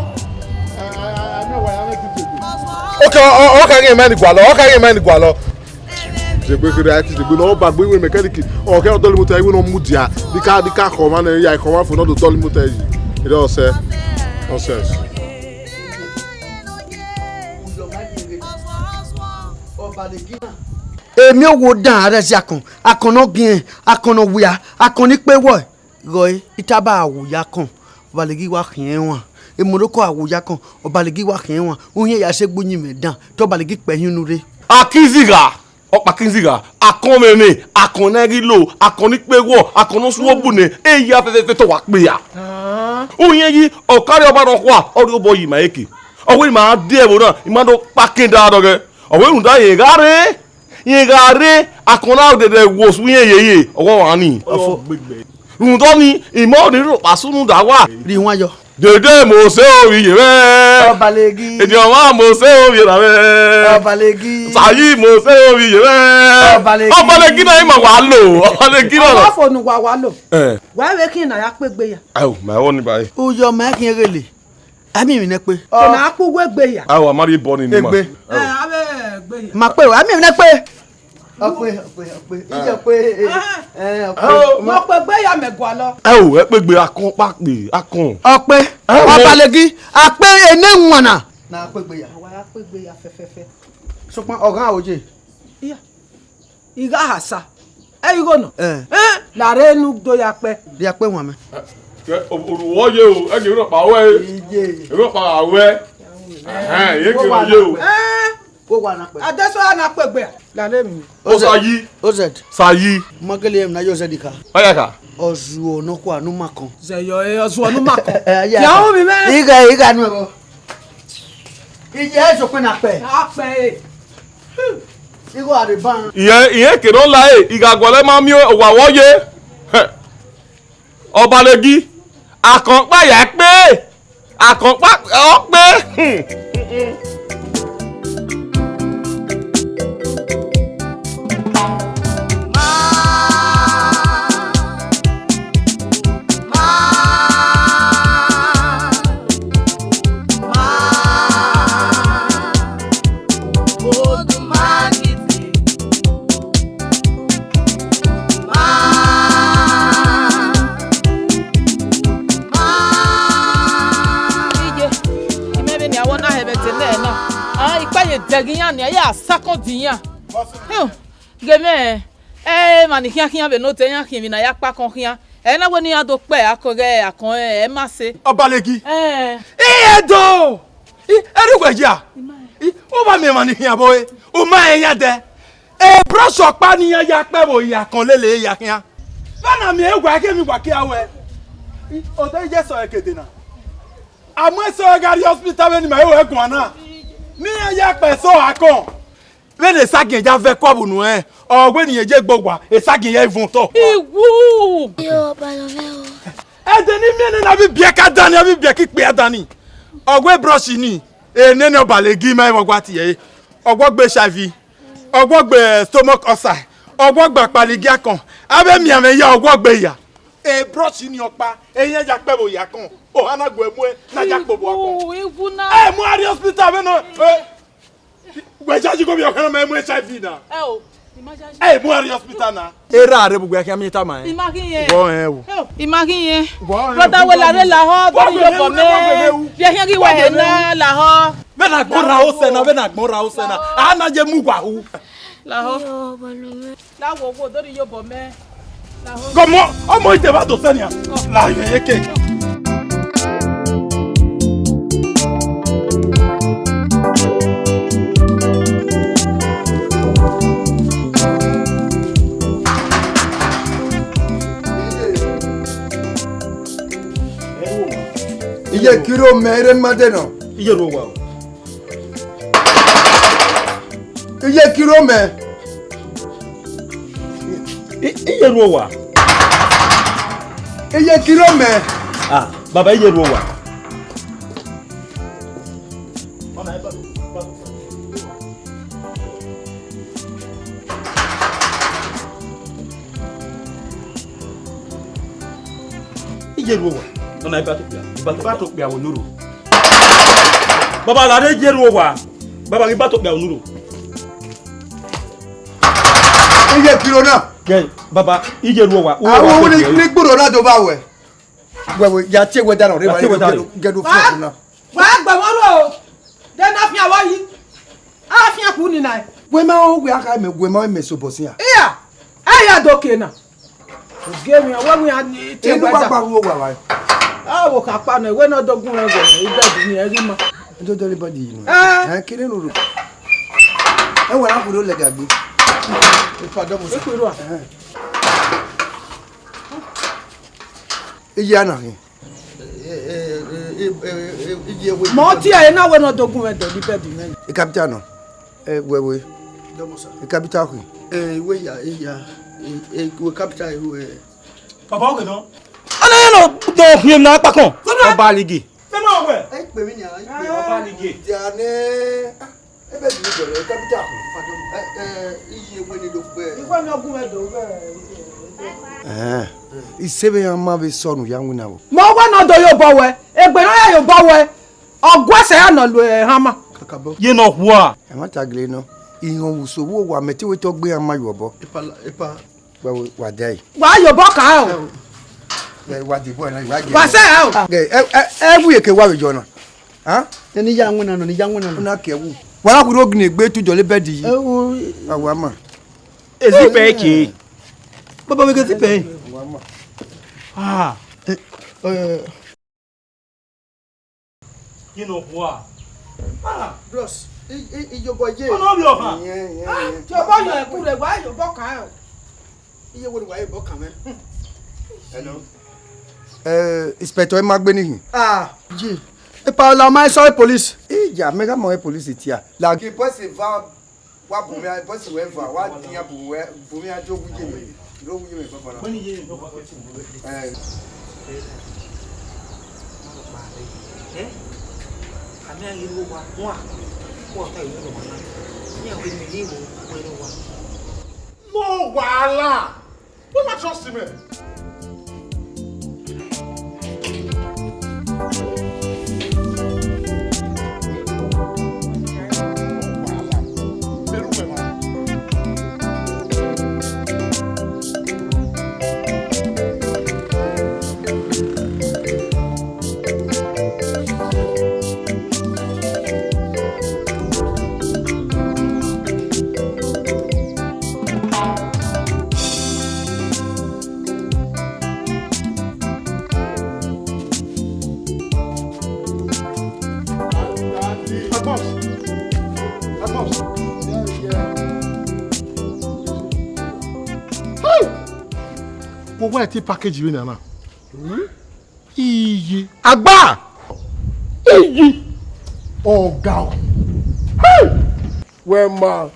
Okay, ọ, ọ, ọ ka ghe ma ni gualọ, ọ ka ghe ma ni gualọ. Zegbe kere a ti zegbe nọ, ọ ba gbe iwe mechanic, ọ kẹ ọ dọlọ motor iwe nọ mudia, dika, dika khọ mwa nẹ, ya khọ mwa fo nọ do dọlọ motor yi. It all say nonsense. Emi owo dan arẹzi akọn, akọn ne ọ giẹn, akọn ne ọ wia, akọn ni kpe wọe. Ghọe, I taba a wo ya kọn, Ọbalegi wa khian ẹmwẹ. Emoroko a wo ya kọn, Ọbalegi wa khian ẹmwẹ. Uhiẹn ya sẹ egbe uyinmwẹ dan, te Ọbalegi kpẹ hin unu rre. Akinzigha, ọkpa Akinzigha, akọn mwẹ nẹ, akọn ne a ghi lo, akọn ni kpe wọ, akọn ne ọ suọ bu nẹ, e ya fẹfẹfẹ te ọ wa kpe ya. Uhiẹn yi, ọ kare ọba nọkhua, ọ rhie obọ yi ima eke. Ọ wẹ ima die ẹvbo na, ima do kpa akin da dọghẹ. Ọ wẹ rhunmwuda rẹn gha rre, rẹn gha rre, akọn na dẹdẹ wo osu irẹn yeye, ọghe ọmwa ni. Rhunmwuda ọnii, ima ọnii rhirhi rhọkpa sunu da wa. Rhie iwan yọ. Dede Mosi ovbi iye mwẹ. Ọbalegi. Ediọnmwa Mosi ovbi erha mwẹ. Ọbalegi. Sayi Mosi ovbi iye mwẹ. Ọbalegi. Ọbalegi na ima wa lo. Ọbalegi na. Ọmwa fo ne uwa wa lo. Eh. Wa vbe khian ne a ya kpe egbe ya. Ayo, ma ẹvbo ni ba re. Uyọ ma khian ghele. A miẹn emwi nẹkpe. Ke na kpe uwu egbe ya. Ayo, a ma rhie bọ ni ni ma. Egbe. Ayo. Eh, a vbe egbe ya. Ma kpe, a miẹn emwi nẹkpe. Ọkpe, ọkpe, ọkpe. Iye ọkpe. Eh, ọkpe. Mo kpe gbe ya mẹ gualọ. Ẹ o, ẹ kpe gbe akọn kpakpe, akọn. Ọkpe. Ẹ o. Ọbalegi, akpe ene wana. Na kpe gbe ya. Wa ya kpe gbe ya fẹfẹfẹ. Sokpan, ọghan oje. Iya. I gha ha sa. Ẹ igho nọ. Eh. Eh, la rre enu do ya kpẹ. Ya kpẹ wan mẹ. Kẹ, o, o, wọ ye o, ẹ gẹ rọkpa wẹ. Iye. Rọkpa wẹ. Ẹhẹn, ye ke ye o. Eh. Wo wa na kpẹ. Adesoya na kpe gbe. La le mi. Osayi. Ozẹd. Sayi. Magele na yo zẹd ka. Ọ ya ka. Ọzuọ nọkhua ne u ma kọn. Zẹyọ, eh, ọzuọ ne u ma kọn. Eh, ya. Ya hu mi mẹ. Ighe, ighe anu ẹbọ. Iye eso kpe na kpẹ. A kpẹ e. Igho a rre ban. Iye, iye kere ọ la e, I gha gualọ ma miẹn owa wọ ye. Hẹ. Ọbalegi, akọn kpa ya kpe, akọn kpa ọ kpe. Iye, imẹ vbene a wẹ na hẹ vbe ẹdẹ nẹ na. Ah, ikpa ye dẹghe iran nia, ya sakọ di iran. Hell, ghe mwẹ, ẹ, emwa ni khian khian vbe ne odẹ iran khian emwi ne a ya kpa akọn khian. Ẹ na wẹ ne iran do kpẹ akọn ghẹ akọn, ẹ, ẹ ma sẹ. Ọbalegi. Ẹ. Ẹ do! I, ẹrhẹ uwẹ ya. I, u ma miẹn emwa ni khian vbe ore, u ma rẹn iran dẹ. E brush ọkpa ne iran ya kpẹ vbe oya akọn lele ya khian. Vbene a miẹn uwa, ẹghẹ emwi uwa kia wẹ. I, odẹ iye sẹ ẹre ke dee na. A mu eso ẹre gha rrie hospital vbene ima i ru ẹre guan na. Ne iran ya kpẹ eso akọn. Vbene Esagiẹn ya vẹ ẹko vbe unu rẹn, ọ wẹ ne irẹn ye gbe owa, Esagiẹn ya ivun otọ. Iwu! Yo, balọ mwẹ o. Ẹdẹ ne I miẹn nene avbe ibiẹka dan ni, avbe ibiẹka ikpia dan ni. Ọ wẹ brush ni, enene Ọbalegi ma vbe ọ gua tie ẹre. Ọ wẹ ọ gbe H I V, ọ wẹ ọ gbe stomach ulcer, ọ wẹ ọ gbe akpaligi akọn. Avbe emianmwẹ ya ọ wẹ ọ gbe ya. E brush ni ọkpa, ehiẹn ya kpẹ vbe oya akọn. Oha na gu ẹre muẹn, na ya kpobọ akọn. Iwu, iwu na. Ẹ mu a rrie hospital vbe nọ. Eh. Wẹ ya yi gho vbe ọkhan na ma mu H I V na. Ẹ o, I ma ya yi. Ẹ mu a rrie hospital na. Erha rre bu wẹ khian miẹn tama ẹn. I ma ghi yẹn. Wọ ẹn o. Ẹ o, I ma ghi yẹn. Wọ ẹn o. Brother, wẹ la rre lahọ, brother, yo bọ mẹ. Wọ ẹn o. Vbe khian ghi wẹ hẹ na lahọ. Vbene agbọn rha osẹ na, vbene agbọn rha osẹ na. A na ye mu wa hu. Lahọ. Yo, bọ mẹ. La wo wo do rhie iyobọ mẹ. La ho. Gọmọ, ọmọ ite vbe do sẹ nian. La ivẹ ye ke. Iye kiro mẹ erha ma de nọ. Iye ru owa o. Iye kiro mẹ. I, iye ru owa. Iye kiro mẹ. Ah, baba, iye ru owa. Iye ru owa. Ọna iba to kpia. Iba to kpia wo nuru. Baba, la rre iye ru owa. Baba, ghi ba to kpia wo nuru. Iye kiro na. Ke, baba, iye ru owa. Awo ni gboro na do ba wẹ. Wẹ, wẹ, ya tie wẹ da nọ, rẹ wa tie wẹ da nọ. Gẹdu, gẹdu fẹ na. Wa gbe wọn ro. De na fian wa yi. A fian ku ni na. Wẹ ma o wẹ a ka mẹ, wẹ ma mẹ so bọ sin ya. Iya. A ya do ke na. Ogie mi, ọwọ mi a ni tie wẹ da. Inu wa gba wo wa wa. A wo ka kpa na, wẹ na do gun wẹ wẹ, i bed ni ẹ ghi ma. Ndo do le body inu. Eh. Eh, kini nuru. Ẹ wẹ na kuro lẹga gbe. Ipa dọmọ. Ipa iru a. Eh. Iye ana hin. Mọ tie ẹre na wẹ ne ọ do gun mwẹ dọ ni bed mwẹ. Ikapita nọ. Ẹ wẹ wẹ. Ikapita khin. Ẹ wẹ ya, ya. Ẹ wẹ kapita ẹ wẹ. Baba oge nọ. Ana yẹn nọ dọ khin na kpakọn. Ọba ligi. Ẹ ma wẹ. Ẹ pè mí ni a. Ọba ligi. Diane. Ebe di bẹrẹ kapita. Ẹ, ẹ, iye wẹ ni do pẹ. Iwe mi ọgumwẹdo vẹ. Ẹn, isevbe iran ma vbe sọnù ya winna vbo. Mẹ wẹ ne ọ do ye obọ wẹ, egbe ne ọ ya ye obọ wẹ, ọ gu ẹsẹ ya nọ lu ẹre hama. Kakabọ. Ye nọ hua. Ẹ ma ta gele nọ. Ihọn vbe uso vbe owa, mẹ te wẹ te ọ gbe iran ma ye obọ. Epa, epa. Wa, wa dia ẹre. Wa ye obọ ka o. Ẹ, wa dẹ obọ na, wa dia. Wa sẹ o. Ẹ, ẹ, ẹ, ẹ wu eke wa vbe yọ na. Ha? Eni ya winna nọ, ni ya winna nọ. Una ke wu. Wa na khuiru ogini egbe tu jọlẹ bed yi. Ẹ wo. Awa ma. Ezi pẹ ke. Baba we gesi pẹ. Awa ma. Ah. Ẹ, ẹ. Kí ló wà? Ah, bros, i, i, iyobọ ye. Ọ̀nà mi ọ̀fà. Ìyẹn, ìyẹn, ah, ìyẹn. Tí o bá yọ ẹ̀kú rẹ̀, wàá yọ bọ́ kàn ẹ́ o. Iye wo ni wàá yọ bọ́ kàn mẹ́? Hello. Eh, Inspector, ẹ ma gbe nihin. Ah, ye. Ipa la ma sọ police. Ija, mẹ gha mọ police tia. La. Kí boss va. Wa bu mwẹ, boss wẹ va, wa dia bu wẹ, bu mwẹ a do wu ye mwẹ, do wu ye mwẹ baba na. Wẹ ni ye mwẹ baba. Eh. Eh? Ami a ye ru owa, wa, wa ta ye ru owa na. Ni a wẹ ni ye wo, wẹ ru owa. No wahala. Wẹ ma trust mwẹ. Hey! Wo wa ẹtin package vbe nian na. Hmm? Iye. Agba! Iye. Ọga o. Hey! Wẹ ma.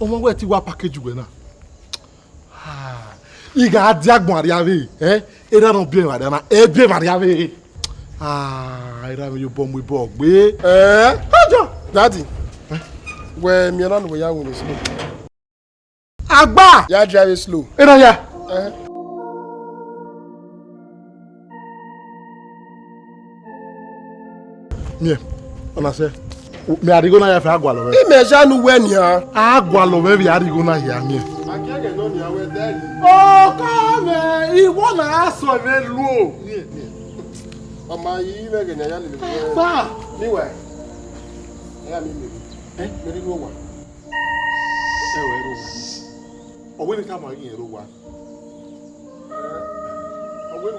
Ọmọ wẹ ẹtin wa package wẹ na. Ah, I gha dia agbọn arriavbe, eh? Erha ne ọ biẹ emwa rria na, e biẹ emwa arriavbe. Ah, erha mwẹ ye obọ mu ibọ gbe. Eh? Aja! Daddy, eh? Wẹ miẹn na ne uwẹ ya winna slow. Agba! Ya drive slow. Erha ya. Eh? Miẹn, ọna sẹ, mẹ a rhie igho na hia fẹ, a gualọ mwẹ. Imẹ ya ne uwẹ nian. A gualọ mwẹ vbe a rhie igho na hia miẹn. Ọkọ mwẹ, iwọ na a sọ mwẹ luo. Ọ ma yi mwẹ ẹghẹ ne a ya lele. Fa. Meanwhile, ẹ ya miẹn Mary. Eh? Mary rre owa. Ẹ wẹ rre owa. Ọ wẹ ne I tama ghe irẹn rre owa. Ọ wẹ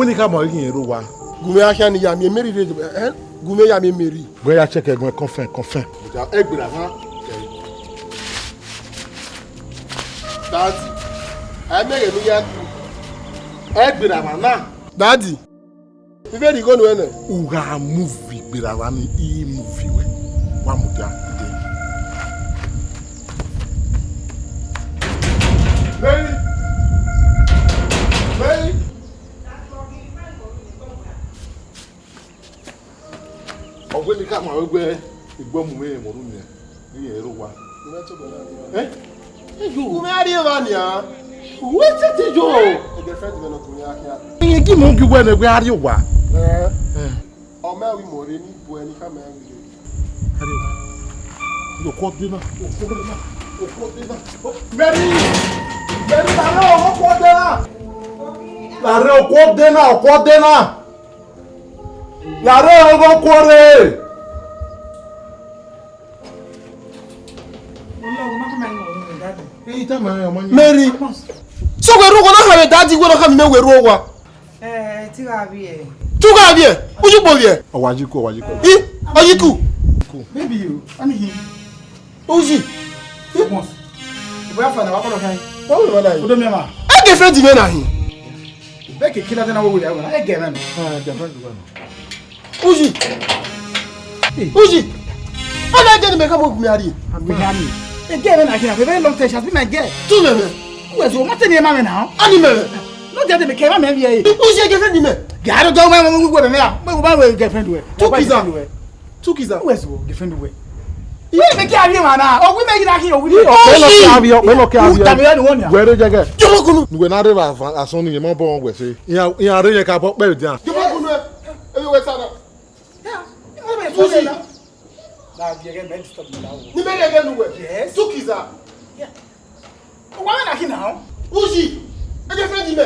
ne I tama ghe irẹn rre owa. Gu mwẹ gha khian ne I ya miẹn Mary rre, eh? Gu mwẹ ya miẹn Mary. Wẹ ya check ẹguẹn confirm, confirm. Ẹ gbera mwa. Daddy, a i miẹn ẹghẹ ne u ya ku. Ẹ gbera mwa na. Daddy. I vbe rhie igho nuẹn nẹ. U gha mu uvie gberra vba ni, I mu uvie ruẹ, wa mudia dee. Mary! Mary! Ọ wẹ ne I khama ruẹ wẹẹ, I gbe ọmọ mwẹ rẹn mu ọrhu nian. Iran rre owa. Ẹ? Eyo. U mwẹ a rrie evba nian. Wẹ tete yo. Girlfriend mwẹ nọ ku mwẹ akhian. Iran gi mu gi wẹ ne wẹ a rrie owa. Ẹ. Ẹ. Ọ ma wẹ imẹ rre ni bu ẹre ne I khama ẹre rre. A rrie owa. Okhuo de na. Okhuo de na. Okhuo de na. Mary! Mary, na rre okhuo de na. Na rre okhuo de na, okhuo de na. Na rre okhuo rre. Mary. So wẹ rre owa na khama daddy, wẹ na khama imẹ wẹ rre owa. Eh, te I gha vbiẹ. Te u gha vbiẹ? Uyi kpo vbiẹ? Ọ wa yi ku, ọ wa yi ku. I, ọ yi ku. Baby, you, I'm here. Uyi. Once. Where for now? What kind of kind? What we want? Odo mi ma. E girlfriend mwẹ na hin. Bẹkẹ kila tẹ na wo wẹ ya wẹ na. E girlfriend. Ah, girlfriend wẹ na. Uyi. Uyi. Ana gẹ ne mẹ khama gu mwẹ a rrie. Agbẹnami. Ege mwẹ na khin, a very long time she has been my girl. Tu mẹ mẹ. Wẹ so, ma te ne ma mẹ na. Ani mẹ mẹ. No, dia de mẹ kẹ ma mẹ vbiẹ. Uyi, girlfriend mẹ. Ga do do ma ma wẹ mẹ ya. Wẹ ba wẹ girlfriend wẹ. Tu kiza. Tu kiza. Wẹ so, girlfriend wẹ. Wẹ mẹ kẹ a rrie ma na. O wi mẹ yi na khin, o wi mẹ. Ọkpẹ lọ kẹ a vbiẹ, ọkpẹ lọ kẹ a vbiẹ. Wẹ re jẹgẹ. Jọwọ kunu. Nuwẹ na rre vbe asọn ni, ma bọ wẹ se. Iran, iran rre yẹn ka bọ kpẹ dia. Jọwọ kunu ẹ. Ẹ wẹ sa na. Uzi. A gi ẹghẹ mẹ disturb me now. Ni mẹ rhie ẹghẹ ne uwẹ. Yes. Tukiza. Yeah. Wa na khi now. Uyi, e girlfriend mẹ.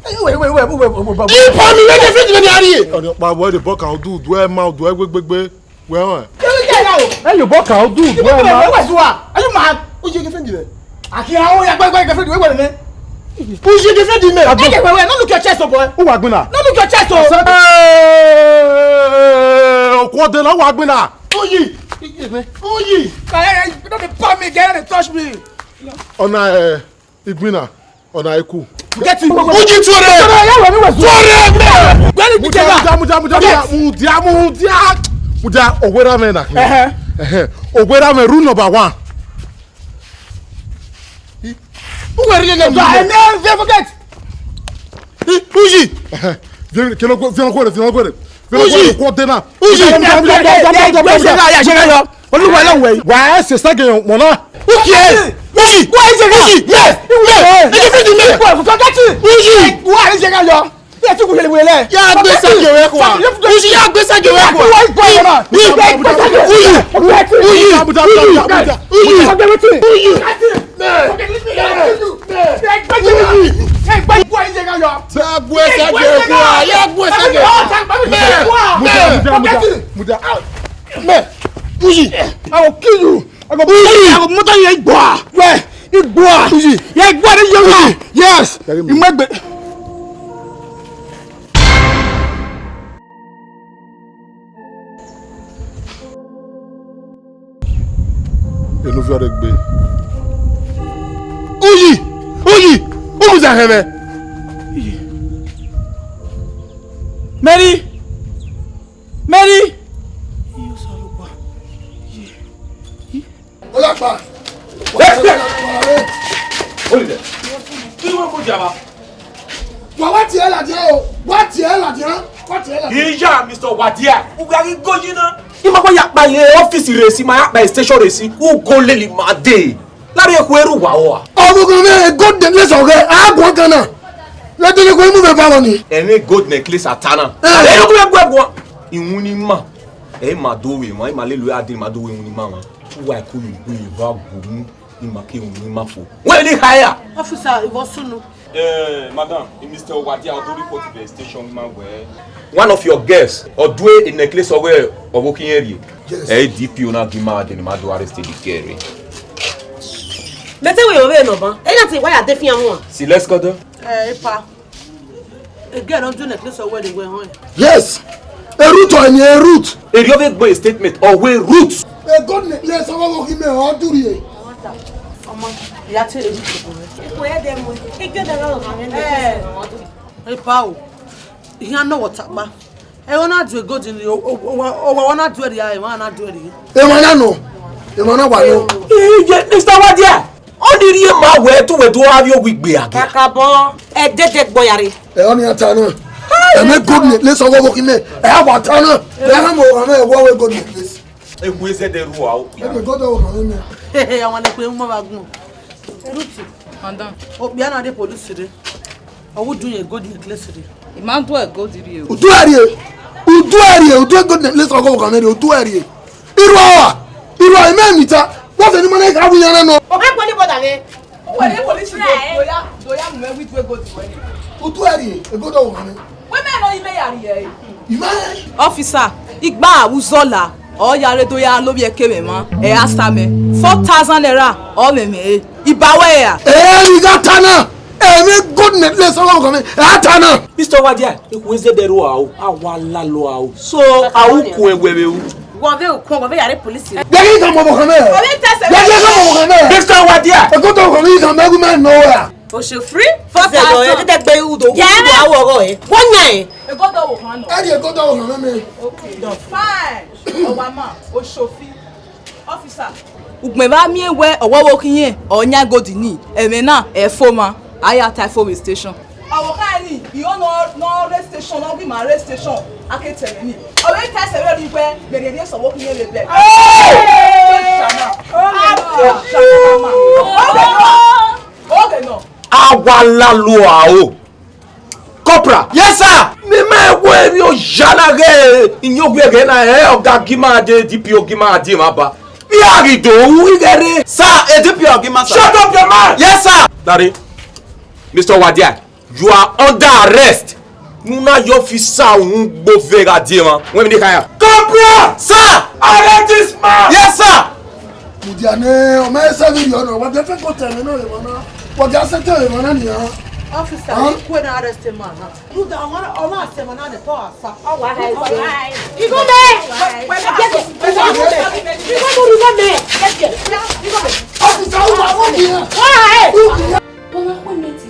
Hey, wait, wait, wait, wait, wait, wait, wait. Ipa mi, e girlfriend mẹ ni a rhie. Ọni ọkpa wẹ de bọ kan udu, udu ẹ ma, udu ẹ gbegbegbe. Wẹ hàn. Kí ló dé náà o? Ẹ yóò bọ kan udu, udu ẹ ma. Wait, wait, wait, wait. Are you mad? Uyi girlfriend mẹ. Àkì àwọn ya gbẹgbẹ girlfriend wẹ wẹrẹ nẹ. Uyi girlfriend mẹ. Ẹ jẹ wẹwẹ, no look your chest o boy. Ó wà gbin na. No look your chest o. Ẹ, ẹ, ẹ, ẹ, òkú ọdẹ náà wà gbin na. Uyi. Uyi. Hey, hey, you don't dey palm me, girl, don't dey touch me. Ọna, ẹ, igbin na. Ọna iku. Forget it. Uyi tuore. Tuore, ya wẹ mi wẹ su. Tuore mẹ. Gbẹni bi Mudia, jẹba. Mudia, mudia, mudia, mudia, mudia, mudia. Mudia, owera mẹ na. Ẹhẹ. Ẹhẹ. Owera mẹ rule number one. Uwe ri le le. Ẹ, ẹ, ẹ, forget. Uyi. Ẹhẹ. Viens, viens, viens, viens, viens. Uyi. Kọ de na. Uyi. Mudia, mudia, mudia, mudia, mudia, mudia. Olúwa ló ń wẹ̀ yìí. Wà á ṣe ságẹ̀ yẹn mọ̀ náà. Uki ẹ. Uyi. Wà á ṣe ká. Uyi. Yes. Yes. Ẹ jẹ́ fi di mẹ́. Wà á fún kọ́kẹ́tì. Uyi. Wà á ṣe ká yọ. Yẹ ti kú yẹlẹ wẹlẹ. Yà á gbé ságẹ̀ wẹ̀ kọ́ wa. Uyi, yà á gbé ságẹ̀ wẹ̀ kọ́ wa. Wà á gbọ́ ẹ̀ náà. Uyi. Uyi. Uyi. Uyi. Uyi. Uyi. Yà á gbé ságẹ̀ wẹ̀ kọ́ wa. Yà á gbé ságẹ̀. Mẹ. Mẹ. Mẹ. Uyi. I will kill you. I go, Uyi. I go murder you, Igbua. Where? Igbua. Uyi. Yeah, Igbua, you are. Yes. Imegbe. Enu fi ọre gbe. Uyi. Uyi. Uyi za hẹmẹ. Mary. Mary. Olakpa. Hold it there. Kí ló ń kó jàmbá? Wa, wa tiẹ ladian o, wa tiẹ ladian, wa tiẹ ladian. Ìyá Mister Wadia, uga ghi goyi na. Ima wa ya kpa ye office resi, ma ya kpa station resi, u go lele ma de. Lari ekhu eru wa wa. Ọmọ kan mẹ gold necklace ọghẹ, a guan kan na. Lẹdẹ ne ko mu vẹ ba ni. Ẹmwẹ gold necklace atana. Eh. Ẹ ló kú ẹgbẹ́ ẹ̀gbọ́n. Ìwún ni ma. Ẹ ma do we ma, ẹ ma lele a de ma do we ìwún ni ma wa. Uwa ẹko yọ gbe eva gbogbo. Ima ke unu ima fo. Wẹ ni haya. Officer, ìwọ sunu. Eh, madam, Mister Owadia, Odo report to the station ma wẹ. One of your girls, Odue, in necklace ọwẹ ọvbokhiẹn rrie. Yes. Eh, D P O na gi ma de ni ma do arrest the girl. Mete we yo ve no ban. E na ti wa ya de fian wọn. Si, let's go there. Eh, epa. Ege ne ọ do necklace ọwẹ rre wẹ họn. Yes. Erut ọ ni erut. Erriọ vbe gbe statement ọwẹ erut. Ego necklace ọwẹ vbe ghi mẹ ọ duriẹ. Ọmọ, ya te erut ọwẹ. Eko ya de mu. Ege ne ọ gha mẹ necklace ọwẹ. Epa o. Iran no wọ takpa. Ẹ wọ na du egodi ni, o, o, o, o, o, wọ na du ẹre, ẹ wọ na du ẹre. Emwa na nọ. Emwa na wa nọ. Iye, Mister Wadia. Ọni rhie ma wẹ te uwẹ do avbe owa igbe a gia. Kakabọ, ẹ dede gbọ ya rre. Ẹ ọni a ta na. Ẹ mẹ gold necklace ọwọ vbe okhi mẹ. Ẹ a wa ta na. Ẹ a na mu ọmọ ẹ wọ wẹ gold necklace. Egbe zẹdẹ ru a okpia. Ẹ gold ọwọ kan mẹ. Àwọn ẹlẹpẹ ń mọ wa gùn. Ruth. Madam. Okpia na de police re. Ọ wu du yẹn gold necklace re. I ma do ẹ gold rhie o. Udu ẹ rhie. Udu ẹ rhie. Udu ẹ gold necklace ọgọ kan rhie. Udu ẹ rhie. Irua wa. Irua imẹ mita. Wọ́n fẹ́ ni mọ́nà ìka wíyan náà nọ. Ọ̀gá ìpọ́nlẹ̀ bọ̀dà rẹ. Ó wẹ̀ ní police do, do ya, do ya mú ẹ wí du ego dì wẹ̀ ni. Udu ẹ rhie. Ego dọ̀ wọ̀ kan rẹ. Wẹ́mẹ̀ lọ imẹ yà rhie. Imẹ. Officer, igba awuzọ la, ọ ya re do ya lovbiẹ ke mwẹ mwa, ẹ a sa mẹ. Four thousand naira, ọ mwẹ mwẹ re. Iba wẹ ya. Ẹ, I gha ta na. Ẹ, mẹ gold necklace ọgọ kan mẹ, ẹ a ta na. Mister Wadia, eku eze dẹ ro a o, a wa la lo a o. So, a u ku ẹwẹ vbe u. Wọ vbe u ku, wọ vbe ya re police. Yẹ kí n kà mọ ọmọ kan mẹ. Wọ vbe tẹsẹ̀. Yẹ kí n kà mọ ọmọ kan mẹ. Mister Wadia. Ẹ kó tó ọmọ kan mi kà mẹ, ẹgún mẹ nọ wẹ a. Oṣù free? Four thousand. Ẹ tẹ́tẹ́ gbé udo, udo awọ ọgọ ẹ. Wọ́n yàn ẹ́. Egodo wo kan nọ. Ẹ di egodo wo kan mẹ. Okay. Fine. Ọwa ma, Oṣofi. Officer. Ugbẹn vbe a miẹn wẹ ọwọvbokhiẹn ọ yan gold ni, ẹmwẹ na ẹ fo ma, a ya ta fo vbe station. Ọvbokhan ni, I ho nọ, nọ rre station, nọ ghi ma rre station, a ke tẹ ẹmwẹ ni. Ọ vbe ta ẹsẹ vbe rhie wẹ, mẹ rhie rhie sẹ ọvbokhiẹn vbe bẹghe. Hey! Shama. Shama. Oge nọ. Oge nọ. A wa la lo a o. Corporal. Yes, sir. Ne ima wẹ emwi oya na ghẹ Iyẹn owiẹ ghẹ na, ẹ, ọga gi ima dee, D P O gi ima dee, ma ba. Vbe a ghi do ru ighẹ rre? Sir, A D P O gi ima, sir. Shut up your mouth! Yes, sir. Dare, Mister Wadia, you are under arrest. Ne u na ya ọfisa uhunmwu gbe ove gha die emwa. Wẹ emwi ne I kha ya? Corporal! Sir! Arrest this man! Yes, sir! Mudia ne ọ ma sẹ vberriọ nọ, wa ghẹ fẹ ko tẹ mwẹ nọ emwa na. Wa ghẹ sẹ tẹ mwẹ emwa na nian. Officer, huh? You go and arrest a man now. Rhunmwuda ọmwa, ọmwa sẹ emwa na nẹ, te ọ sa. Ọ wa ha ẹse. Igho mẹ! Igho mẹ! Igho mẹ! Igho mẹ! Officer, u wa wọ nian. Wa ha ẹse. Ọmwa khuẹmwẹ te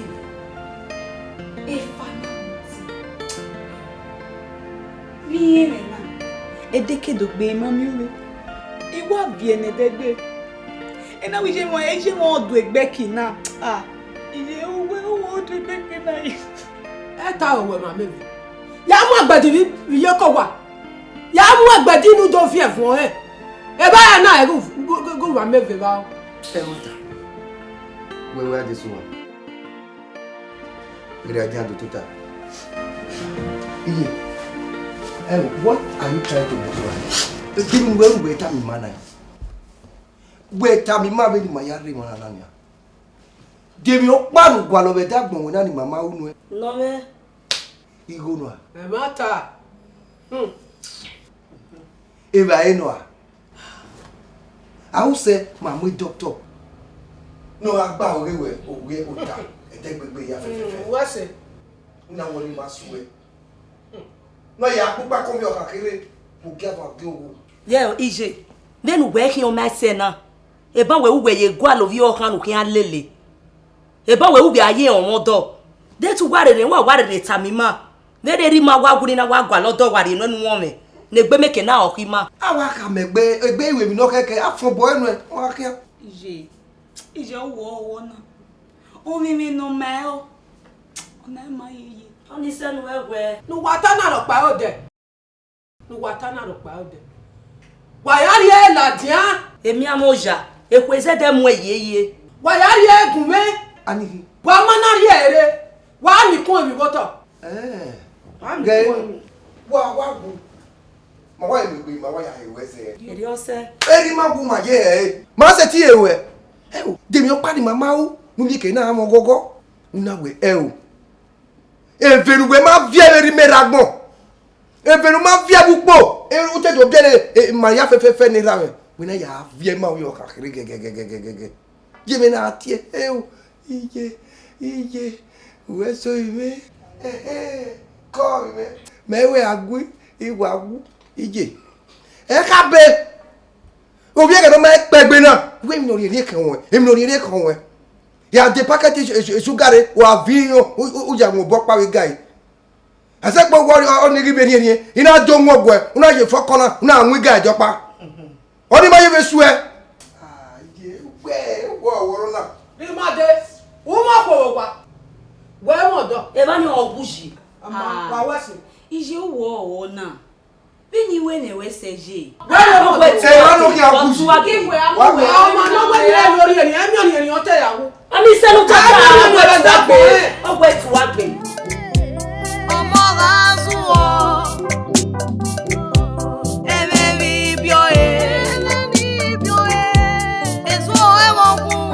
efa na. Vbe irẹn mwẹ na, ẹdẹkẹdogbe ma miẹn ọnrẹn. I wa viẹ ne ẹdẹgbe. Ena wẹ iye mwẹ, iye mwẹ ọ do egbe ẹki na. Ah, iye uwẹ, uwẹ ọ do egbe ẹki na. Ẹ ta owẹ ma mẹ vbe. Ya mu agbẹdẹ vbe iye kọ wa. Ya mu agbẹdẹ inu do fi ẹvun ọnrẹn. Evba ya na ẹghẹ u wa mẹ vbe evba o. Ẹmwata, wẹ wẹ Adesuwa. Gẹdẹ a dia do tota. Iye, eh, what are you trying to do? Giving wẹ wẹ tama ima na. Wẹ tama ima vbene ima ya rre emwa na nian. De emwi ọkpa ne u gualọ vbe ẹdẹ agbọn wẹ na ne ima ma ru nuẹn? Nọ mwẹ. Igho nua. Ẹmwata. Hmm. Evbare nua. A ru sẹ ma mu doctor ne ọ gha gba ọghe wẹ, ovbi ota, ẹdẹgbegbe ya fẹfẹfẹ. Mm, wẹ sẹ. U na wọrọ ima suẹ. Ne ọ ya kpukpa kọmio ọkha kherhe, vbe ogiava ọghe owo. Yẹ iye, vbene uwẹ khian ọmwa ẹsẹ na, eban wẹ uwẹ ye gualọ ovbi ọkhan ne u khian lele. Eban wẹ uwẹ a ye ọmwa ọdọ. De te uwa rere, wa wa rere tama ima. Vbene erha ima wa wu ne I na wa gualọ ọdọ wa rhie nuẹn ne uwọnmwẹ, ne egbe mẹ ke na ọ khin ima. A wa khama egbe, egbe ru emwi ne ọ khẹke, a fọn obọ ẹnuẹn, ọ gha khian. Iye, iye, ọ wọ ọwọ na. Ovbi mwẹ ne ọ ma ẹre, ọ na ma yeye. Ọni sẹ ne uwẹ wẹ. Ne uwa ta na rhọkpa odẹ. Ne uwa ta na rhọkpa odẹ. Wa ya rhie ladian. Emianmwẹ oya, ekhue zẹdẹ mu ẹre yeye. Wa ya rhie gun mwẹ. Anihi. Wa ma na rhie ẹre. Wa ni kun emwi vbe otọ. Eh. Wa ni kun emwi. Wa, wa gu. Ma wa emwi gbe, ma wa ya he wẹ zẹ. Erriọ sẹ. Erriọ ma gu ma ye hẹ. Ma sẹ ti he wẹ. Ẹ o, de emwi ọkpa ne ima ma ru, ne u miẹn ke na mwẹ ọghọghọ. U na wẹ ẹ o. Eve ne uwẹ ma viẹ vbe erha imẹ rre agbọn. Eve ne u ma viẹ vbe ukpo, e, u te do biẹre, e, ma ya fẹfẹfẹ ne erha mwẹ. Wẹ na ya viẹ ma ru ọkha kherhe gẹgẹgẹgẹgẹgẹ. Ye mwẹ na tie, ẹ o, iye, iye, uwẹ so imẹ, ẹhẹ, kọ imẹ. Mẹ wẹ a gu, I wa gu, iye. Ẹ kha be, ovbi ẹghẹ ne ọ ma kpẹgbe na, wẹ emwi ne ọ rhiẹnrhiẹn khẹ ruẹn, emwi ne ọ rhiẹnrhiẹn khẹ ruẹn. Ya de packet e, e, e sugar re, wa viọ, u, u, u ya mu obọ kpa vbe igari. Ẹsẹkpo wẹ ọ, ọ ni ghi vbe rhiẹnrhiẹn, I na do wọn guẹ, u na ye fọkọ na, u na wọn igari diọkpa. Ọni ma ye vbe suẹ. Ah, ye wẹ, wẹ ọwọrọ na. Rhie ima dee, u ma khuọvbe owa, wẹ mwẹ ọdọ. Evba ni ọ wu yi. Ama, wa wẹ ẹse. Iye uwẹ ọwọ na. Vbene I wẹ ne wẹ sẹ ye. Wẹ wẹ ọwọ. Ẹ, wa no khian wu yi. Ọtun wa gbe. Wa wẹ. Ọmọ ne ọ wẹ ne ẹ lori ẹre, ẹ miẹn ọni ẹre ọtẹ ya wu. Ami sẹ ne u ta. Ẹ miẹn ọni ẹre ọtẹ ya wu. Ọ wẹ tu wa gbe. Ọmọ gha zuọ, ẹmwẹ vbe ibiọ ẹre. Ezuọ ẹmwẹ ọkun,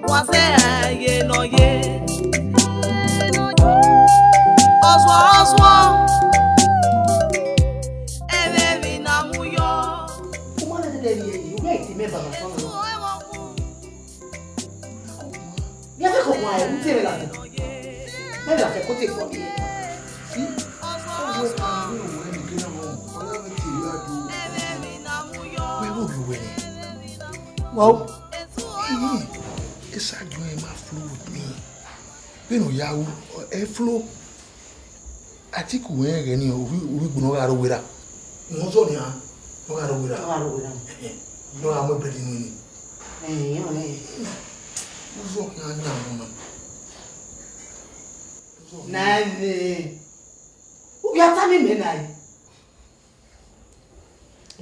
wa zẹ ye nọ ye. Ọzuọ, ọzuọ, ẹmwẹ vbe na mu yọ. U ma lele ẹre, u ghẹ ti mẹ baba fọlọ. Ezuọ ẹmwẹ ọkun. Ya fẹ kọ wa ẹre, u te vbe ladian. Mẹ vbe ladian ko te kpọ ni. Ọwẹ kan ni wẹ ni gena mọ, ọlọrun te ya do. Wẹ vbe ovbi uwẹ nẹ? Wa o. Esa jọ ẹ ma flow with me. Vbene ọ ya ru, ẹ flow. Atiku rẹn ghẹ ni, ovbi, ovbi igbunu gha ro wera. Wọ́n sọ ni a, wọ́n gha ro wera. Wọ́n gha ro wera. Ẹhẹn. Wọ́n gha mu bread nínú ni. Ẹhẹn, ọ̀rẹ́. Wọ́n sọ ni a nya wọn na. Na ẹ. Uya ta ni mẹ na ẹ.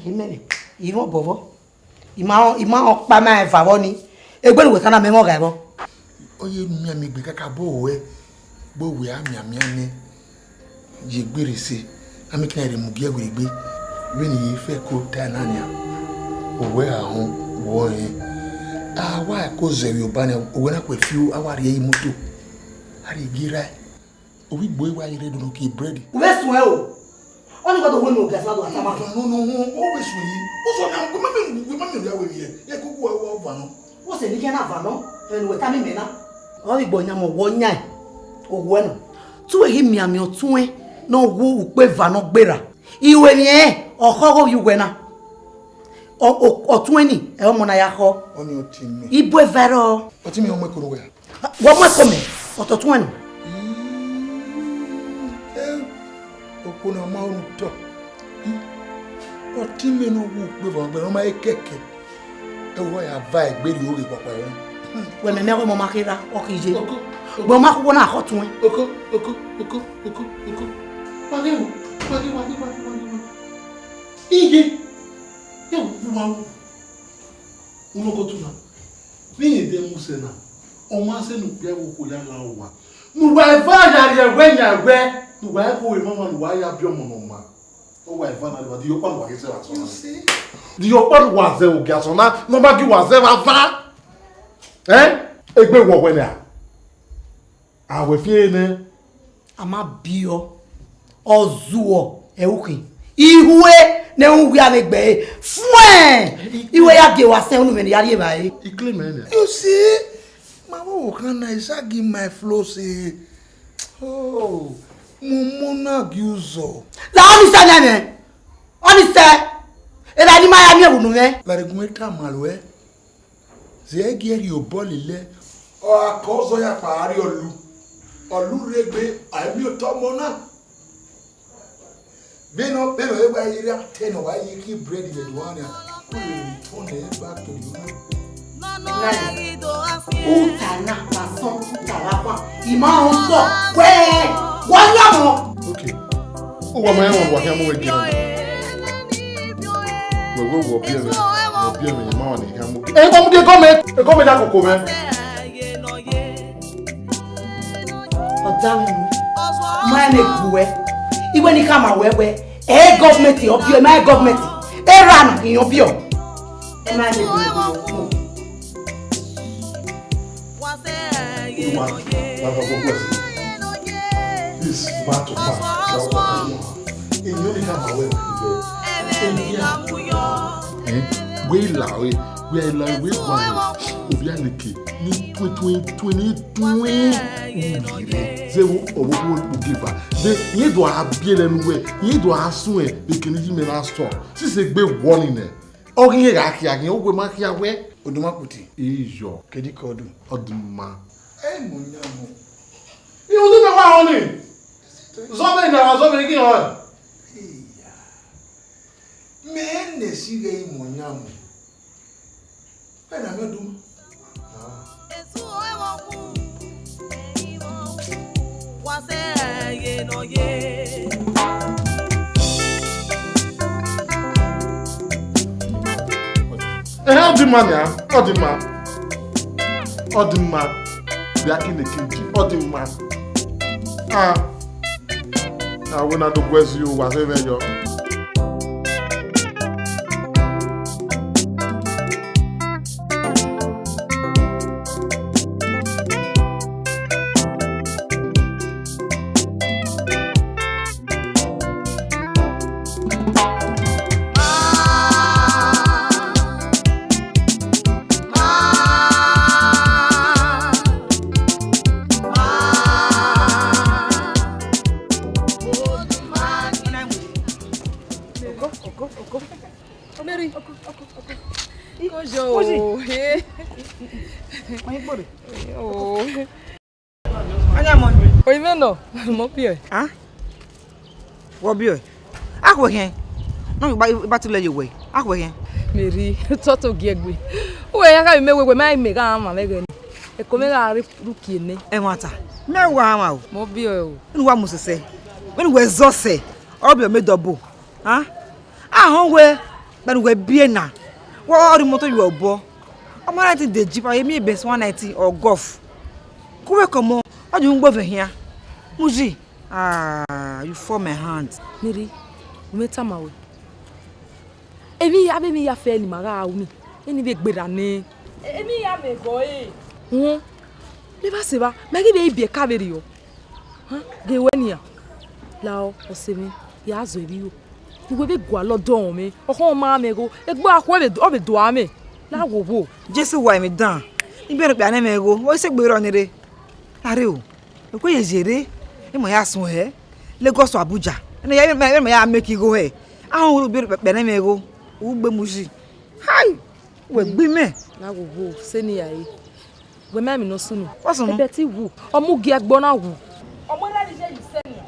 Imẹ ni, irun bọbọ. Ima, ima ọkpa ma eva vbọ ni. Egbe ne uwẹ kana mẹ mọ gha vbọ. Ọ ye mianmian egbe kakabọ ruẹ, gbe wẹ a mianmian nẹ. Ye egbe rre ese, a miẹn ke iran rhie mu gie ẹre gbe. Vbene I ye fẹ ko ta na nian, owẹ a họn, wẹ ọ rẹn. A wa ko zẹ vbe obọ nian, owẹ na kue fiu, a wa rhie ẹre imoto, a rhie gie rae. Ovbi igbo wa ghi rre do nọ kie bread. U vbe suẹn o. Ọni gọdọ wẹ ne ogiasan do tama. Ọvan nọ nọ họn, ọ vbe suẹn yi. U sọ na, wẹ ma miẹn, wẹ ma miẹn ya wẹ vbiẹ. Ẹ koko wa wa ọvan nọ. Wẹ sẹ ne I khian na van nọ, ẹmwẹ ne uwẹ tama mẹ na. Ọ ghi gbe ọyan mẹ, wẹ ọyan ẹn, owẹ nọ. Te uwẹ ghi mianmian ọtuẹn ne ọ wu ukpo eva ne ọ gberra. Iruẹmwi ẹnrẹn, ọ khọ ọghe ovbi uwẹ na. Ọ, ọ, ọtuẹn ni, ẹ ọmọ na ya khọ. Ọni ọtẹn mẹ. Ibo eva rrọọ. Ọtẹn mẹ ọmọ ẹko ne uwẹ. Wẹ ọmọ ẹko mẹ, ọtọtuẹn nọ. Okhuo na ma ru otọ. Ọtẹn mẹ ne ọ wu ukpo eva ne ọ gberra, ọ ma he kẹkẹ. Ẹ wẹ ya va egbe rhie oghe kpakpa ẹre. Wẹ mẹ mẹ ọmọ ma kherha, ọ khin ye. Oko, oko. Wẹ ma khuo na khọ tuẹn. Oko, oko, oko, oko, oko. Wa ghe o, wa ghe, wa ghe, wa ghe, wa ghe, wa ghe. Iye, ya wu ma wu. Unokotu na, vbe irẹn de mu sẹ na, ọ ma sẹ ne okpia vbe okhuo ya la owa. Ne uwa eva ya rhie ẹwẹ yan ẹwẹ, ne uwa ẹko emwa ọmwa ne uwa ya biẹ ọmọ ne ọ maa. Ọ wa eva na rre, de iyọkpa ne uwa ghi zẹ vbe asọn na? You see? De iyọkpa ne uwa zẹ vbe ogiasọn na, ne ọ ma gie uwa zẹ vbe avan? Ẹn? Egbe wọ wẹ nia? A wẹ fi ẹre nẹ. A ma biẹ ọ, ọ zuọ, ẹ u khin. Ihue ne u wia vbe gbe ẹre. Fuẹn! Ihue ya gie wa sẹ unu mwẹ ne I ya rhie evbare. I claim ẹre nẹ. You see? Ma vbe ọvbokhan na, I shall give my flow say, oh, mu mu na gie uzọ. La ọni sẹ nẹ nẹ. Ọni sẹ. Erha ne I ma ya miẹn vbe unu mwẹ. Lare gun eta ma ruẹ. Zẹ gie rhie obọ lele. Ọ gha kọ zọ ya kpa a rrie ọlu. Ọlu rre egbe, a i miẹn otọ ọmọ na. Vbene, vbene ọ wa ye rre atẹ ne ọ wa ye kie bread vbe do wan nia, u lele phone back to the owner. Uta na, ma sọn, uta vbe avan, I ma rẹn otọ, wẹ, wa yan mọ. Okay. Uwa ma rẹn wa khian mu wẹ gie na. Wẹ wẹ wọ biẹ mwẹ, wọ biẹ mwẹ, I ma rẹn ne I khian mu. Ẹ, wa mu gie gọọmenti, gọọmenti akoko mwẹ. Ọ da mwẹ unu, ma ne gbe uwẹ, iwẹ ne I khama ruẹ wẹ, ẹ government ọ biẹ, ma government, erha na khian ọ biẹ. Ma ne gbe uwẹ. Uwa, wa, wa, wa, wa. This man to man, wa, wa, wa, wa. Èmi ò ní ká máa wẹ̀ wẹ̀. Ẹ, wẹ la wẹ, wẹ la wẹ wa wẹ. Obi aneke ni tuen tuen tuen ni tuen. Uwire. Zẹ vbe ọvbokhan kpogeba. De, irẹn do a biẹ lẹ ne uwẹ, irẹn do a suẹn, ekene yi mẹ na sọ. Sisi egbe wọ ni nẹ. Ọ ghi rẹn gha khia ghi, uwẹ ma khia wẹ. Oduma kuti. Iyọ. Kedi kọdu. Ọ dị mma. Ẹ mọ yan mọ. Ihu dị mẹ wa họn ni. Zọ mẹ na, zọ mẹ ghi họn. Iya. Mẹ ne si ghe imọ yan mọ. Bẹ́ẹ̀ ni àmì ọdún. Ehe, ọ dị mma nia, ọ dị mma. Ọ dị mma. Bịa ka ine ke ji, ọ dị mma. Ah. Awẹ na do guẹ zẹ uwa zẹ vbe yọ. Ogo, ogo, ogo. Mary. Kojo. Kojo. He. Onye kpori. Oh. Anya mọ. Oyi me nọ, mo bi ẹ. Ah? Wọ bi ẹ? Akhwe khian. No, ba, ba tu le ye we. Akhwe khian. Mary, toto gie gbe. Uwe ya ka bi me we we, ma me gha ma me ghe ni. Eko me gha ru kie ne. Ẹmwata. Me wa ma o. Mo bi ẹ o. Inu wa mu sẹsẹ. Inu wẹ zọ sẹ. Ọ bi ọ me dọbo. Ah? Ahọn wẹ, vbene uwẹ biẹ na, wẹ ọ rhie imoto ye obọ. Ọ ma na ti de jeep, a ye miẹn Benz one ninety or Golf. Ku wẹ kọmọ, ọ di ugbo vbe hian. Muji, Ah, you fall my hand. Niri, u mẹ tama wẹ. Emwi ya, emwi ya fẹ ne ima gha ru ni, eni vbe gberra nẹ. Emwi ya mẹ gọ e. Uhun, ne evba sẹ evba, mẹ ghi vbe ibiẹka vberriọ. Ghe wẹ nian, lao ọse mwẹ, ya zọ emwi ro. Uwẹ vbe gualọ dọnrọn mwẹ, ọkhọ ma mwẹ igho, egbe akhuẹ ọ vbe do a mwẹ. La wo wo. Jesu wa mwẹ dan, I biẹ ne okpia nẹ mwẹ igho, ọ i sẹ egbe rrọọ ni rre. Lare o, okue ye zere, emọ ya suẹn hẹ, Lagos to Abuja. Ẹne ya, emọ ya make igho hẹ. Ahun ru biẹ ne okpia nẹ mwẹ igho, u gbe mu yi. Hai, wẹ gbe imẹ. Na wo wo, sẹ ne I ya re. Wẹ ma emwi ne ọ sunu. Ọ sunu. Ẹbẹtẹ I wu, ọ mu gie ẹgbẹ na wu. Ọ mu erha ni ye yi sẹ nian.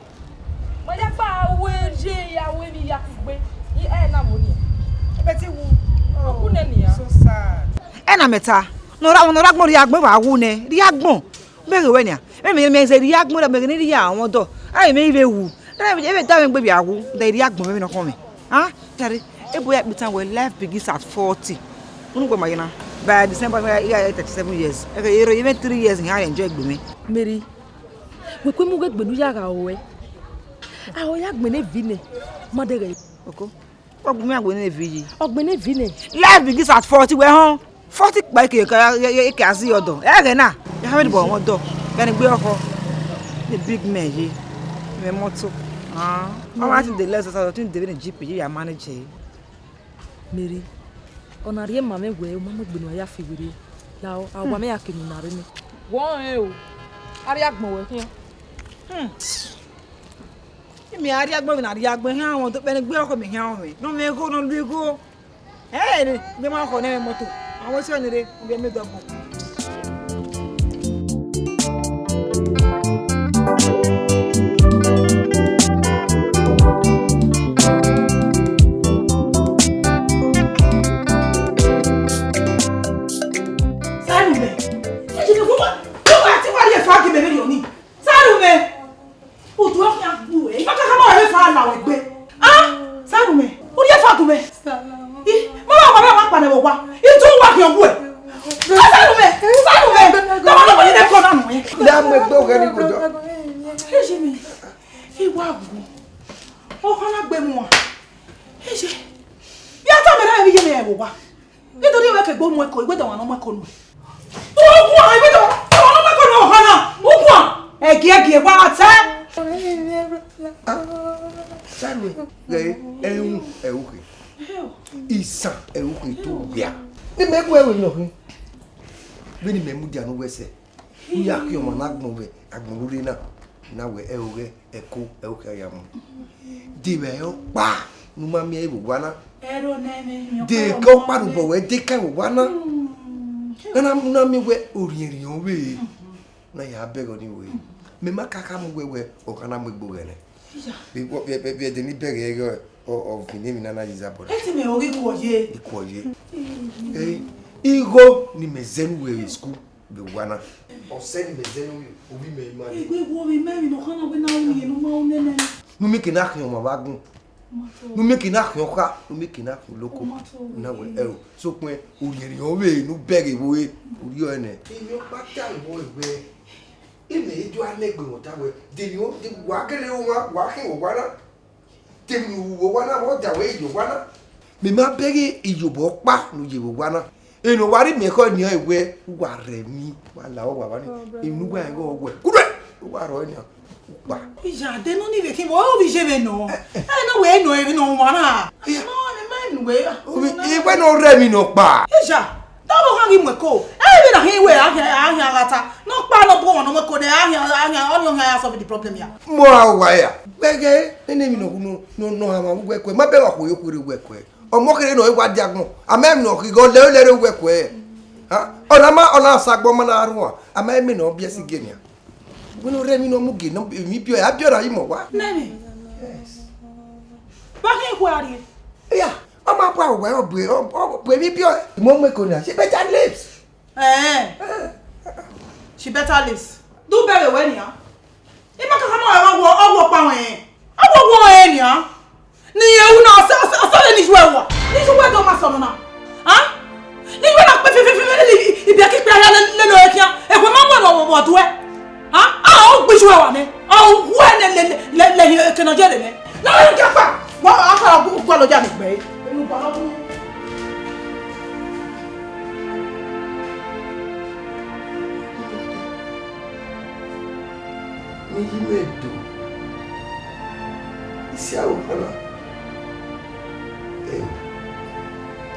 Ma ya gba ru ye ya ru emwi ya kugbe. I ẹ na mo nian. Ẹbẹtẹ I wu. Ọ wu nẹ nian. So sad. Ẹ na mẹ ta, ne ọ ra, ne ọ ra agbọn rhie agbọn vbe a wu nẹ, rhie agbọn. Mẹ ghe wẹ nian. Mẹ, mẹ, mẹ zẹ rhie agbọn, mẹ ghe ne I rhie awọn dọ. Ẹ mẹ I vbe wu. Ẹ vbe da mwẹ egbe vbe a wu, da I rhie agbọn mwẹ vbe ne ọ khọn mwẹ. Ah, jare, ebo ya kpitan wẹ, life begins at forty. Unu gbe ma yena. By December, I ya thirty-seven years. Ẹ ghe ero, even three years, I ya enjoy egbe mwẹ. Mary, wẹ kue mu ghe egbe ne u ya gha ruẹ. A ho ya gbẹnnẹ evi nẹ, ma dẹghẹ. Oko. Wa gu mwẹ agbọn evi yi. Ọ gbẹnnẹ evi nẹ. Life begins at forty, wẹ họn. Forty kpa eke, eke, eke a si ọdọ. Ẹghẹ na, ya ha vbe dibọ wọn dọ. Kẹne gbe ọkọ. The big man ye. Mẹ moto. Ah, ọ ma ti de less, I think de vbe ne jeep ye ya manage e. Mary, ọ na rhie ma mwẹ wẹ, u ma mu egbe ne uwa ya fi werriẹ. Lao, a wa mẹ ya kemu na rre nẹ. Wọ rẹn o. A rhie agbọn wẹ khian. Hmm. Imẹ a rhie agbọn vbe na rhie agbọn, ehia wọn do kpẹnẹ gbe ọkọ mẹ, ehia wọn mẹ. Ne ọ mwẹ igho, ne ọ lu igho. Ẹ, ne, gbe ma khọ ne ẹmwẹ moto. Àwọn ẹsẹ ni re, gbe mi dọgbọn. Sanume, ẹ jẹ́ kí wọ́n wá, wọ́n wá tí wọ́n rí ẹ̀fọ́ àgbẹ̀ mẹ́rin yọ̀ ni. Sanume. Otu ọkhan gbu ẹ, ima kakama ọre fa la wẹ gbe. Ah, Sanume, u rhie ẹfọ gu mwẹ. I, ma wa, ma wa, ma kpa nẹ vbe owa. I tu wa khian gu ẹ. Ah, Sanume, Sanume, da ma nọ wẹ ne kọ na nọ ẹ. Ya mu egbe ọghẹ ni vbe odọ. Eji mi, I wa gu. Ọkhan na gbe mu a. Eji, ya ta mẹ na vbe iye mwẹ vbe owa. Vbe do rhie wẹ ke egbe mu ẹko, I wẹ da ọmwa ne ọ mu ẹko nuẹn. Uguan, I wẹ da ọmwa ne ọ mu ẹko nuẹn, ọkhan na. Uguan. Ẹgiẹgiẹ, wa tẹ. Sanume, ghẹ ẹhun ẹre u khin. Isan ẹre u khin to wia. Ne imẹ gu ẹre nọ khin. Vbene imẹ mudia ne uwẹ sẹ, u ya khian ọmwa ne agbọn vbe agbọn rure na, na wẹ ẹre ọghẹ ẹko ẹre u khian ya mu. De vbe ọkpa ne u ma miẹn vbe owa na. Ẹro nẹ mwẹ, de ke ọkpa ne ubọ wẹ de ka vbe owa na. Na na mu na miẹn wẹ orhiẹnrhiẹn ọvbehe. Na ya bẹghe ọnii wẹ, mẹ ma ka kha mu wẹ wẹ ọ kha na mu egbe ọghẹ nẹ. Vbe, vbe, vbe, vbe ẹdẹ ni bẹghe ẹghẹ ọ, ọ, ọ vbe ne emwi na na ye izabọ na. Ẹ te mẹ oghi kuọ ye. I kuọ ye. Ẹ, igho ni mẹ zẹ ne uwẹ vbe school vbe owa na. Ọ sẹ ni mẹ zẹ ne ovbi mẹ ima ye. Egbe wo vbe mẹ emwi ne ọ kha na wẹ na ru ne u ma ru nene. Ne u miẹn ke na khian ọmwa vbe agbọn. Ne u miẹn ke na khian ọkha, ne u miẹn ke na khian oloko. Na wẹ ẹro. Sokpan orhiẹnrhiẹn ọvbehe ne u bẹghe vbe ore, u rhie ọre nẹ. Emwi ọkpa ta vbọ wẹ, imẹ i do a nẹ egbe mwẹ ọta wẹ, de emwi, de wa kele ru mwa, wa khian owa na. De emwi ne u ru vbe owa na, vbe ọ da wẹ ye owa na. Mẹ ma bẹghe iyobọ ọkpa ne u ye vbe owa na. Eno wa rhie miẹn ekhọe nian wẹ, u wa rẹ emwi, wa la owa vba ni. Emwi ne u wa rẹn ighe ọ wẹ, kuduẹ, u wa rrọọ nian, u kpa. Iya, de nọ ni vbe khin, vbe ovbi je vbe nọ. Ẹ na wẹ nọ emwi ne ọ wan na. Iya. Nọ, mẹ ma nu wẹ. Ovbi, i wẹ ne ọ rẹ emwi ne ọ kpa. Iya, da vbe ọ khan ghi mu ẹko. Ẹ vbe na khin wẹ a khian, a khian gha ta. Ne ọ kpa ne ọ bu ọmwa ne ọ mu ẹko nẹ, a khian, a khian, ọ ni ọ khian ya solve the problem ya. Mọ a wa ya. Gbẹgẹ, nene emwi ne ọ khu nọ, nọ, nọ, a ma wẹ ẹko. Ma bẹghe ọkhuo yo khuerre wẹ ẹko. Ọmọ kherhe ne ọ i wa dia agbọn, a ma emwi ne ọ ghi ghe ọ lẹre lẹre wẹ ẹko ẹ. Ha? Ọ na ma, ọ na sa agbọn ma na rhuan, a ma emwi ne ọ biẹ si gie nian. Wẹ ne ọ rẹ emwi ne ọ mu gie ne emwi biẹ ọe, a biẹ ọe na yi mọ wa. Nene. Yes. Ba khin khu a rrie. Iya, ọ ma bu aro wẹ, ọ bu, ọ, ọ bu emwi biẹ ọe. Mo mu ẹko na, she better lives. Ẹn. She better lives. Do better wẹ nian. Ima kakama ọre ọghuọ, ọghuọ ọkpa wẹ rẹn. Ọghuọ ọghuọ rẹn nian. Ne irẹn ru na, ọsẹ, ọsẹ, ọsẹ vbe ne iye uẹ wa. Ne iye uẹ do ma sẹ ọmọ na. Ha? Ne iye uẹ na kpe fiẹfiẹfiẹ lele ibiẹka ikpia hia lele ore khian. Ekhue ma mu ẹmwẹ vbe ọduẹ. Ha? A, ọ gbe iye uẹ wa nẹ. Ọ wu ẹnẹ lele. Eke ne ọ ye rre nẹ. Na ru gie ọkpa. Wa a kha gu- gualọ ya ni gbe. Enu gualọ gu. Ne iyi mwẹ do. Isi aro kpọna. Em,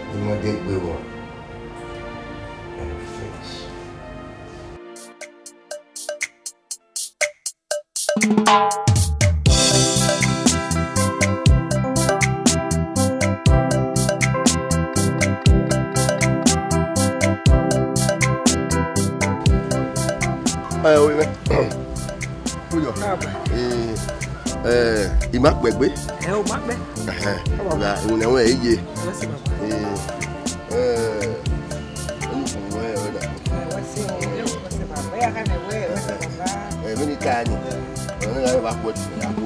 ne ima de gbe vbọ. Em, finish. Ẹ, ovbi mwẹ. Uyọ. Ẹ, ẹ, I ma kpẹ egbe. Ẹ, u ma kpẹ. Ẹhẹn. Ra, unu ẹmwẹ ẹ ye. Yes, baba. Ẹ, ẹ, unu ẹmwẹ ẹ na. Ẹ, wẹ si o, wẹ si baba. Ẹ, ya khẹ mẹ wẹ, wẹ si baba. Ẹ, vbene I ta ni, ọ na gha vbe akhuẹ do ne a wo.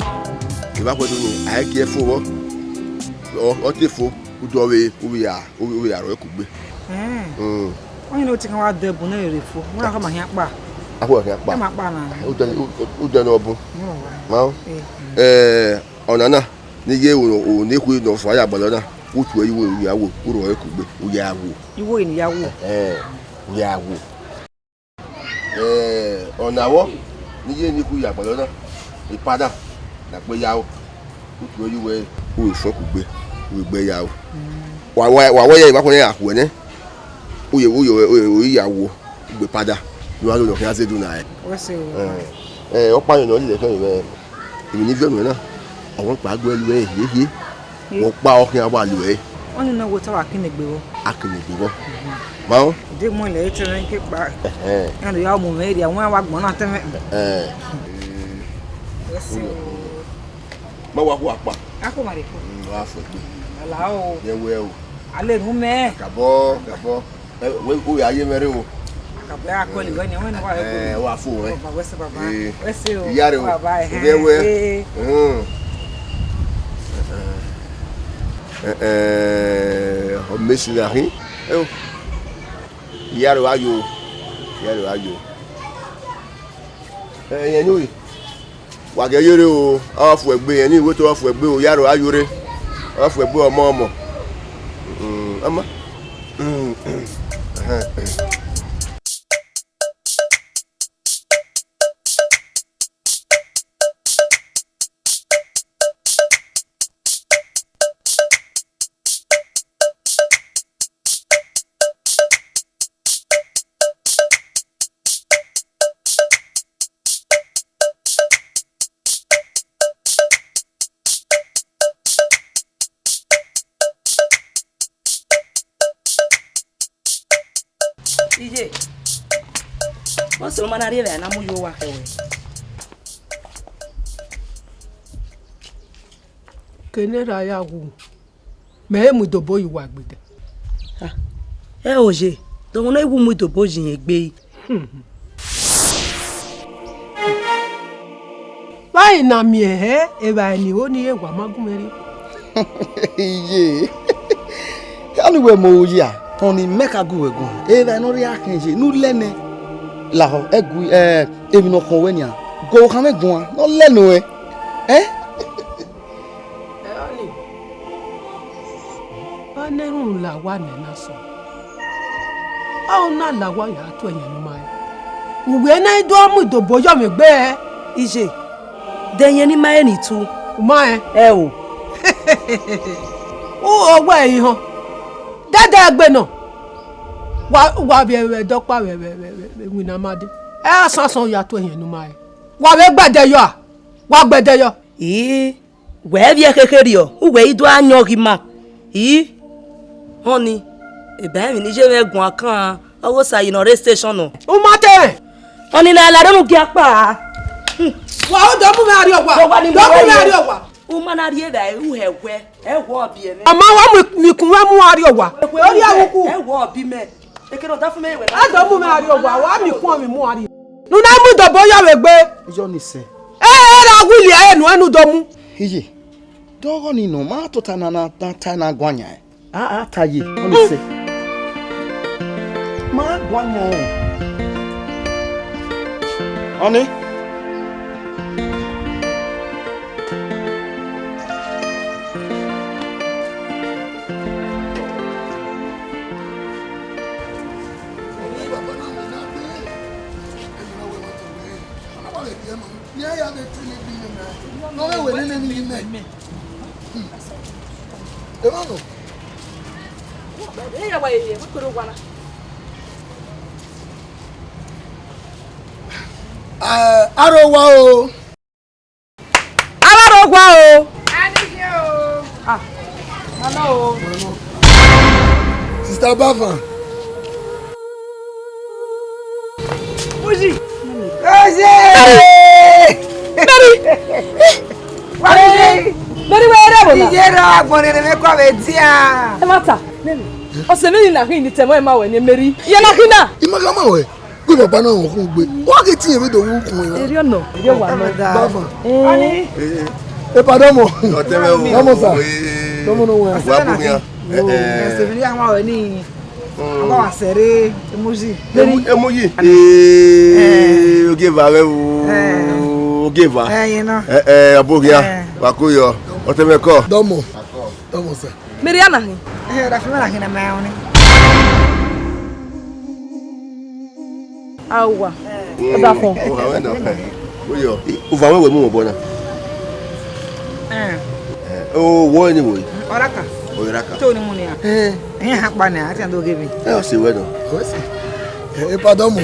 Vbe akhuẹ do ni, a i gie fo vbọ. Ọ, ọ te fo, u dọ vbe, u vbe ya, u vbe, u vbe ya rhọ ẹre kugbe. Ẹn. Mm. Ọni ne ọ te kan wa dẹ bu ne rere fo. Wẹ a khọ ma khian kpa. A khọ khian kpa. Ẹ ma kpa na. U dẹ, u, u dẹ ne ọ bun. Ẹ, baba. Ma o. Ẹ. Ẹ, ọna na, ne I ye unu, unu ne khu nọ fua ya gbalọ na. U tuẹ ye uwu, u ya wo, u rhọ ẹre kugbe, u ya wo. Iwo ni ya wo. Ẹ, u ya wo. Ẹ, ọna vbọ, ne I ye ne I khu ya gbalọ na, epada ne a gbe ya ro, u tuẹ ye uwu ẹre, u vbe fẹn kugbe, u vbe gbe ya ro. Wa, wa, wa wẹ ya emwa khuẹ ne a khuẹ nẹ, u ye, u ye, u ye, u ye ya wo, u gbe epada, ne u gha do nọ khian zẹ do na rẹ. Wẹ sẹ o. Ẹ, ẹ, ọkpa yọ nọ, ọ lele ẹkẹn mwẹ. Emwi ne I viọ nuẹn na, ọmwa ọkpa guẹ lu ẹre hiehie, vbe ọkpa ọ khian wa lu ẹre. Ọni ne ọ wẹ te wa kene egbe vbọ. A kene egbe vbọ. Ma o. De mu lẹ te mwẹ ke kpa. Ẹhẹn. Ẹn, ya mu mwẹ rhia, wẹ wa gbọn na te mwẹ. Ẹhẹn. Ẹ sẹ o. Ma wa khu akpa. A khu ma rre khu. Mm, wa fo egbe. Ala o. Ye wẹ o. Ale ru mẹ. Gabọ, gabọ. Ẹ, wẹ, u ya ye mwẹ rre o. Akabọ ya kọlọ wẹ ni, wẹ ni wa rre. Ẹ, wa fo wẹ. Baba, wẹ sẹ baba. Ẹ, wẹ sẹ o. Iya rre o. Baba, ẹhẹn. Ovbi ẹwẹ. Ee. Ẹhẹn. Ẹ, ẹ, ọ mẹ si na hin. Ẹ o. Iya rre wa yo. Iya rre wa yo. Ẹ, ẹ, yẹn ni o. Wa ghẹ ye rre o, ọ fu egbe, ẹni iwe to ọ fu egbe o, ya ro a yo rre, ọ fu egbe ọmọ ọmọ. Mm, ọmọ. Mm, mm. Iye, wẹ sẹ ne ọ ma na rri evbare na mu ye owa khẹ wẹ? Kene erha ya wu, mẹ i mu idobo ye uwa egbe dẹ. Ah, ẹ o ye, de ọmọ ne I wu mu idobo ye irẹn egbe? Vbe a i na miẹn hẹ evbare ni ho ni re, wa ma gu mwẹ rrie. Iye, ọni wẹ mu oya, ọni mẹ ka gu wẹ guan. Evbare ne ọ rhie akhin ye, ne u lẹ nẹ. Lahọ, ẹgu, ẹ, emwi ne ọ khọn wẹ nian, gu ọvbokhan mwẹ guan, ne ọ lẹ nẹ ruẹ. Ẹ? Ẹ ọni, a na erhunmwu la owa nẹ na sẹ. A na la owa ya tu ẹyẹn ne u ma rẹn. U wẹ ne I do mu idobo yọ mwẹ egbe ẹre. Iye, de ẹyẹn ne I ma rẹn ni tu? U ma rẹn? Ẹ o. U wẹ ẹre họn. Dẹdẹ egbe nọ. Wa, wa vbe ẹdẹ ọkpa vbe, vbe, vbe, vbe iwinna ma dee. Ẹ asansan ya tu ẹyẹn ne u ma rẹn. Wa vbe gbẹdẹ yọ a? Wa gbẹdẹ yọ. Ii, wẹ vbiẹ khekherriọ, uwẹ i do a yan ọghe ima. Ii, họni, eba emwi ne I ye mwẹ guan kan, ọ ghe Osayi ne ọ rre station nọ. U ma te rẹn? Ọni na la rre unu gia kpa. Wa o do mu mwẹ arriọ owa. Do mu mwẹ arriọ owa. U ma na rri evbare, u hẹ wẹ, ẹ wọ ọbi ẹmwẹ. Ama wa mu ikun mwẹ mu arriọ owa. Ori awuku. Ẹ wọ ọbi mẹ. Ekene ọdafẹn mẹ wẹ. A do mu mwẹ arriọ owa, wa mu ikun mwẹ mu arriọ. Ne u na mu idobo yọ vbe egbe. Iyọ ni sẹ. Ẹ, ẹ ra wili ẹre nuẹn ne u do mu. Iye, dọghọ ni nọ, ma tota na, na, na ta na guan yan. A, a ta ye, ọni sẹ. Ma guan yan. Ọni. Wẹ nene ni mẹ. Emọ nọ. Eya wa yeye, we kere owa na. Eh, aro wa o. Aro wa o. Ah, hello o. Sister Bafan. Ozi. Ozi. Mary. Mary. Mary, wẹ rẹ vbo na? Iye rọ agbọn rere mẹ kọ vbe dia. Ẹ ma ta. Mary. Ọse Mary na khin ni tẹmọ ẹ ma wẹ ne Mary. Iye na khin na. I ma gha ma wẹ. Gu baba na họn khun gbe. Wa ghe tie vbe do wu kun ya. Eri ọnọ, eri ọwa nọ. Bafan. Eh. Epa dọmọ. Ọtẹmwẹ o. Dọmọ sa. Dọmọ no wa. Wa bu mi a. Eh, eh. Ẹsẹ mi ni àwọn ọ̀rẹ́ ni. Àwọn àṣẹrẹ emoji. Emu-, emoji. Eh, oge va vẹ o. Eh. Oge va. Eh, yẹn náà. Eh, eh, abogia. Eh. Wa ko yọ. Ọtẹmwẹ kọ. Dọmọ. Dọmọ sa. Mary ana hin. Eh, da fi mara hin na ma oni. Awa. Mm, ọdafọn. O ha wẹ nọ. O yọ. O va wẹ wẹ mu obọ na. Eh. Eh, o wọ ni wo. Ọraka. O raka. To ni mu ni a. Eh. Eh, ha pa ni a, ti an do gebe. Eh, o se wẹ nọ. O se. Eh, epa dọmọ.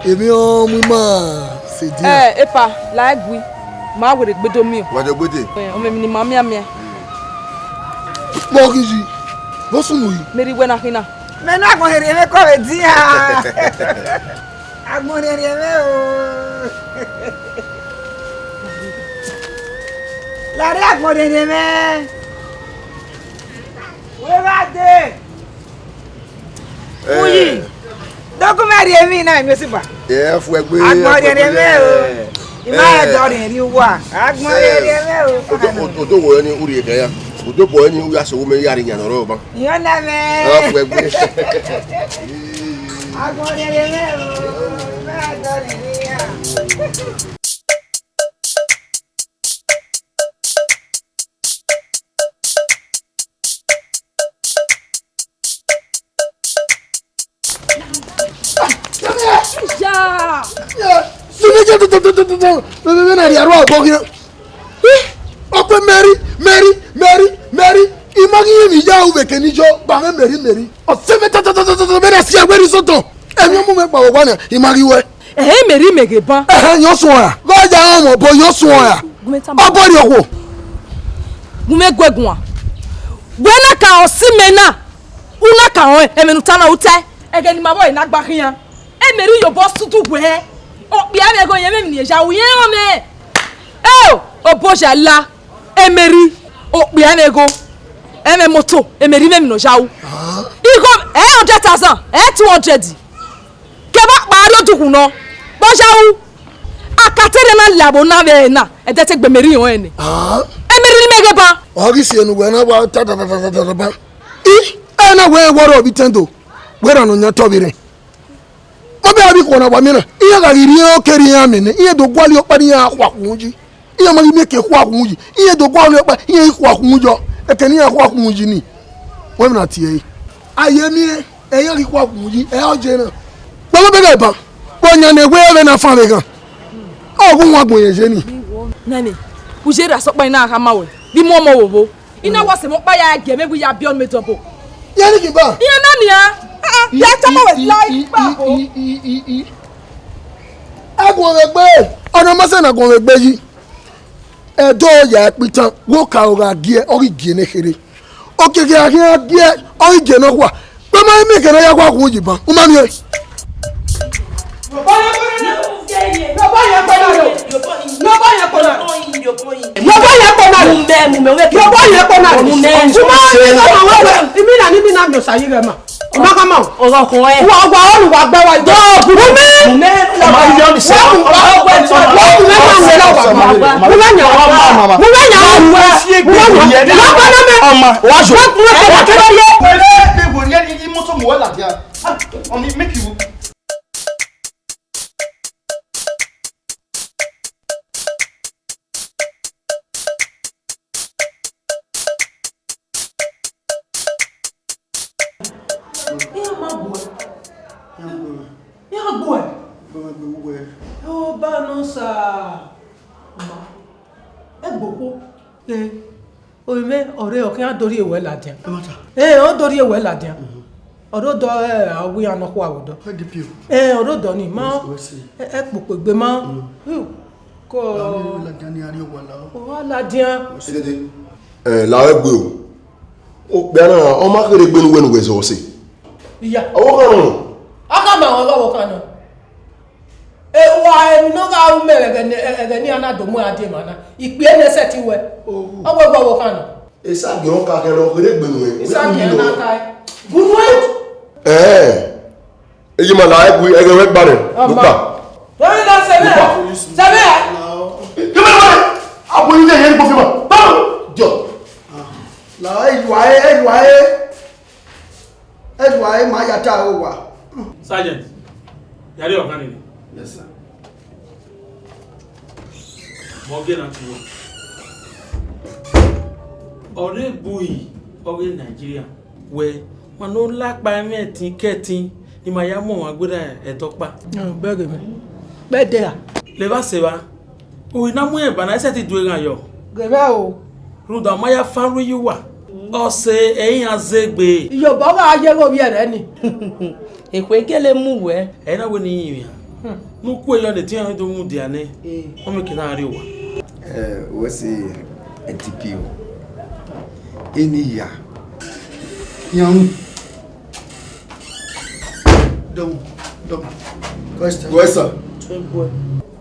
Èmi ọ mu ima se dia. Eh, epa, la ẹgui. Ma were gbedo miẹn. Wa do gbede. Eh, ọmọ mi ni ma miẹn miẹn. Vbọ ghi yi? Vbọ sunu yi? Mary wẹ na khin na. Mẹ na agbọn rhie mwẹ kọ vbe dia. Agbọn rhie mwẹ o. Larre agbọn rhie mwẹ. Wẹ gha dee. Eh. Uyi. Document rhie emwi na, mi si ba. Ẹ fu ẹgbe. Agbọn rhie mwẹ o. I ma ẹ dọ rhie rhie uwa. Agbọn rhie mwẹ o. Odo, odo, odo wo ni u rhie kẹ ya. Odo bọ ni u ya so wo mẹ ya rhie yan nọ rọ ba. Iyọn na mẹ. Ẹ fu ẹgbe. Agbọn rhie mwẹ o. I ma ẹ dọ rhie rhie ya. Iya! Sunu je to to to to to to. Mẹ mẹ na ria ro agbo gina. Ọkpẹ Mary, Mary, Mary, Mary. I ma ghi emwi ya u vbe ke ni yo, ba mwẹ Mary, Mary. Ọ sẹ mẹ ta ta ta ta ta ta, mẹ na si ẹwẹ ni sọtọ. Ẹmwẹ mu mwẹ kpa vbe owa na, I ma ghi wẹ. Ẹhẹn, Mary mẹ ghe ban. Ẹhẹn, yọ suọn ra. Ghe ọ ya rẹn ọmọ, obọ yọ suọn ra. Gu mẹ tama. Obọ rhie okhuo. Gu mẹ guẹ guan. Wẹ na ka ọ si mẹ na. U na ka rẹn, ẹmwẹ ne u ta na, u tae. Ẹghẹ ne ima vbe ọre na gba khian. E Mary ye obọ sudu wẹ. Okpia mwẹ ghe, ọ yẹn mwẹ emwi ne I ya ru, yẹn rẹn mẹ. Eo, obọ ya la. E Mary, okpia mwẹ gho. Ẹmwẹ moto, e Mary mwẹ emwi ne ọ ya ru. Igho, ẹ hundred thousand, ẹ two hundred. Kevbe ọkpa rrie odughu nọ, vbe ọ ya ru. Akatere na la ẹvbo na vbe ẹre na, ẹdẹ te gbe Mary rẹn nẹ. Ah. E Mary ne imẹ ghe ban. Ọ ghi si enu wẹ na wa ta ta ta ta ta ta ba. I, ẹ na wẹ wọrọ vbe itẹn do, wẹ ra nọ yan tọ vbe rẹn. Ọ bẹ a vbe ikhuo na wa miẹn na, iran gha ghi rhie okere iran amẹ nẹ, iran do gualọ ọkpa ne iran khua khu yi. Iran ma ghi miẹn ke khua khu yi, iran do gualọ ọkpa, iran i khua khu yọ, ẹkẹ ne iran khua khu yi ni. Wẹ na tie ẹre. A ye miẹn, ẹ iran ghi khua khu yi, ẹ ọ je na. Kpẹvbọ bẹghe ẹban, kpọ yan ne wẹ vbe na fan vbe ghan. Ọ gu wọn agbọn yẹn ye ni. Nani, u ye ra sọkpa ina khama wẹ, vbe mu ọmọ vbe obo. I na wa sẹ mẹ ọkpa ya gie mwẹ wẹ I ya biẹ ọnii dọbọ. Iran ni ghi ba. Iran na nian. Ah, ah, ya tama wẹ la ikpa bo. Aguọmwẹgbe, ọna ma sẹ ne aguọmwẹgbe yi. Ẹdẹ ọ ya ẹkpitan, wo ka ọ gha gie, ọ ghi gie ne kherhe. Okiekie a khian gie, ọ ghi gie ne ọ khua. Kpẹmọ imẹ kẹ ne ọ ya khua khu yi ban, u ma miẹn. Ọma, wa jọ. Imoto mu wẹ ladian. Ọni, make you. Iran ma gbuẹ. Iran gbuẹ. Iran gbuẹ. Gbuẹ, gbuẹ, gbuẹ. Ọ ba nọ sa. Ma. Ovbi mwẹ ọre ọ khian do rhie wẹ ladian. Ẹ, ọ do rhie wẹ ladian. Ọ do dọ, ẹ, a wẹ iran nọkhua vbe odọ. Ẹ, ọ do dọ ni, ma, ẹ, ẹ kpokpo egbe ma. Ko. Ladian ni a rhie owa la. Owa ladian. Ẹ, la egbe o. Okpia na, ọ ma kherhe egbe ne uwẹ ne uwẹ zọ ọse. Iya. Ọvbokhan nọ. A ka ma ọvbokhan nọ. Ewa emwi ne ọ gha ru mẹ vbe ẹghẹ ne, ẹghẹ ne iran na do mu ẹre die emwa na, ikpia ne sẹtin wẹ. Ọ wẹ gbe ọvbokhan nọ. Esagiẹn ọka kherhe ọ kherhe egbe nuẹn. Esagiẹn na ka gu nuẹn. Ẹẹ, eye ma la ẹgui ẹghẹ wẹ gba rẹ. Ọma. Lukpa. Wẹ na sẹ mẹ. Sẹ mẹ. Kí wọ́n wọ́n. Abo yín lè yẹn gbọ́ fi mọ̀. Báwo? Jọ. La ẹyọ ayé, ẹyọ ayé. Ẹdua ẹre ma ya ta aro wa. Sergeant, yare ọghan nene. Yes, sir. Mọ gie na tuẹ. Ọre bui ọghe Nigeria wẹ, ma no la kpa ẹmwẹ ẹtin kẹtin, ne ima ya mu ọmwa gberra ẹdẹ ọkpa. Bẹghe mwẹ. Bẹdẹ ra? Levba sẹ evba. U i na mu rẹn ba na, I sẹtin du eghan yọ. Ghe mwẹ o. Rhunmwuda ọ ma ya fan ru iye uwa. Ọse ẹ i iran zegbe. Iyobọ gha ye ghe ovbi ẹre ni. Ekhue gele mu wẹ. Ẹ i na wẹ ne I rinmwian. Ne u kue yọ ne etẹn iran do mudia nẹ. Ọ mẹ ke na rrie owa. Ẹ, wẹ sẹ D P O. Eni ya. Yan. Dọmọ, dọmọ. Question. Wẹ sir.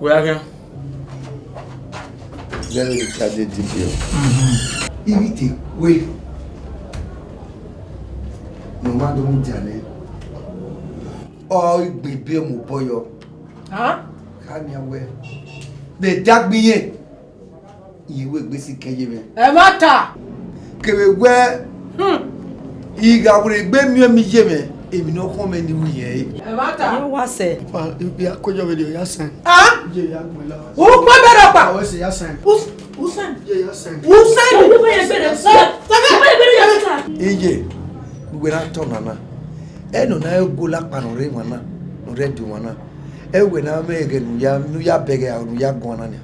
Wẹ a khian. Very charge D P O. Ibi te kue ne ọ ma do mudia nẹ, ọ gbe ebe mu obọ yọ. Hàn? Kha nian wẹ, vbe ẹdẹ agbọn irẹn, irẹn wẹ egbe sikẹn ye mwẹ. Ẹmwata! Kevbe wẹ, hmm, I gha werriegbe miẹn emwi ye mwẹ, emwi ne ọ khọn mwẹ ne I ru irẹn re. Ẹmwata! Ọ wa sẹ. Papa, I, I ya kue yọ vberriọ, ya sẹn. Ah? Ye ya gbẹn la. U kue bẹrẹ ọkpa. Awẹ sẹ ya sẹn. U, u sẹn. Ye ya sẹn. U sẹn. Iye, ne uwẹ na tọ nana. Ẹ nọ na, ẹ gu la kpa ne ọ rre emwa na, ne ọ rre ẹdẹ emwa na. Ẹ wẹ ne a mwẹ ẹghẹ ne u ya, ne u ya bẹghe aro ne u ya guan na nia.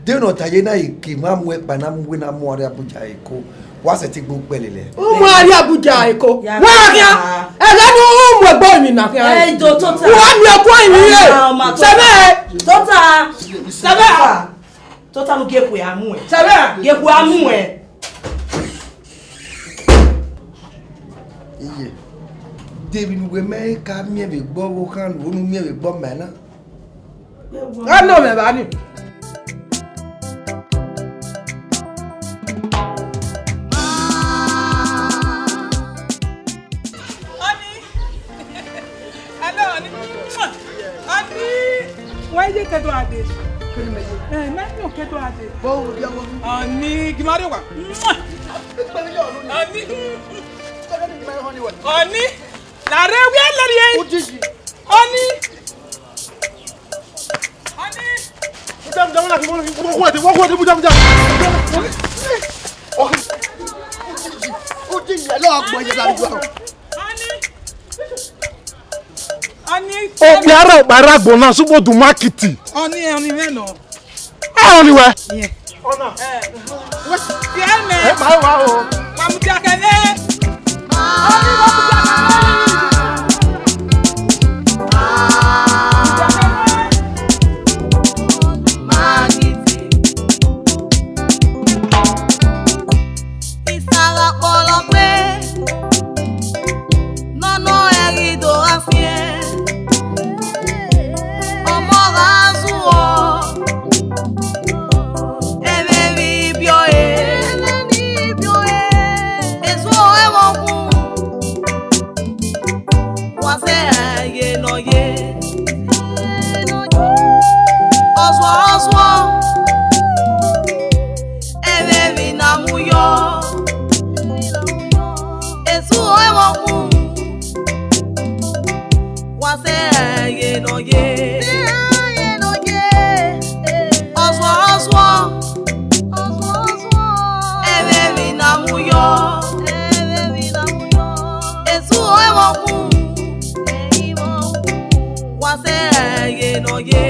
De ne ọ ta ye na, I ke ma mu ẹkpa na mu wẹ na mu arre Abuja Eko. Wa sẹtin gbe ukpẹ lele. U mu arre Abuja Eko. Ya wa khian. Ẹghẹ ne u mu egbe emwi na khian. Ẹ do tota. Wa miẹn ọguọ emwi re. Ọma tota. Sẹmẹ. Tota. Sẹmẹ. Tota, mu gie ekhue a mu ẹn. Sẹmẹ. Gie ekhue a mu ẹn. Iye. De emwi ne uwẹ mẹ ka miẹn vbe egbe ọvbokhan ne u miẹn vbe egbe ọma na? Gha nọ mwẹ evba ni. Honey. Hello, honey. Honey. Why you can't do a day? Eh, man, you can't do a day. Honey, give me a one. Honey. Honey. Lare wẹ lare. Ojiji. Honey. Honey. Buda, buda, buda, buda, buda, buda, buda, buda. Okay. Ojiji. Ojiji, ẹ lọ gbọ yẹ lare. Honey. Honey. Okpia rẹ ọkpa rre agbọn na sugbo du market. Honey, honey, wẹ nọ. Ẹ ọni wẹ. Ọna. Ẹ. Wẹ si ẹmẹ. Ẹ pa wa o. Wa mu dia kẹlẹ. Isa gha kpọlọ gbe, nọ nọ ẹ ghi do gha fiẹn. Ọmọ gha zuọ, ẹmwẹ vbe ibiọe, ezuọ ẹmwẹ ọkhu, wa sẹ ye ne ọ ye. Ọzuọ, ọzuọ, ẹmwẹ emwi na mu yọ, ezuọ ẹmwẹ ọkhu, wa sẹ ye ne ọ ye. Ọzuọ, ọzuọ, ẹmwẹ emwi na mu yọ, ezuọ ẹmwẹ ọkhu, wa sẹ ye ne ọ ye.